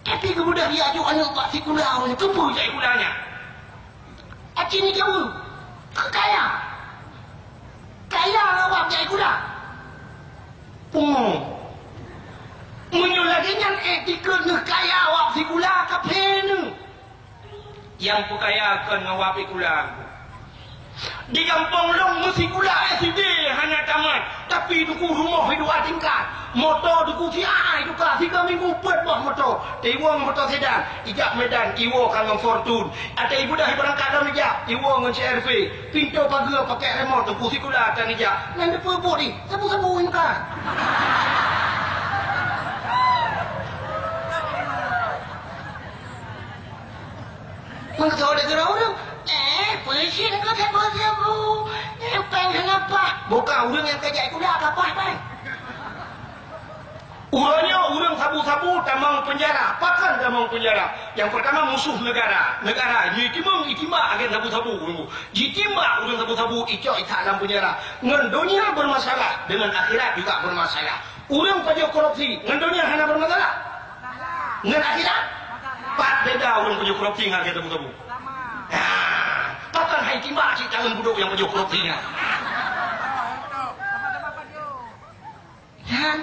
Tapi geubeudôh jijak aneuëk bak sikula, keupeue jak sikula nyan? Aci neujaweueb, keu kaya. Kaya awak jak sikula. Pungo. Meunyoe lagée nyan éh, dikeue neuh kaya awak sikula, kaphé neuh. Nyang peukaya kon ngon wab sikula. Di gampông lôn meusikula S D hana tamat, tapi Teungku rumoh dua tingkat. Moto Teungku siat tuka, tiga minggu peuet boh moto. Teuiwoe ngon moto sedan, ijak Medan, iwoe ka ngon Fortune. Ateueh ibudah ibarangkat lom ijak, iwoe ngon C R V. Pintoe pageue pakai remote Teungku sikula tan ijak. Nyan dipeubuet di sabu-sabu muka. Meukeusut lé sidroe ureuëng, "Eh, peue cit keu sabu-sabu? Eh, péng hana paih." Bukan ureuëng nyang ka jak sikula ka paih péng. Uroe nyoe ureuëng sabu-sabu tamong peunjara. Pakon tamong peunjara? Nyang peurtama musoh neugara. Neugara jitimbang, jitimbak agen sabu-sabu. Jitimbak ureuëng sabu-sabu, icok itak lam peunjara. Ngon donya bermasalah, dengan akhirat juga bermasalah. Ureuëng pajoh korupsi, ngon donya hana bermasalah? Ngon akhirat? Pat beda ureuëng pajoh korupsi ngon agen sabu-sabu? Nah, pakon hai timbak cit tangan budok nyang pajoh korupsi nyan? Kan?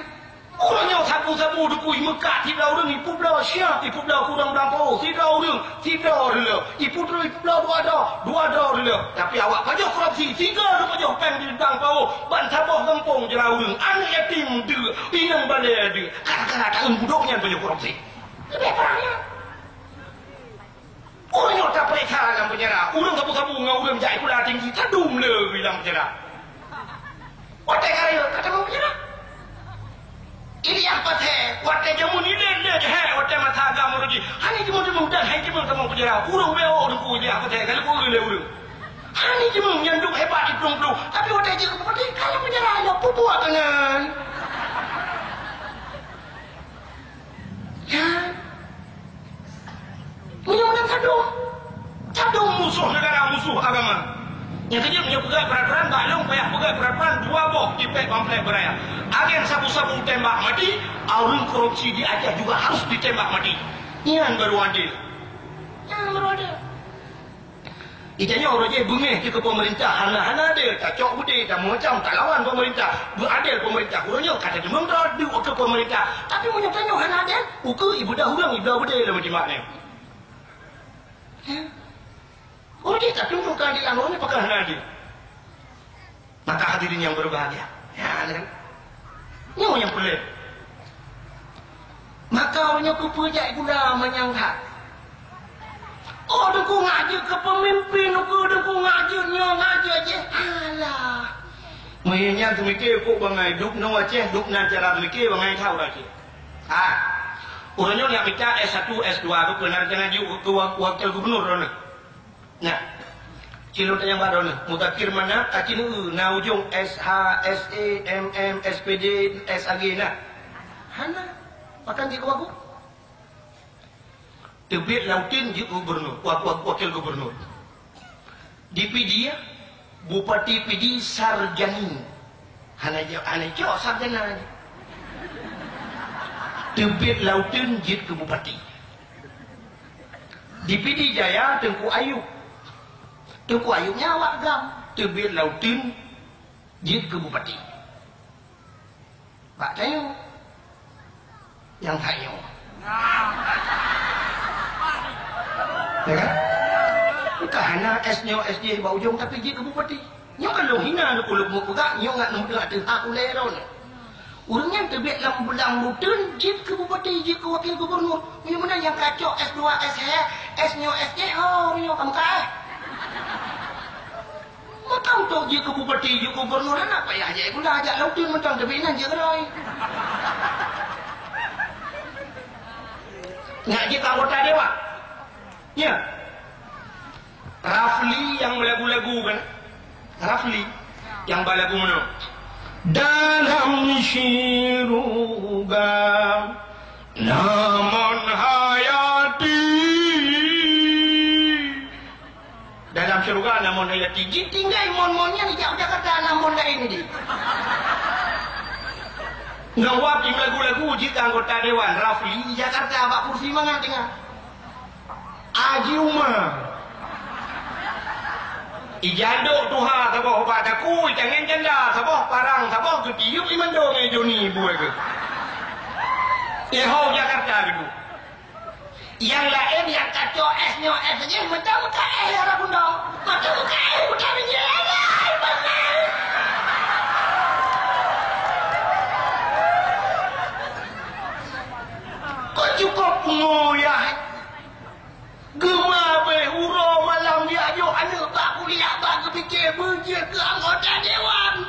Uroe nyoe sabu-sabu Teungku imeukat sidroe ureuëng ipeubloe siap, ipeubloe keu ureuëng blang pao, sidroe ureuëng, sidroe reuleuh, ipeubloe, ipeubloe dua droe, dua droe reuleuh. Tapi awak pajoh korupsi, sigoe pajoh péng di blang pao, ban saboh gampông jra ureuëng, aneuk yatim deuek, inong balée deuek, gara-gara taeun budok nyan pajoh korupsi. Leubeh parah nyan. Ureuëng nyoe tapeuriksa lam peunjara, ureuëng sabu-sabu ngon ureuëng jak sikula tinggi, tadum le lam peunjara. Watée ka rayeuk, ka tamong peunjara. Iliyah Pathé, watée jameun ilée-ilée jihée, watée masa agam uroe jih, hana jimeuteumé dan hana jimeuteumé tamong peunjara. Ureuëng B O Teungku Iliyah Pathé, ka lheueh lé ureuëng. Hana jimeuteumé nyang duek hebat di plueng-plueng, tapi watée jeuet keu bupati, ka lam peunjara, ya peubuet tangan. Ya. Meunyoe meunan sadum, sadum musoh neugara, musoh agama. Nyang keujeuet meunyoe peugah peuratoran, bak lôn payah peugah peuratoran dua boh tipék pamflet beuraya. Agen sabu-sabu tembak mati, ureuëng korupsi di Aceh juga harus ditembak mati. Nyan baru adil. Nyan baru adil. Ija nyoe uroe jih beungéh jih keu peumeurintah, hana, hana adil, tacok beudé, tamacam, talawan peumeurintah, beuadil peumeurintah. Uroe nyoe ka teudeungoe droe duek keu peumeurintah. Tapi meunyoe tanyoe hana adil, ukeue ibeudôh ureuëng, ibeudôh beudé lam jimat nyoe. Ya. Uroe jih tatunjuk keuadilan, uroe nyoe pakon hana adil. Maka hadirin yang berbahagia, ya, kan? Nyoe nyang peureulée. Maka uroe nyoe keupeue jak guna manyang that. Oh, Teungku ngajak keu peumimpin, Teungku, Teungku ngajak nyoe, ngajak jih. Alah. Meunyoe nyan teumike kok bangai, dub noe Aceh, dub nan cara teumike bangai that ureuëng Aceh. Ah. Ureuëng nyoe nyang mita S satu, S dua tu keunan keunan jeuet keu wa-, wakil gubernur droeneuh. Nah, cilok tanyong bak droeneuh, Muzakir Manaf, aci neu-eu, na ujong S H, S E, M M, S P D, S A G, nah. Hana, pakon jeuet keu bagoe? Teubiet lam uteuen jeuet keu gubernur, wa-, wa-, wakil gubernur. Di Pidie, bupati Pidie sarjani. Hana jaweueb, hana jaweueb sarjana. Teubiet lam uteuen jeuet keu bupati. Di Pidie Jaya, Teungku Ayub. Teungku Ayub nyan awak GAM, teubiet lam uteuen jeuet keu bupati. Bak tanyoe. Nyang tanyoe. Ya kan? Ka hana S nyoe S jih bak ujong, tapi jeuet keu bupati. Nyoe kan lôn hina lôn, lôn peugah, nyoe ngat lôn peugah teuh hak ulèe droeneuh. Ureueng nyan teubiet lam bulang uteuen jeuet keu bupati, jeuet keu wakil gubernur. Meunyoe meunan nyang ka cok S dua, S hai, S nyoe, S jih, ho, ureueng nyoe ka meukaih. Mantong trok jeuet keu bupati, jeuet keu gubernur, hana payah jak sikula, jak lam uteuen mantong teubiet nyan jeuet keudroe. Nyak jeuet keu anggota dewan. Ya. Rafli nyang meulagu-lagu kan? Rafli nyang ba lagu meunoe. Dalam syuruga namon hayati. Dalam syuruga namon hayati. Jitinggai mon-mon nyan jak Jakarta namon laén di. Ngon wab di meulagu-lagu jeuet keu anggota dewan Rafli Jakarta bak kursi mangat teungoh. Haji Uma. Ijandok tuha saboh bak takue, itangen janda saboh, parang saboh, geutiyeub imando ngon Joni buet geuh. Iho Jakarta geuduek. Nyang laén nyang ka cok S nyoe S jih mantong meukaéh ya Rabunda. Mantong meukaéh buta bijéh. Kok cukôp pungo ya. Geuma beh uroe malam jiajok aneuk bak kuliah, bak geupike beujeuet keu anggota dewan.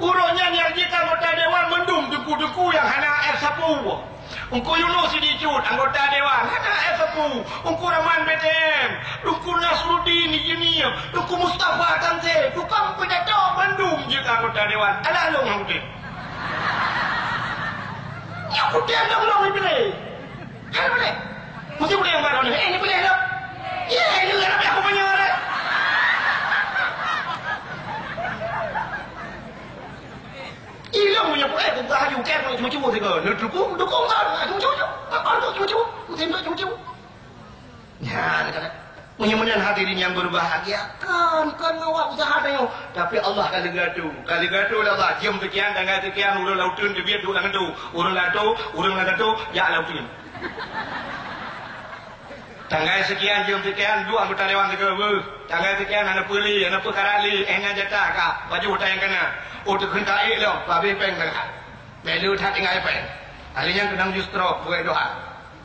Uroe nyan nyang jeuet anggota dewan mandum teungku-teungku nyang hana ék sapeue. Teungku Yunus Sidicut anggota dewan hana ék sapeue. Teungku Rahman B T M, Teungku Nasruddin injinier, Teungku Mustafa Tamzil tukang pidato mandum jeuet anggota dewan. Alah lôn nyang udeb. Nyang udeb lom-lom iblih. Hana boleh. Mesti boleh yang baru ni. Eh, ni boleh dah. Ya, ini lah yang punya orang. Ilong punya pulai, aku tak haju, kan, cuma-cuma tiga. Nak dukung, dukung kan, cuma-cuma. Kan, kan, cuma-cuma. Mesti nak cuma-cuma. Ya, nak kata. Meunyoe meunan hadirin nyang berbahagia, kan, kan ngawak usaha tanyoe. Tapi Allah ka leugato. Ka leugato lé Allah. Jeuem seukian, tanggai seukian, ureueng lam uteuen teubiet duek lam keutu. Ureueng lam keutu, ureueng lam keutu, jak lam uteuen. Tanggai seukian, jeuem seukian, duek anggota dewan sigoe. Beuh. Tanggai seukian, hana peue lé, hana peue karat lé, eh, nyan jatah ka, pajoh that nyang kana. Oh, teukheun ka ék lom, pabéh péng teuka. Bèk le that tinggai péng. Hari nyan keunong ju stroke, buet doa.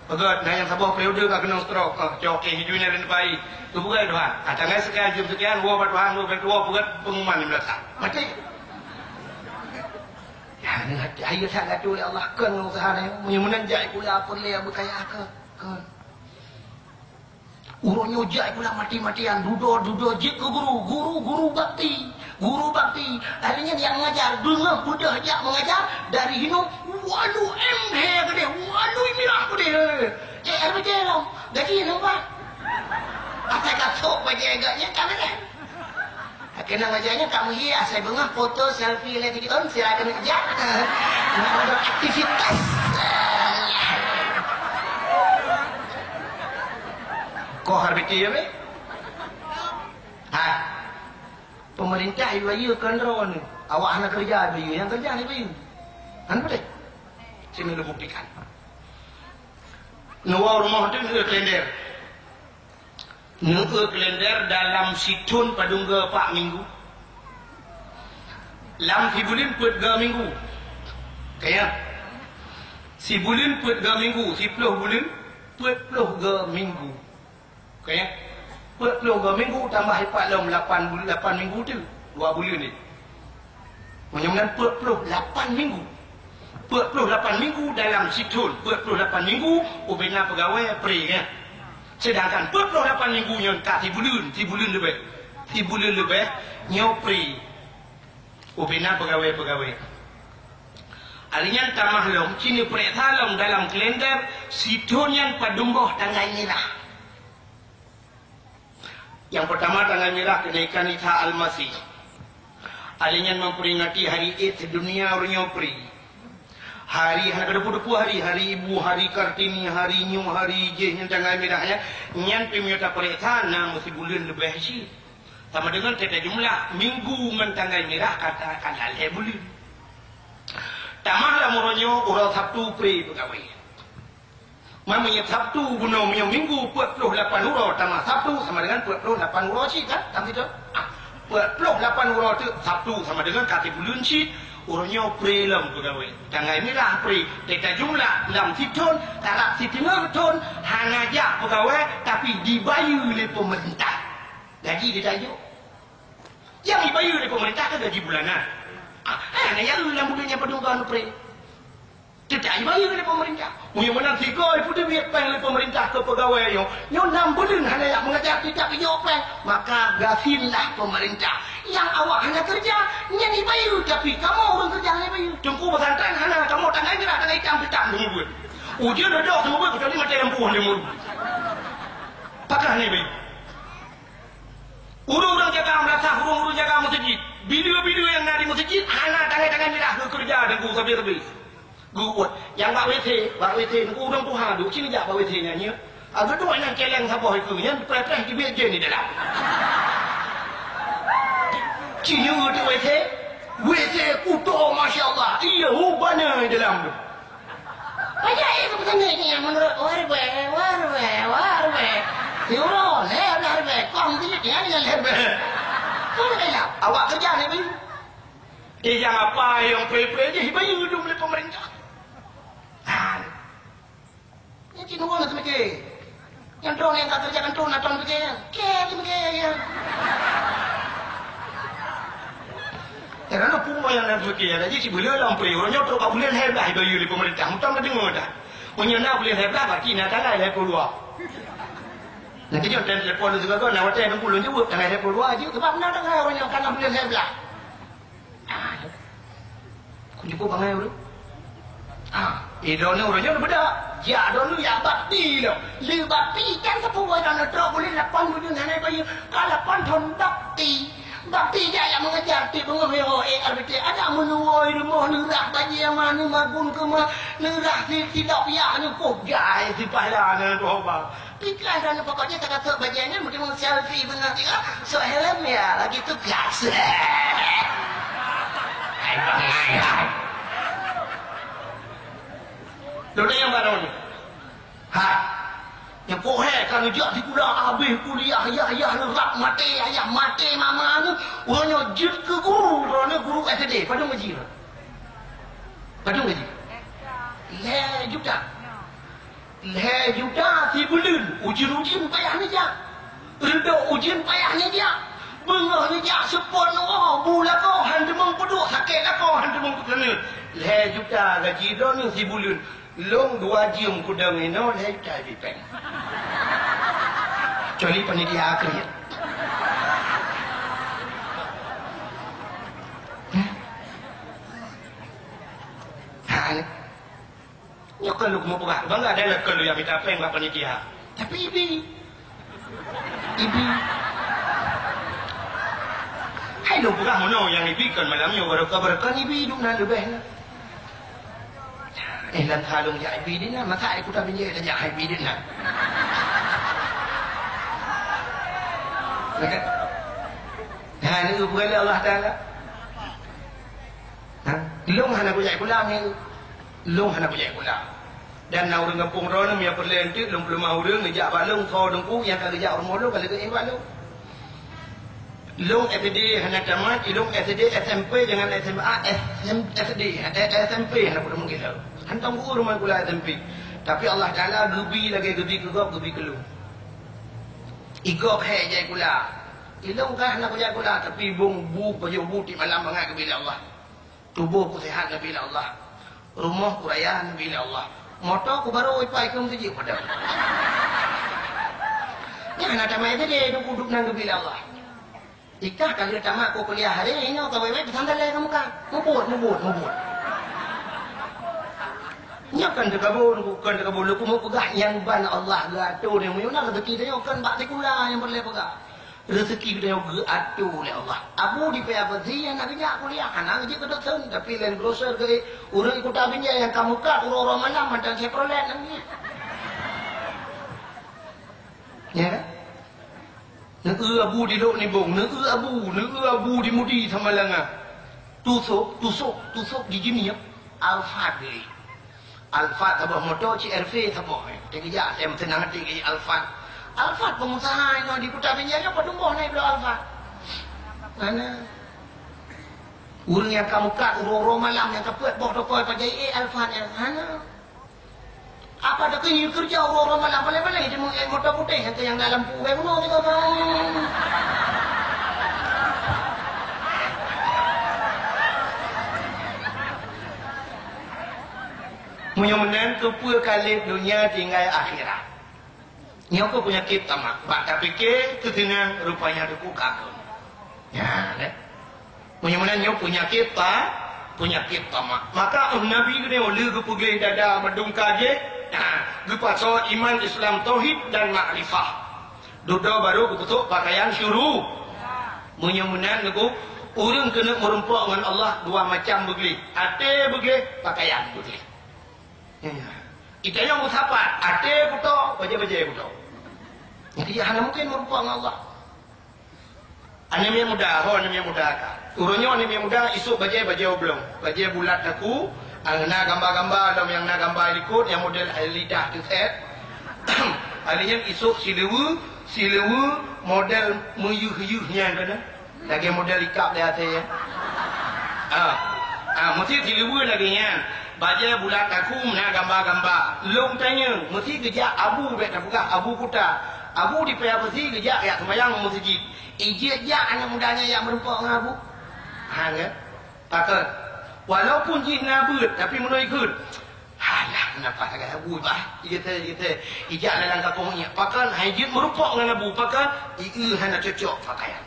Peugöt, na nyang saboh periode ka keunong stroke, eh, cok keu hijau nyan dan pai. Keupeugöt doa. Ka tanggai seukian, jeuem seukian, woe bak Tuhan, woe bak tuwoe, peugöt pengumuman di meulata. Maté. Ya, ayo that gatu ya Allah, kön ngon usaha nyoe. Meunyoe meunan jak sikula peureulèe beukaya kön. Kön. Uroe nyoe jak sikula mati-matian, dudoe-dudoe jeuet keu guru, guru, guru bakti, guru bakti. Hari nyan nyang mengajar, deungoh beudôh jak mengajar, dari hinoe walu M he keudeh, walu mirah keudeh. Eh, R B T lom, gaji lom, Pak. Asai ka sok bajèe geuh nyan ka beureh. Keunan wajah nyoe ka meuhias, asai beungoh foto selfie lé tiga tahun, silakan keujak. Nak ada aktivitas. Koh R B T ya, beh? Ha. Pemerintah ibayeue kon droeneuh. Awak hana keureuja ibayeue, nyang keureuja ibayeue. Kan beutôi? Sini lôn buktikan. Neuwoe rumoh tu, neukalender. Neukalender dalam sithon padum go pat minggu. Lam sibuleuen peuet go minggu. Kaya. Sibuleuen peuet go minggu, siploh buleuen peuet ploh go minggu. Kaya. Peuet ploh go minggu tambah ipat lom lapan bul-, lapan minggu tu. Dua buleuen ni. Meunyoe meunan peuet ploh lapan minggu. Peuet ploh lapan minggu dalam sithon, peuet ploh lapan minggu ubena peugawée pri, kan? Sedangkan peuet ploh lapan minggu nyoe ka sibuleuen, sibuleuen leubeh. Sibuleuen leubeh nyoe pri ubena peugawée-peugawée. Ari nyan tamah lom, ci neupareksa lom dalam kalender sithon nyan padum boh tanggai mirah. Nyang peurtama tanggai mirah keunaikan Isa Almasih. Alèh nyan memperingati hari Id sedunia ureueng nyoe pri. Hari hana keudeupu-deupu hari, hari Ibu, hari Kartini, hari nyoe, hari jéh nyan tanggai mirah nyan, nyan pih meunyoe tapareksa na meusibuleuen leubeh cit. Sama deungon teuka jumlah minggu ngon tanggai mirah ka ta-, ka lhèe buleuen. Tamah lam uroe nyoe, uroe Sabtu pré peugawée. Meunyoe Sabtu bunoe, meunyoe Minggu peuet ploh lapan uroe, tamah Sabtu sama deungon peuet ploh lapan uroe cit kan? Tam situ. Ah, peuet ploh lapan uroe teuk Sabtu sama deungon ka sibuleuen cit. Uroe nyoe pré lom peugawée. Tanggai mirah pré. Teuka jumlah lam sithon, karab siteungoh thon hana jak peugawée, tapi dibayeue lé peumeurintah. Gaji geutayue. Nyang ibayeue lé peumeurintah keu gaji bulanan. Ah, eh, na nyang lam buleuen nyang padum ka neupré. Teuka ibayeue lé peumeurintah. Meunyoe meunan sigoe peuteubiet péng lé peumeurintah keu peugawée nyoe, nyoe nam buleuen hana jak meungajar teuka geujok péng, maka gasien lah peumeurintah. Nyang awak hana keureuja, nyan ibayeue, tapi kamoe ureueng keureuja hana ibayeue. Teungku pesantren hana, kamoe tanggai mirah, tanggai itam, itam teumeubuet. Ujeuen reudoh teumeubuet, keucuali maté lampu hana teumeubuet. Pakon hana ibayeue? Ureueng-ureueng jaga meulasah, ureueng-ureueng jaga meuseujid. Bileue-bileue nyang na di meuseujid hana tanggai-tanggai mirah keu keureuja teungku sabe-sabe. Geuuet. Nyang bak WC, bak WC teungku ureueng tuha duek, ci neujak bak WC nyan nyoe. Agak duek nyang celeng saboh ikeu nyan preh-preh jibiet jén di dalam. Ci nyoe di WC, WC kuto masya Allah. Iya, hubana di dalam tu. Pajak ia keupeuteuntèe nyan meunurot warbe, warbe, warbe. Siuroe lhèe blah ribèe, kong jeuet nyan nyan lhèe ribèe. Kong lhèe lhèe, awak keureuja lhèe bayeue. Eh, nyang apa nyang pré-pré jih bayeue dum lé peumeurintah. Nah, nyan cit nyoe na seumiké. Nyang droe nyang ka keureuja kantô na ton pike nyan. Kèe pike nyan. Karena peue nyang na pike nyan, jadi sibuleuen lam pré, uroe nyoe trok ka buleuen lhèe blah ibayeue lé peumeurintah. Mutang ka deungoe dah. Meunyoe na buleuen lhèe blah, berarti na tanggai lhèe ploh dua. Nanti nyoe telepon lôn sigoe-goe, na watèe teungku lôn jaweueb, tanggai lhèe ploh dua jeuet. Sabab na tanggai uroe nyoe ka na buleuen lhèe blah. Ah, Kujukuk bangai ureueng. Ah, eh, droeneuh ureueng nyoe beudôh. Jak droeneuh jak bakti lom. Lé bakti kan sapeue droeneuh trok buleuen lapan buleuen hana bayeue. Ka lapan thon bakti. Bakti jak, jak meungajar, tiep beungoh yo, eh, R B T. Adak meunuwoe rumoh neurah bajèe ma neumagun keuma neurah si-, sidok yak neukoh jai sipahala neuh, toh ba. Pika dan pokoknya teuka sôk bajèe nyan meuteumèe selfie beungoh tiga, sôk helm ya, lagi tugas. Hai, bangai, hai. Lôn tanyong baroe nyoe. Ha. Nyoe poh hai ka neujak sikula habéh kuliah, yah, yah, rab maté, ayah maté, mama neuh. Uroe nyoe jeuet keu guru, droeneuh guru S D. Padum gaji droeneuh? Padum gaji? Lhèe juta. Lhèe juta sibuleuen, ujeuen-ujeuen payah neujak. Reudôk ujeuen payah neujak. Beungoh neujak seupôt neuwoe, bu lakoe han teumeung peuduek, sakét lakoe han teumeung peukeuneueng. Lhèe juta gaji droeneuh sibuleuen. Lôn dua jeuem kudong inoe lhèe juta jipéng. Kecuali panitia akhir. Ha, ni. Nyoe kon lôn keumeung peugah, bangga deh lôn kon lôn jak mita péng bak panitia. Tapi ibi. Ibi. Hai lôn peugah meunoe nyang ibi kon malam nyoe baroe-baroe kon ibi dum na leubeh na. Eh, lam thalông jak ibi di na, masa ai kuta binjai tajak hai ibi di na. Nah, kan? Nah, ni peugah lé Allah Taala. Ha? Lôn hana kujak sikula ngon Lôn hana kujak sikula. Dan na ureueng gampông droeneuh meunyo peureulèe eunteuk lôn peuleumah ureueng neujak bak lôn, soe teungku nyang ka geujak u rumoh lôn ka lagèe nyan bak lôn. Lôn S D hana tamat, lôn S D, S M P deungon S M A, S M, S D, eh, S M P hana peureulèe mungkin lôn. Hantom guru meusikula S M P. Tapi Allah Taala geubi lagèe geubi keu gob, geubi keu lôn. Igob hék jak sikula. Ilôn ka hana kujak sikula, tapi bông bu, pajoh bu tiep malam bangai geubi lé Allah. Tuboh ku seuhat geubi lé Allah. Rumoh ku raya geubi lé Allah. Moto ku barô ipai keu meuseujid padang. Nyan hana tamai S D, dum udép nan geubi lé Allah. Ikah ka lheueh tamat ku kuliah hari, inoe ka wék-wék peusandalèe ka muka. Mubuet, mubuet, mubuet. Nyoe kan teukaboe, kon teukaboe, lôn keumeung peugah nyang ban Allah geuatur nyang meunyoe na rezeki tanyoe kon bak sikula nyang peureulèe peugah. Rezeki geutanyoe geuatur lé Allah. Abu di P A P C nyang na geujak kuliah, hana geujak keu dosen, tapi Land Cruiser geuh. Ureueng Kuta Binjai nyang ka meukat uroe-uroe malam mantong Chevrolet nyan. Ya kan? Neueu abu di Lhokseumawe, neueu abu, neueu abu di Mudi Samalanga. Tusok, tusok, tusok di Jeunieb. Alphard geuh. Alphard saboh, moto C R V saboh, eh. Teukeujak, eh, meuseunang até keu Alphard. Alphard pengusaha inoe di Kuta Binjai nyoe padum boh na ibloe Alphard. Hana. Ureueng nyang ka meukat uroe-uroe malam nyang ka peuet boh toko pajai, eh, Alphard nyan. Hana. Apa dak keuh keureuja uroe-uroe malam, paléng-paléng teumeu'et moto putéh, nyang dalam pu bèe bunoe sigoe. Meunyoe meunan, keupeue ka lé donya tinggai akhirat? Nyoe keuh peunyakét tamak. Bak tapike teuteunang, rupanya teuku kakon. Nyan, eh. Meunyoe meunan nyoe peunyakét ta-, peunyakét tamak. Maka 'oh Nabi geutanyoe lé geupeugléh dada meudungka jih, ha, geupasoe iman, Islam, tauhid dan makrifah. Dudoe barô geupeusok pakaian syuru. Meunyoe meunan neugô, ureueng keuneuk meurumpok ngon Allah dua macam beugléh. Até beugléh, pakaian beugléh. Ya. Itanyong meusapat, até kuto, bajée-bajée kuto. Jadi hana mungkin meurumpok ngon Allah. Aneuk miet muda, ho aneuk miet muda ka. Uroe nyoe aneuk miet muda isok bajée, bajée oblong. Bajée bulat daku, na gamba-gamba, lom nyang na gamba likot, nyang model lidah teuset. Aneuk nyan isok sileue, sileue model meuyeuh-yeuh nyan kana. Lagée model ikab di até, ya. Ah. Ah, meusti sileue lagée nyan. Bajée bulat daku na gamba-gamba. Lôn tanyong, meusti geujak abu bék tapeugah abu kuta. Abu di P A P C geujak jak seumayang meuseujid. Ijak jak aneuk muda nyan jak meurumpok ngon abu. Ha, kan? Pakon? Walaupun jih na beuet, tapi meunurot ikheun, "Alah, kenapa sagai abu bah?" Gitu, gitu. Ijak lalang kapong nyan. Pakon? Hai jeuet meurumpok ngon abu. Pakon? Ieu hana cocok pakaian.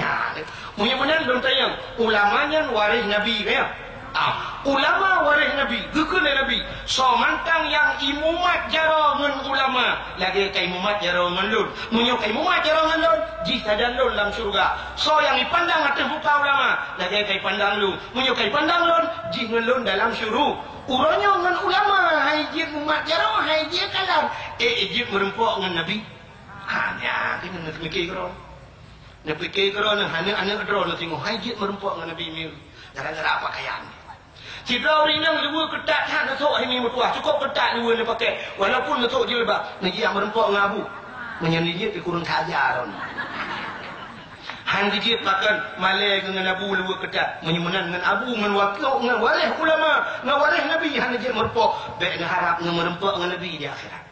Nah, meunyoe meunan lôn tanyong, ulama nyan waréh Nabi, ya? Ah, ulama waréh Nabi, geukheun lé Nabi, "Soe mantong nyang imumat jaroe ngon ulama, lagée ka imumat jaroe ngon lôn. Meunyoe ka imumat jaroe ngon lôn, jih sajan lôn lam syeuruga. Soe nyang ipandang ateueh muka ulama, lagée ka ipandang lôn. Meunyoe ka ipandang lôn, jih ngon lôn dalam syuru-." Uroe nyoe ngon ulama hai jeuet mumat jaroe, hai jeuet kalon. Eh, eh, jeuet meurumpok ngon Nabi. Ha, nyan keuh neupike keudroe. Neupike keudroe, aneuk-aneuk droe neuh singoh hai jeuet meurumpok ngon Nabi Mir. Gara-gara pakaian. Sidroe ureueng inong luweue keutat that neusok hai mi meutuwah, cukôp keutat luweue neupakè. Walaupun neusok jilbab, neujak meurumpok ngon abu. Meunyoe neujeuet pih kureueng saja lom. Han geujeuet pakon malée geuh ngon abu luweue keutat. Meunyoe meunan ngon abu, ngon wakil, ngon waréh ulama, ngon waréh Nabi, han geujeuet meurumpok. Bék neuharab ngon meurumpok ngon Nabi di akhirat.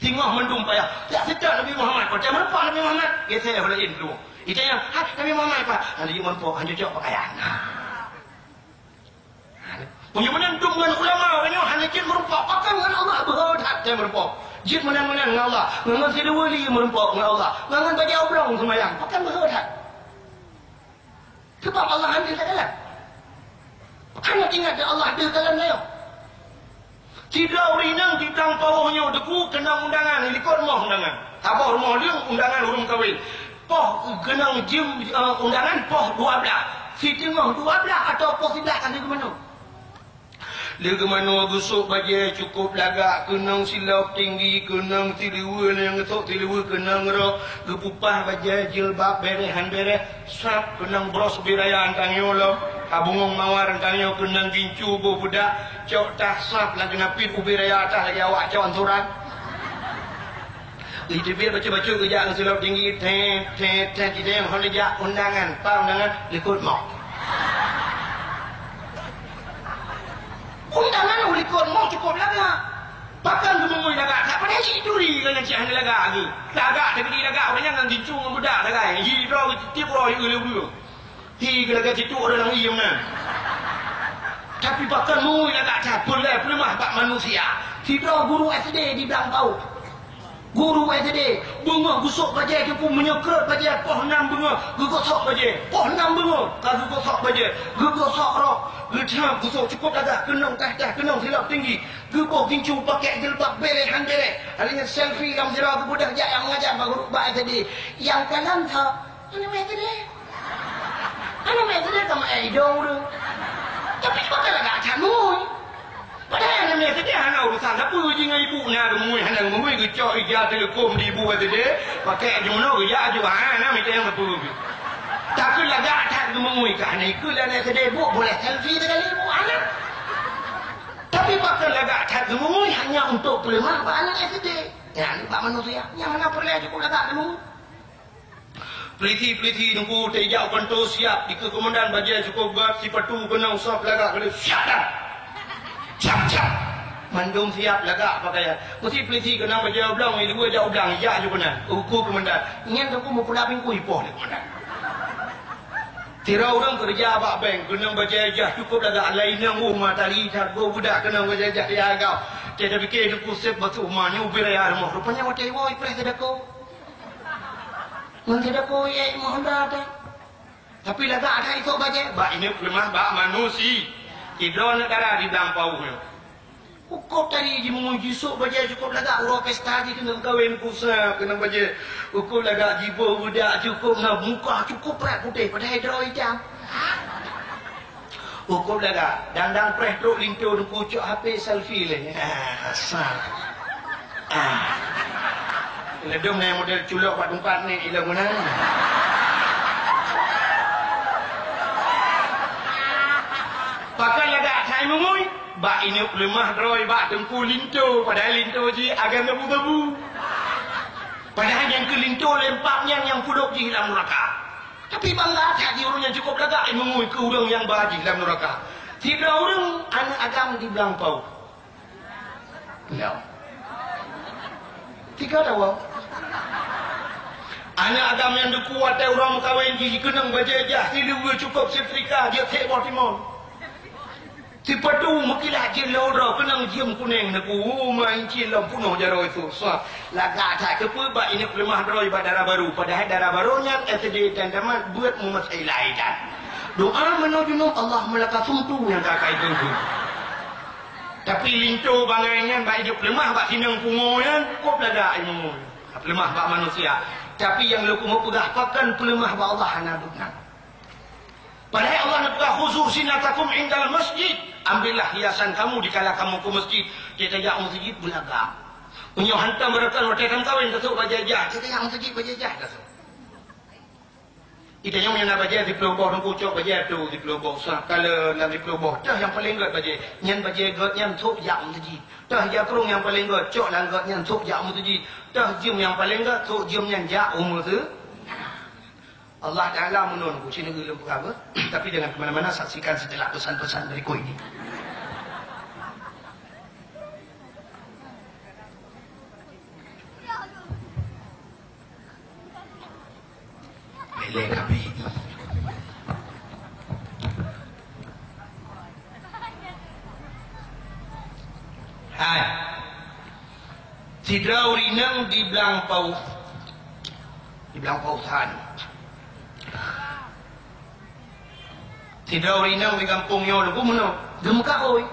Singoh mandum payah. Jak seutôt Nabi Muhammad, pakai meurumpok Nabi Muhammad. Geusée laén tu. Itanyong, "Hai, Nabi Muhammad, pat?" Han geujeuet meurumpok, han cocok pakaian. Meunyoe meunan dum ngon ulama, ureueng nyoe hana jeuet meurumpok, pakon ngon Allah beuhe that jeuet meurumpok. Jeuet meunan-meunan ngon Allah, ngon siluweue li meurumpok ngon Allah, ngon bajée oblong seumayang, pakon beuhe that. Sabab Allah hana teukalon. Hana ingat di Allah teukalon nyoe. Sidroe ureueng inong di Blang Pawoh nyoe teuku keunong undangan, likot moh undangan. Saboh rumoh leueng undangan ureueng kawen. Poh keunong jeuem, eh, undangan poh dua blaih. Siteungoh dua blaih atau poh siblaih ka lheueh geumanoe. Lheueh geumanoe geusok bajée cukôp lagak, keunong silop tinggi, keunong siluweue, nyang geusok siluweue keunong rok, geupupah bajée jilbab béréh han béréh, sab keunong bros ubé raya antang nyoe lom, ka bungong mawar antang nyoe keunong gincu boh beudak, cok tah sab lam keunapiet ubé raya atah lagée awak cok ansuran. Iteubiet bacut-bacut geujak ngon silop tinggi, tet, tet, tet, cit nyang hana jak undangan, pa undangan, likot moh. Undangan u likot moh cukôp lagak. Pakon geumeungui lagak that, padahai cit turi ngon nyang cit hana lagak geuh. Lagak teubiet lagak, ureueng nyan ngon gincu ngon beudak sagai, jidroe tiep uroe jieu lé ureueng. Hi geulaga jituk ureueng lam iem nyan. Tapi pakon meungui lagak that, peureulée peuleumah bak manusia. Sidroe guru S D di Blang Pawoh. Guru S D, beungoh geusok bajée teungku, meunyoe krot bajée poh nam beungoh, geugosok bajée. Poh nam beungoh, ka geugosok bajée. Geugosok rok, geucab geusok cukôp lagak, keunong tah-tah, keunong silop tinggi. Geuboh gincu pakai jilbab bereh han bereh. Hana nyan selfie lam sidroe geubeudôh jak nyang meungajar bak guru bak S D. Nyang kalon tho. Aneuk S D. Aneuk S D ka meu'èk idong ureueng. Tapi pakon lagak that meungui. Padahai aneuk S D hana urusan sapeue jih ngon ibu, na geumui hana geumui, geucok ija teuleukom di ibu S D, pakai jeunoe geujak aju, ha, na mita nyang sapeue. Takheun lagak that geumeungui ka hana ikheun lé aneuk S D, bu boleh selfie teugali bu aneuk. Tapi pakon lagak that geumeungui hanya untuk peuleumah bak aneuk S D. Nyan bak manusia nyang hana peureulèe cukup lagak geumeungui. Peliti-peliti Teungku, teujak u kantô siap, dikeue keumandan bajèe cukup gèt, sipatu keunong soe peulagak keudéh, siap dah. Siap, siap. Mandum siap lagak pakaian. Meusti peliti keunong bajèe u blang, i luwa jak u blang, jak ju keunan. Ukeue keumandan. Nyan Teungku meupula bingkui poh lé keumandan. Sidroe ureueng keureuja bak bank, keunong bajèe jah cukup lagak, laén nyang uh matahari that, boh beudak keunong bajèe jah di agam. Cit tapike Teungku sép basuh ma nyoe ubé raya rumoh. Rupanya watèe iwoe ipreh seudeukô. Ngon seudeukô ié imoh honda teuh. Tapi lagak that isôk bajèe, bak ineuk peuleumah bak manusia. Sidroe aneuk dara di blang paoh nyoe. Ukôb tadi jimeunguji sôk bajèe cukôb lagak, uroe pesta jih keuneuk meukawen, pusat keuneuk bajèe. Ukôb lagak jiboh beudak cukôb na muka cukôb brat putéh, padahai droe itam. Ukôb lagak, dang-dang preh trok linto Teungku cok H P selfie lé. Ah, sa. Ah. Ladôm na model culok bak teumpat ni ilong meunan. Pakon lagak that meungui, bak ineuk peuleumah droe bak Teungku linto, padahai linto jih agam sabu-sabu. Padahai nyang keu linto lempap nyan nyang pudok jih lam nuraka. Tapi bangga that di ureueng nyang cukôb lagak meungui keu ureueng nyang ba jih lam nuraka. Sidroe ureueng aneuk agam di blang paoh. Nyoe. Tiga tawa. Aneuk agam nyang deuku watèe uroe meukawen jih jikeunong bajèe jah, siluweue cukôb setrika, jeuet sép boh timon. Sipatu meukilat jeuet lhèe droe keunong jeuem kunèng Teungku, ma incin lom punoh jaroe su. Sa, lagak that keupeue bak ineuk peuleumah droe bak dara barô, padahai dara barô nyan S D dan tamat beuet meumasai lai that. Doa meunoe junub, Allahumma laka sumtu nyang ka kai teungku. Tapi linto bangai nyan bak idup peuleumah bak sinong pungo nyan, kôb lagak ilmu. Peuleumah bak manusia. Tapi nyang lôn keumeung peugah, pakon peuleumah bak Allah hana dum nyan. Padahai Allah neupeugah, "Khuzu zinatakum indal masjid." Ambillah hiasan kamu dikala kamu ke masjid. Kita jak masjid beulagak. Meunyoe hantom beureukan watèe tameukawen tasôk bajèe jah, kita jak masjid bajèe jah tasôk. Di tanyoe nyang na bajèe siplôh boh, Teungku, cok bajèe tu siplôh boh, sa kala lam siplôh boh. Teuh nyang paleng gèt bajèe. Nyan bajèe gèt nyan sôk jak meuseujid. Teuh jakrong nyang paleng gèt, cok lam gèt nyan sôk jak meuseujid. Teuh jeuem nyang paleng gèt, sôk jeuem nyan jak u meuseujid. Allah Taala meunan, Teungku, sineuk lôn peugah beuh. Tapi jangan ke mana-mana, saksikan setelah pesan-pesan berikut ini. Lé kabeh. Hai. Sidroe ureueng inong di Blang Paoh. Di Blang Paoh San. Sidroe ureueng inong di gampông nyoe, Teungku, meunoe, geumeukaôi.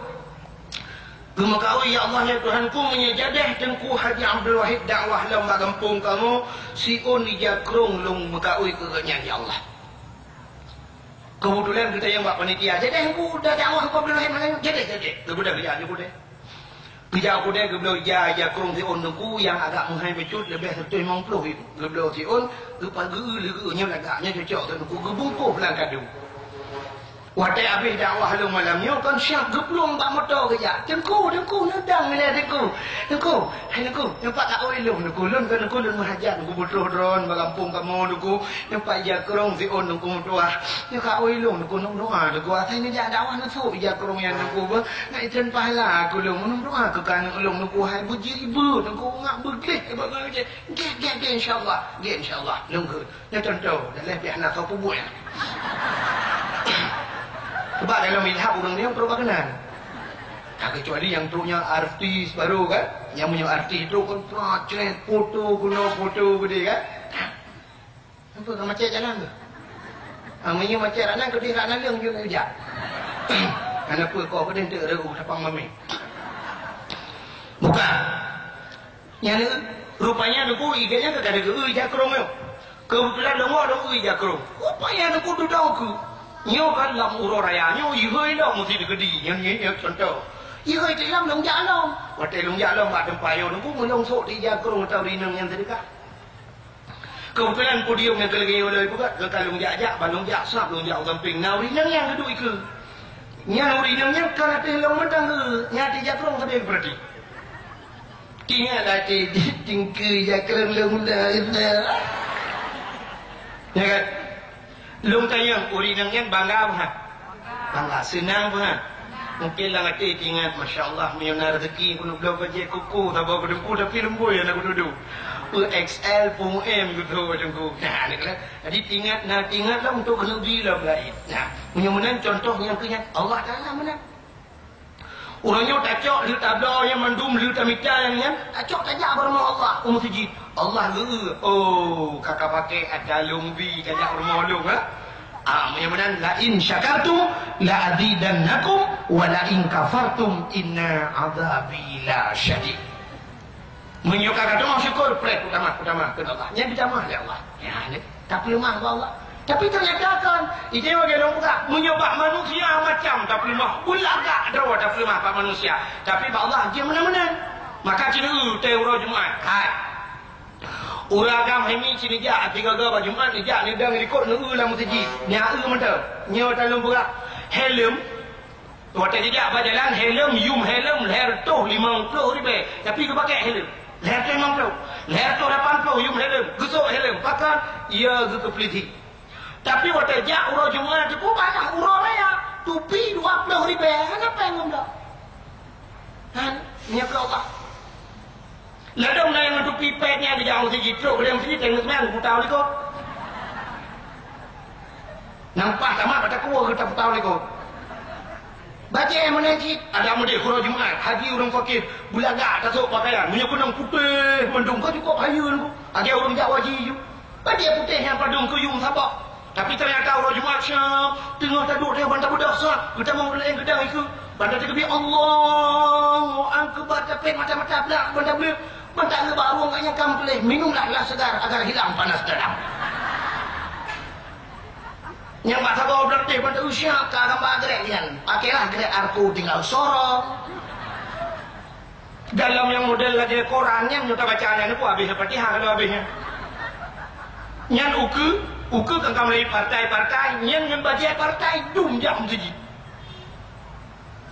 Geumeukaôi, "Ya Allah, ya Tuhanku, meunyoe jadeh Teungku Haji Abdul Wahid dakwah lom bak gampông kamoe, siôn ija krông lôn meukaôi keu gobnyan, ya Allah." Keubeutulan geutanyoe bak panitia, "Jadeh Teungku dakwah keu Abdul Wahid malam nyoe?" "Jadeh, jadeh." Geubeudôh ija Teungku deh. Geujak u keudè geubloe ija, ija krông siôn Teungku nyang agak meuhai bacut, leubeh sireutoh limong ploh ribu. Geubloe siôn, geupa-, geu-, leugeue nyoe lagak nyoe cocok Teungku, geubungkôh lam kadu. Watèe abéh dakwah lôn malam nyoe, kon siap geuplueng bak moto geujak. "Teungku, Teungku, neudong ilèe Teungku. Teungku, hai Teungku, nyoe pat kaôi lôn Teungku, lôn kon Teungku lôn meuhajat Teungku, beutroh droen bak gampông kamoe Teungku." Nyoe pat ija krông siôn Teungku meutuah. Nyoe kaôi lôn Teungku, neuk doa Teungku. Asai neujak dakwah neusôk ija krông nyan Teungku beuh. Ngon iteun pahala keu lôn, neuk doa keu keuneuk lôn Teungku. Hai beujeuet ibeut Teungku, ngak beugleh bak ngon ijeh. Gèt, gèt, gèt, insya Allah. Gèt, insya Allah. Lôn kheun. Nyoe contoh, daleh pih hana soe peubuet nyan. Sebab dalam mazhab ureueng nyoe trok bak keunan. Nah, kecuali nyang trok nyan artis baru kan. Nyang meunyoe artis trok kan, prak, cret, foto, keunoe foto geude kan. Apa ka macet jalan tu? Ah, meunyoe macet rak nan, keudeh rak naleueng jeuet jak. Hana peue, kok keudeh teuk reu tapang mamèh. Bukan. Nyan, rupanya Teungku, i gobnyan ka geueu jakrong nyoe. Keubeutulan lôn woe lôn eu jakrong. Rupanya Teungku dudoe keu. Nyoe kan lam uroe raya, nyoe ihôi lom meusti dikeudi. Nyan, nyan, nyan contoh. Ihôi teuk lom lôn jak lom. Watèe lôn jak lom bak teumpat nyoe Teungku, meulông sôk di jakrong atau rineueng nyang seudeukah. Keubeutulan podium nyang keu lagèe nyoe lôn peugah, ka lôn jak-jak, ban lôn jak sab, lôn jak u sampéng. Na ureueng inong nyang geuduek ikeue. Nyan ureueng inong nyan ka ateueh lôn mantong geu, nyan di jakrong sabe geupeurati. Tingat até di tingkeu jakrong lôn na, na. Ya kan? Lôn tanyong, ureueng inong nyan bangga, bah? Bangga, seunang, bah? Mungken lam até teuingat, "Masya Allah, meunyoe na rezeki keuneuk bloe bajèe koko saboh keu Teungku, tapi leumbôi hana kutudu. Peu X L, peu M gitu, Teungku." Nah, ni kan. Jadi teuingat, na teuingat lah untuk keuneuk bi lom laén. Nah, meunyoe meunan contoh nyang keu nyan, Allah Taala meunan. Uroe nyoe tacok lheueh tabloe nyan mandum, lheueh tamita nyang nyan, tacok tajak bak rumoh Allah, u meuseujid. Allah geu-eu, "Oh, ka kapaké ata lôn bi tajak rumoh lôn, ha?" Ah, meunyoe meunan, "La in syakartum la azidannakum wa la in kafartum inna azabi la syadid." Meunyoe ka gata syukur, preh kutamah, kutamah keu Allah. Nyan ditamah lé Allah. Ya, ni. Tapeuleumah bak Allah. Tapi teunyata kon, ide lagèe lôn peugah, meunyoe bak manusia macam tapeuleumah, beulagak droe tapeuleumah bak manusia. Tapi bak Allah, jeuet meunan-meunan. Maka ci neu-eu teuh uroe Jumat. Hai. Ureueng agam hai mi ci neujak, tiga-tiga bak Jumat neujak, neudong likot neu-eu lam meuseujid. Nyan eu mantong. Nyoe ta lôn peugah. Helm. Watèe jijak bak jalan, helm, yum helm, lhèe reutôh limong ploh ribèe. Tapi geupaké helm. Lhèe reutôh limong ploh. Lhèe reutôh lapan ploh yum helm. Geusôk helm. Pakon? Iya geukeupeuleudhi. Tapi watèe jak uroe Jumat, teupeu balaih uroe raya. Tupi dua ploh ribèe. Hana péng ngon blah. Han, nyoe keu Allah. Ladôm na nyang tupi pèt nyan geujak u meuseujid, trok geudong meuseujid, tengok seumang geuputau likot. Nampak tamat bak takue geutaputau likot. Bajèe meunan cit, ada mudéh uroe Jumat, haji ureueng fakir, beulagak tasôk pakaian, meunyoe keunong putéh mandum ka cukôp hayeue nyoe. Lagèe ureueng jak haji ju. Bajèe putéh nyang padum keu yum saboh. Tapi teunyata uroe Jumat siang, teungoh taduek teuh ban tabeudôh sat, geutamong ureueng laén geudong ikeue. Ban tateubiet Allahu Akbar, tapét mata-mata blak, ban tableuek, ban taeu bak rueng nyang ka meutuléh, "Minumlah lah segar agar hilang panas dalam." Nyang bak saboh blah teuh ban taeu siap ka gambar grek nyan. Pakailah grek arko tinggal sorong. Dalam nyang model lagèe koran nyan, nyoe tabaca nyan, nyoe pun habéh Fatihah kalau habéh nyan. Nyan ukeue, ukeue kan ka mulai partai-partai, nyan ngon bajèe partai dum jak meuseujid.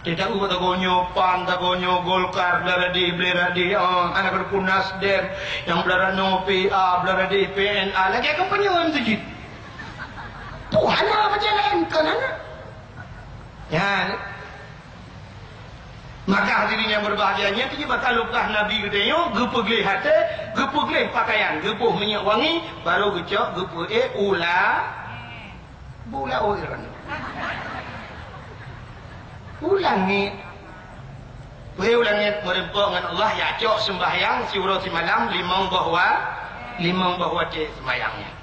Teuka u tagoe nyoe PAN, tagoe nyoe Golkar, blah radé, blah radé, ah, aneuk keuneuk Nasdem, nyang blah radé P A, blah radé P N A, lagèe kampanye meuseujid. Tuhan lah bajèe laén kon aneuk. Nyan. Maka hadirin yang berbahagia, nyan teujeuet maka leupah Nabi geutanyoe geupeugleh até, geupeugleh pakaian, geuboh minyeuk wangi, baru geucok geupeuék u la-, bu laôt. U langét. Peuék u langét meureumpok ngon Allah, ya cok seumbahyang siuroe simalam limong boh wa-, limong boh watèe seumbahyang nyan.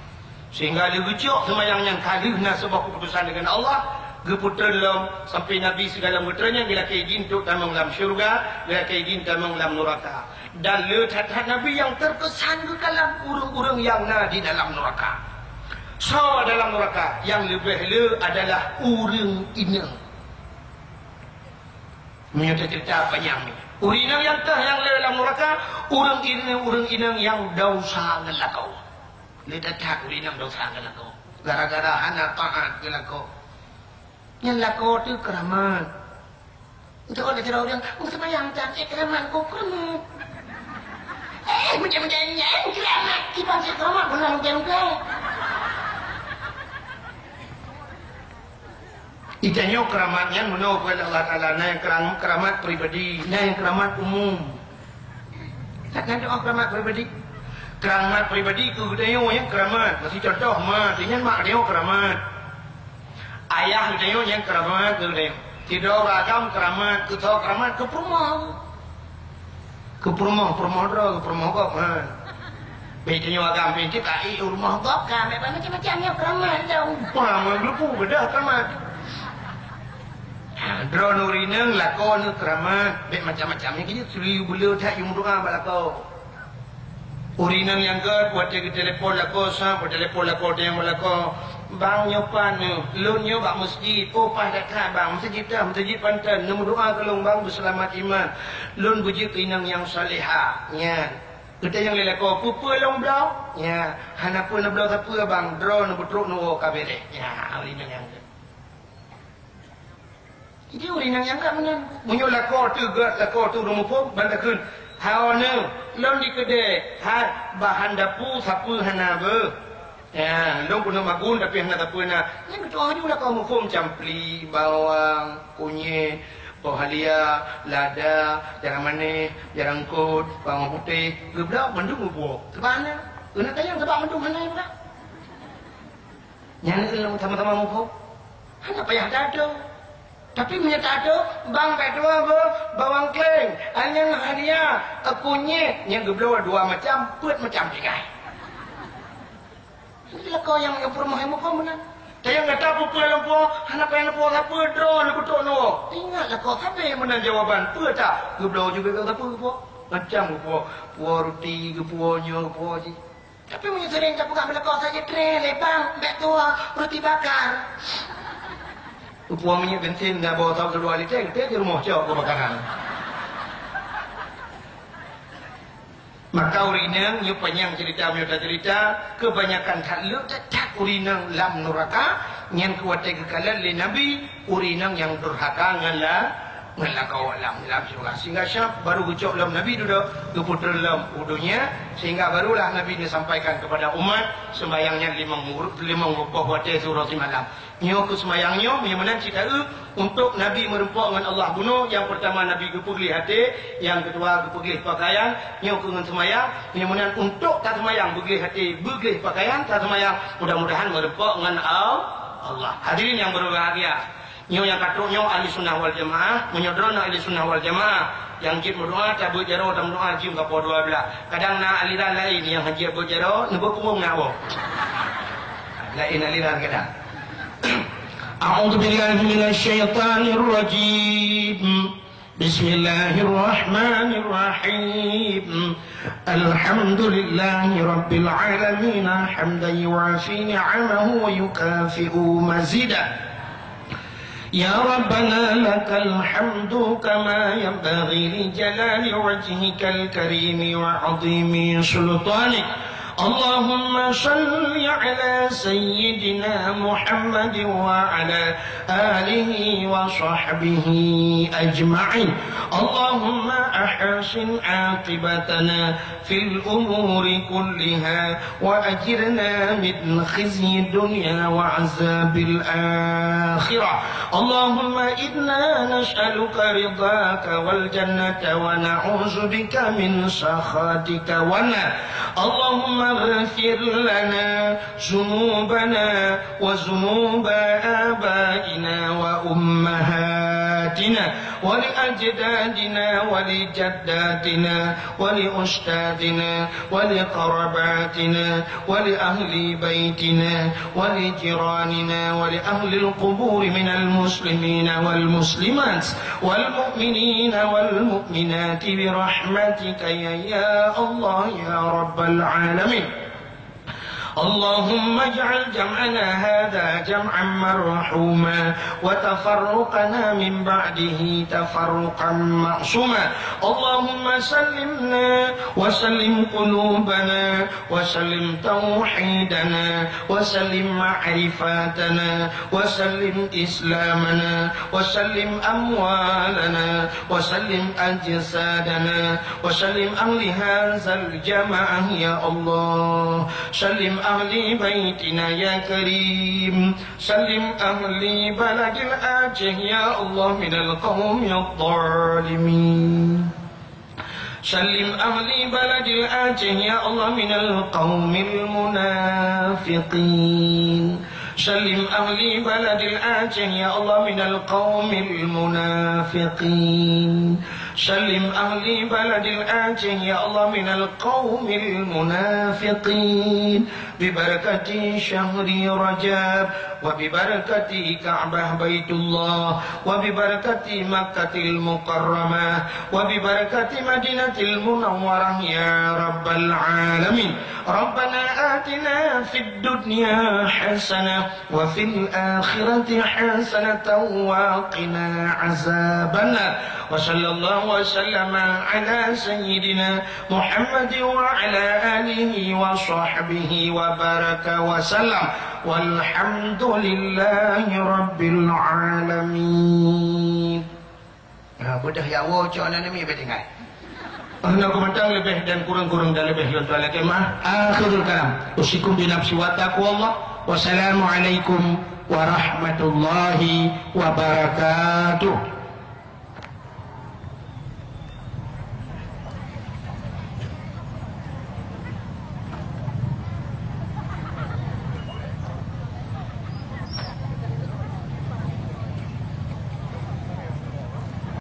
Sehingga lé geucok seumayang nyan ka lheueh na saboh keuputusan deungon Allah, geupeutrön lom sampai Nabi sigohlom geutrön nyan geulakèe idin untuk tamong lam syeuruga, geulakèe idin tamong lam nuraka. Dan le that-that Nabi nyang terkesan geukalon ureueng-ureueng nyang na di dalam nuraka. Soe dalam nuraka? Nyang leubeh le adalah ureueng inong. Meunyoe taceurita panyang, ureueng inong nyang teuh nyang le lam nuraka, ureueng inong, ureueng inong nyang desya ngon lakoe. Le that-that ureueng inong desya ngon lakoe. Gara-gara hana taat keu lakoe. Nyan lakoe teuh keuramat. Untuk orang cara orang, "Oh, seumayang tan, eh, keuramat, kok keuramat?" Eh, macam-macam nyan keuramat. Kiban cit keuramat, beunang macam-macam. Itanyoe keuramat nyan meunoe keu Allah Taala, na nyang keurang-, keuramat pribadi, na nyang keuramat umum. Takkan doa keuramat pribadi? Keuramat pribadi keu geutanyoe nyang keuramat. Meusi contoh, ma, nyan mak geutanyoe keuramat. Ayah geutanyoe nyang keuramat keu geutanyoe. Sidroe ureueng agam keuramat, keu soe keuramat, keu peurumoh. Keu peurumoh, peurumoh droe, keu peurumoh gob, ha. Bèk tanyoe agam pih, ka i u rumoh gob, ka, bèk macam-macam nyoe keuramat, dah. Paham, geulupu, beudah keuramat. Ha, Droeneuh ureueng inong lakoe neuh keuramat, bèk macam-macam. Nyang keu jeuet suri beu le that yue meudoa bak lakoe. Ureueng inong nyang gèt, watèe geutelepon lakoe sa, geutelepon lakoe teuh nyang bak lakoe, "Bang, nyoe pat neuh, lôn nyoe bak meuseujid." "Oh, paih that-that, Bang. Meuseujid teuh, meuseujid panten. Neumeudoa keu lôn, Bang, beuseulamat iman. Lôn beujeuet keu inong nyang salehah." Nyan. Geutanyong lé lakoe, "Peue-peue lôn bloe?" "Nyan, hana peue neubloe sapeue, Bang. Droeneuh beutrok neuwoe ka bèrèh." Nyan, ureueng inong nyang gèt. Jadi, ureueng inong nyang gèt meunan. Meunyoe lakoe teuh gèt, lakoe teuh ureueng muphom, ban takheun, "Hawa neuh, lôn di keudè, hai, bahan dapu sapeue hana beuh. Ya, lôn keuneuk magun, tapi hana sapeue na." Nyan geutu'oh laju lakoe muphom, campli, bawang, kunyit, boh halia, lada, jarang manéh, jarang eungkôt, bawang putéh, geubloe, mandum geupuwoe. Sabab hana, keuneuk tanyong sabab mandum hana, ya, bukan? Nyan keuh lôn sama-sama muphom. Hana payah tadoe. Tapi meunyoe tadoe, "Bang, bèk tuwoe beuh bawang kleng, nyan halia, kunyit," nyan geubloe dua macam, peuet macam tinggai. Jadi lakoe nyang meunyoe peurumoh ilmu keu meunan. Tanyong gata peue-peue lôn puwoe, hana payah neupuwoe sapeue, droeneuh beutrok neuwoe. Ingat lakoe sabe meunan jawaban, peue that geubloe jubèe sapeue geupuwoe. Macam geupuwoe, puwoe ruti, geupuwoe nyoe, geupuwoe jih. Tapi meunyoe seuring tapeugah bak lakoe saja, "Trép lé Bang, bèk tuwoe ruti bakar." Geupuwoe minyeuk bensin dan bawa saboh dua liter, geuteuek di rumoh cok keubakaran. Maka ureueng inong, nyoe panyang cerita meunyoe tacerita, keubanyakan that le that-that ureueng inong lam nuraka, nyan keuh watèe geukalon lé Nabi, ureueng inong nyang durhaka ngon la-, ngon lakoe lam, lam syeuruga. Sehingga syab baru geucok lom Nabi dudoe, geupeutreun lom u donya, sehingga barulah Nabi neusampaikan kepada umat, seumbahyang nyan limong muru-, limong boh watèe siuroe simalam. Nyoe keuh seumbahyang nyoe, meunyoe meunan cit taeu, untuk Nabi meureumpok ngon Allah bunoe, nyang peurtama Nabi geupeugleh até, nyang keudua geupeugleh pakaian, nyoe keuh ngon seumbahyang, meunyoe meunan untuk taseumayang beugléh até, beugléh pakaian, taseumayang, mudah-mudahan meureumpok ngon Al-, Allah. Hadirin nyang berbahagia, nyoe nyang ka trok nyoe ahli sunnah wal jamaah, meunyoe droeneuh ahli sunnah wal jamaah, nyang jeuet meudoa, tabeuet jaroe, tameudoa, jeuem kapoh dua blah. Kadang na aliran laén nyang hana jeuet beuet jaroe, neubeuet punggong na woe. Laén aliran kadang. A'udzubillahi minasyaitonirrajim. Bismillahirrahmanirrahim. Alhamdulillahi rabbil alamin, hamdan yuwafi ni'amahu wa yukafi'u mazidah. Ya Rabbana lakal hamdu kama yanbaghi li jalali wajhikal karimi wa azimi sultanik. Allahumma shalli ala sayyidina Muhammadin wa ala alihi wa sahbihi ajma'in. Allahumma ahsin aqibatana fil umuri kulliha wa ajirna min khizyid dunya wa azabil akhirah. Allahumma inna nas'aluka ridhaka wal jannata wa na'udzubika min sakhatika wan nar. Allahumma ighfir lana ذنوبنا وذنوب آبائنا وأمهاتنا ولأجدادنا ولجداتنا ولأستاذنا ولقراباتنا ولأهل بيتنا ولجيراننا ولأهل القبور من المسلمين والمسلمات والمؤمنين والمؤمنات برحمتك يا، يا الله يا رب العالمين. اللهم اجعل جمعنا هذا جمعا مرحوما وتفرقنا من بعده تفرقا معصوما. اللهم سلمنا وسلم قلوبنا وسلم توحيدنا وسلم معرفتنا وسلم إسلامنا وسلم أموالنا وسلم أجسادنا وسلم أهل هذا الجماعة يا الله. سلم أهل بيتنا يا كريم. سلم أهل بلد الآتيه يا الله من القوم الظالمين. سلم أهل بلد الآتيه يا الله من القوم المنافقين. سلم أهل بلد الآتيه يا الله من القوم المنافقين. سلم أهل بلد الآتي يا الله من القوم المنافقين، ببركة شهر رجب، وببركة كعبة بيت الله، وببركة مكة المكرمة، وببركة مدينة المنورة يا رب العالمين. ربنا آتنا في الدنيا حسنة وفي الآخرة حسنة وقنا عذاب النار. وصلى الله وسلم على سيدنا محمد وعلى آله وصحبه وبارك وسلم. والحمد لله رب العالمين. Ha, beudôh ya, woe cok aneuk nami beutinggai. Karena keumantang leubeh dan kurang-kurang dan leubeh lôn tuan lakée maaf. Akhirul kalam. Usikum bi nafsi wa taqwallah. Wassalamualaikum warahmatullahi wabarakatuh.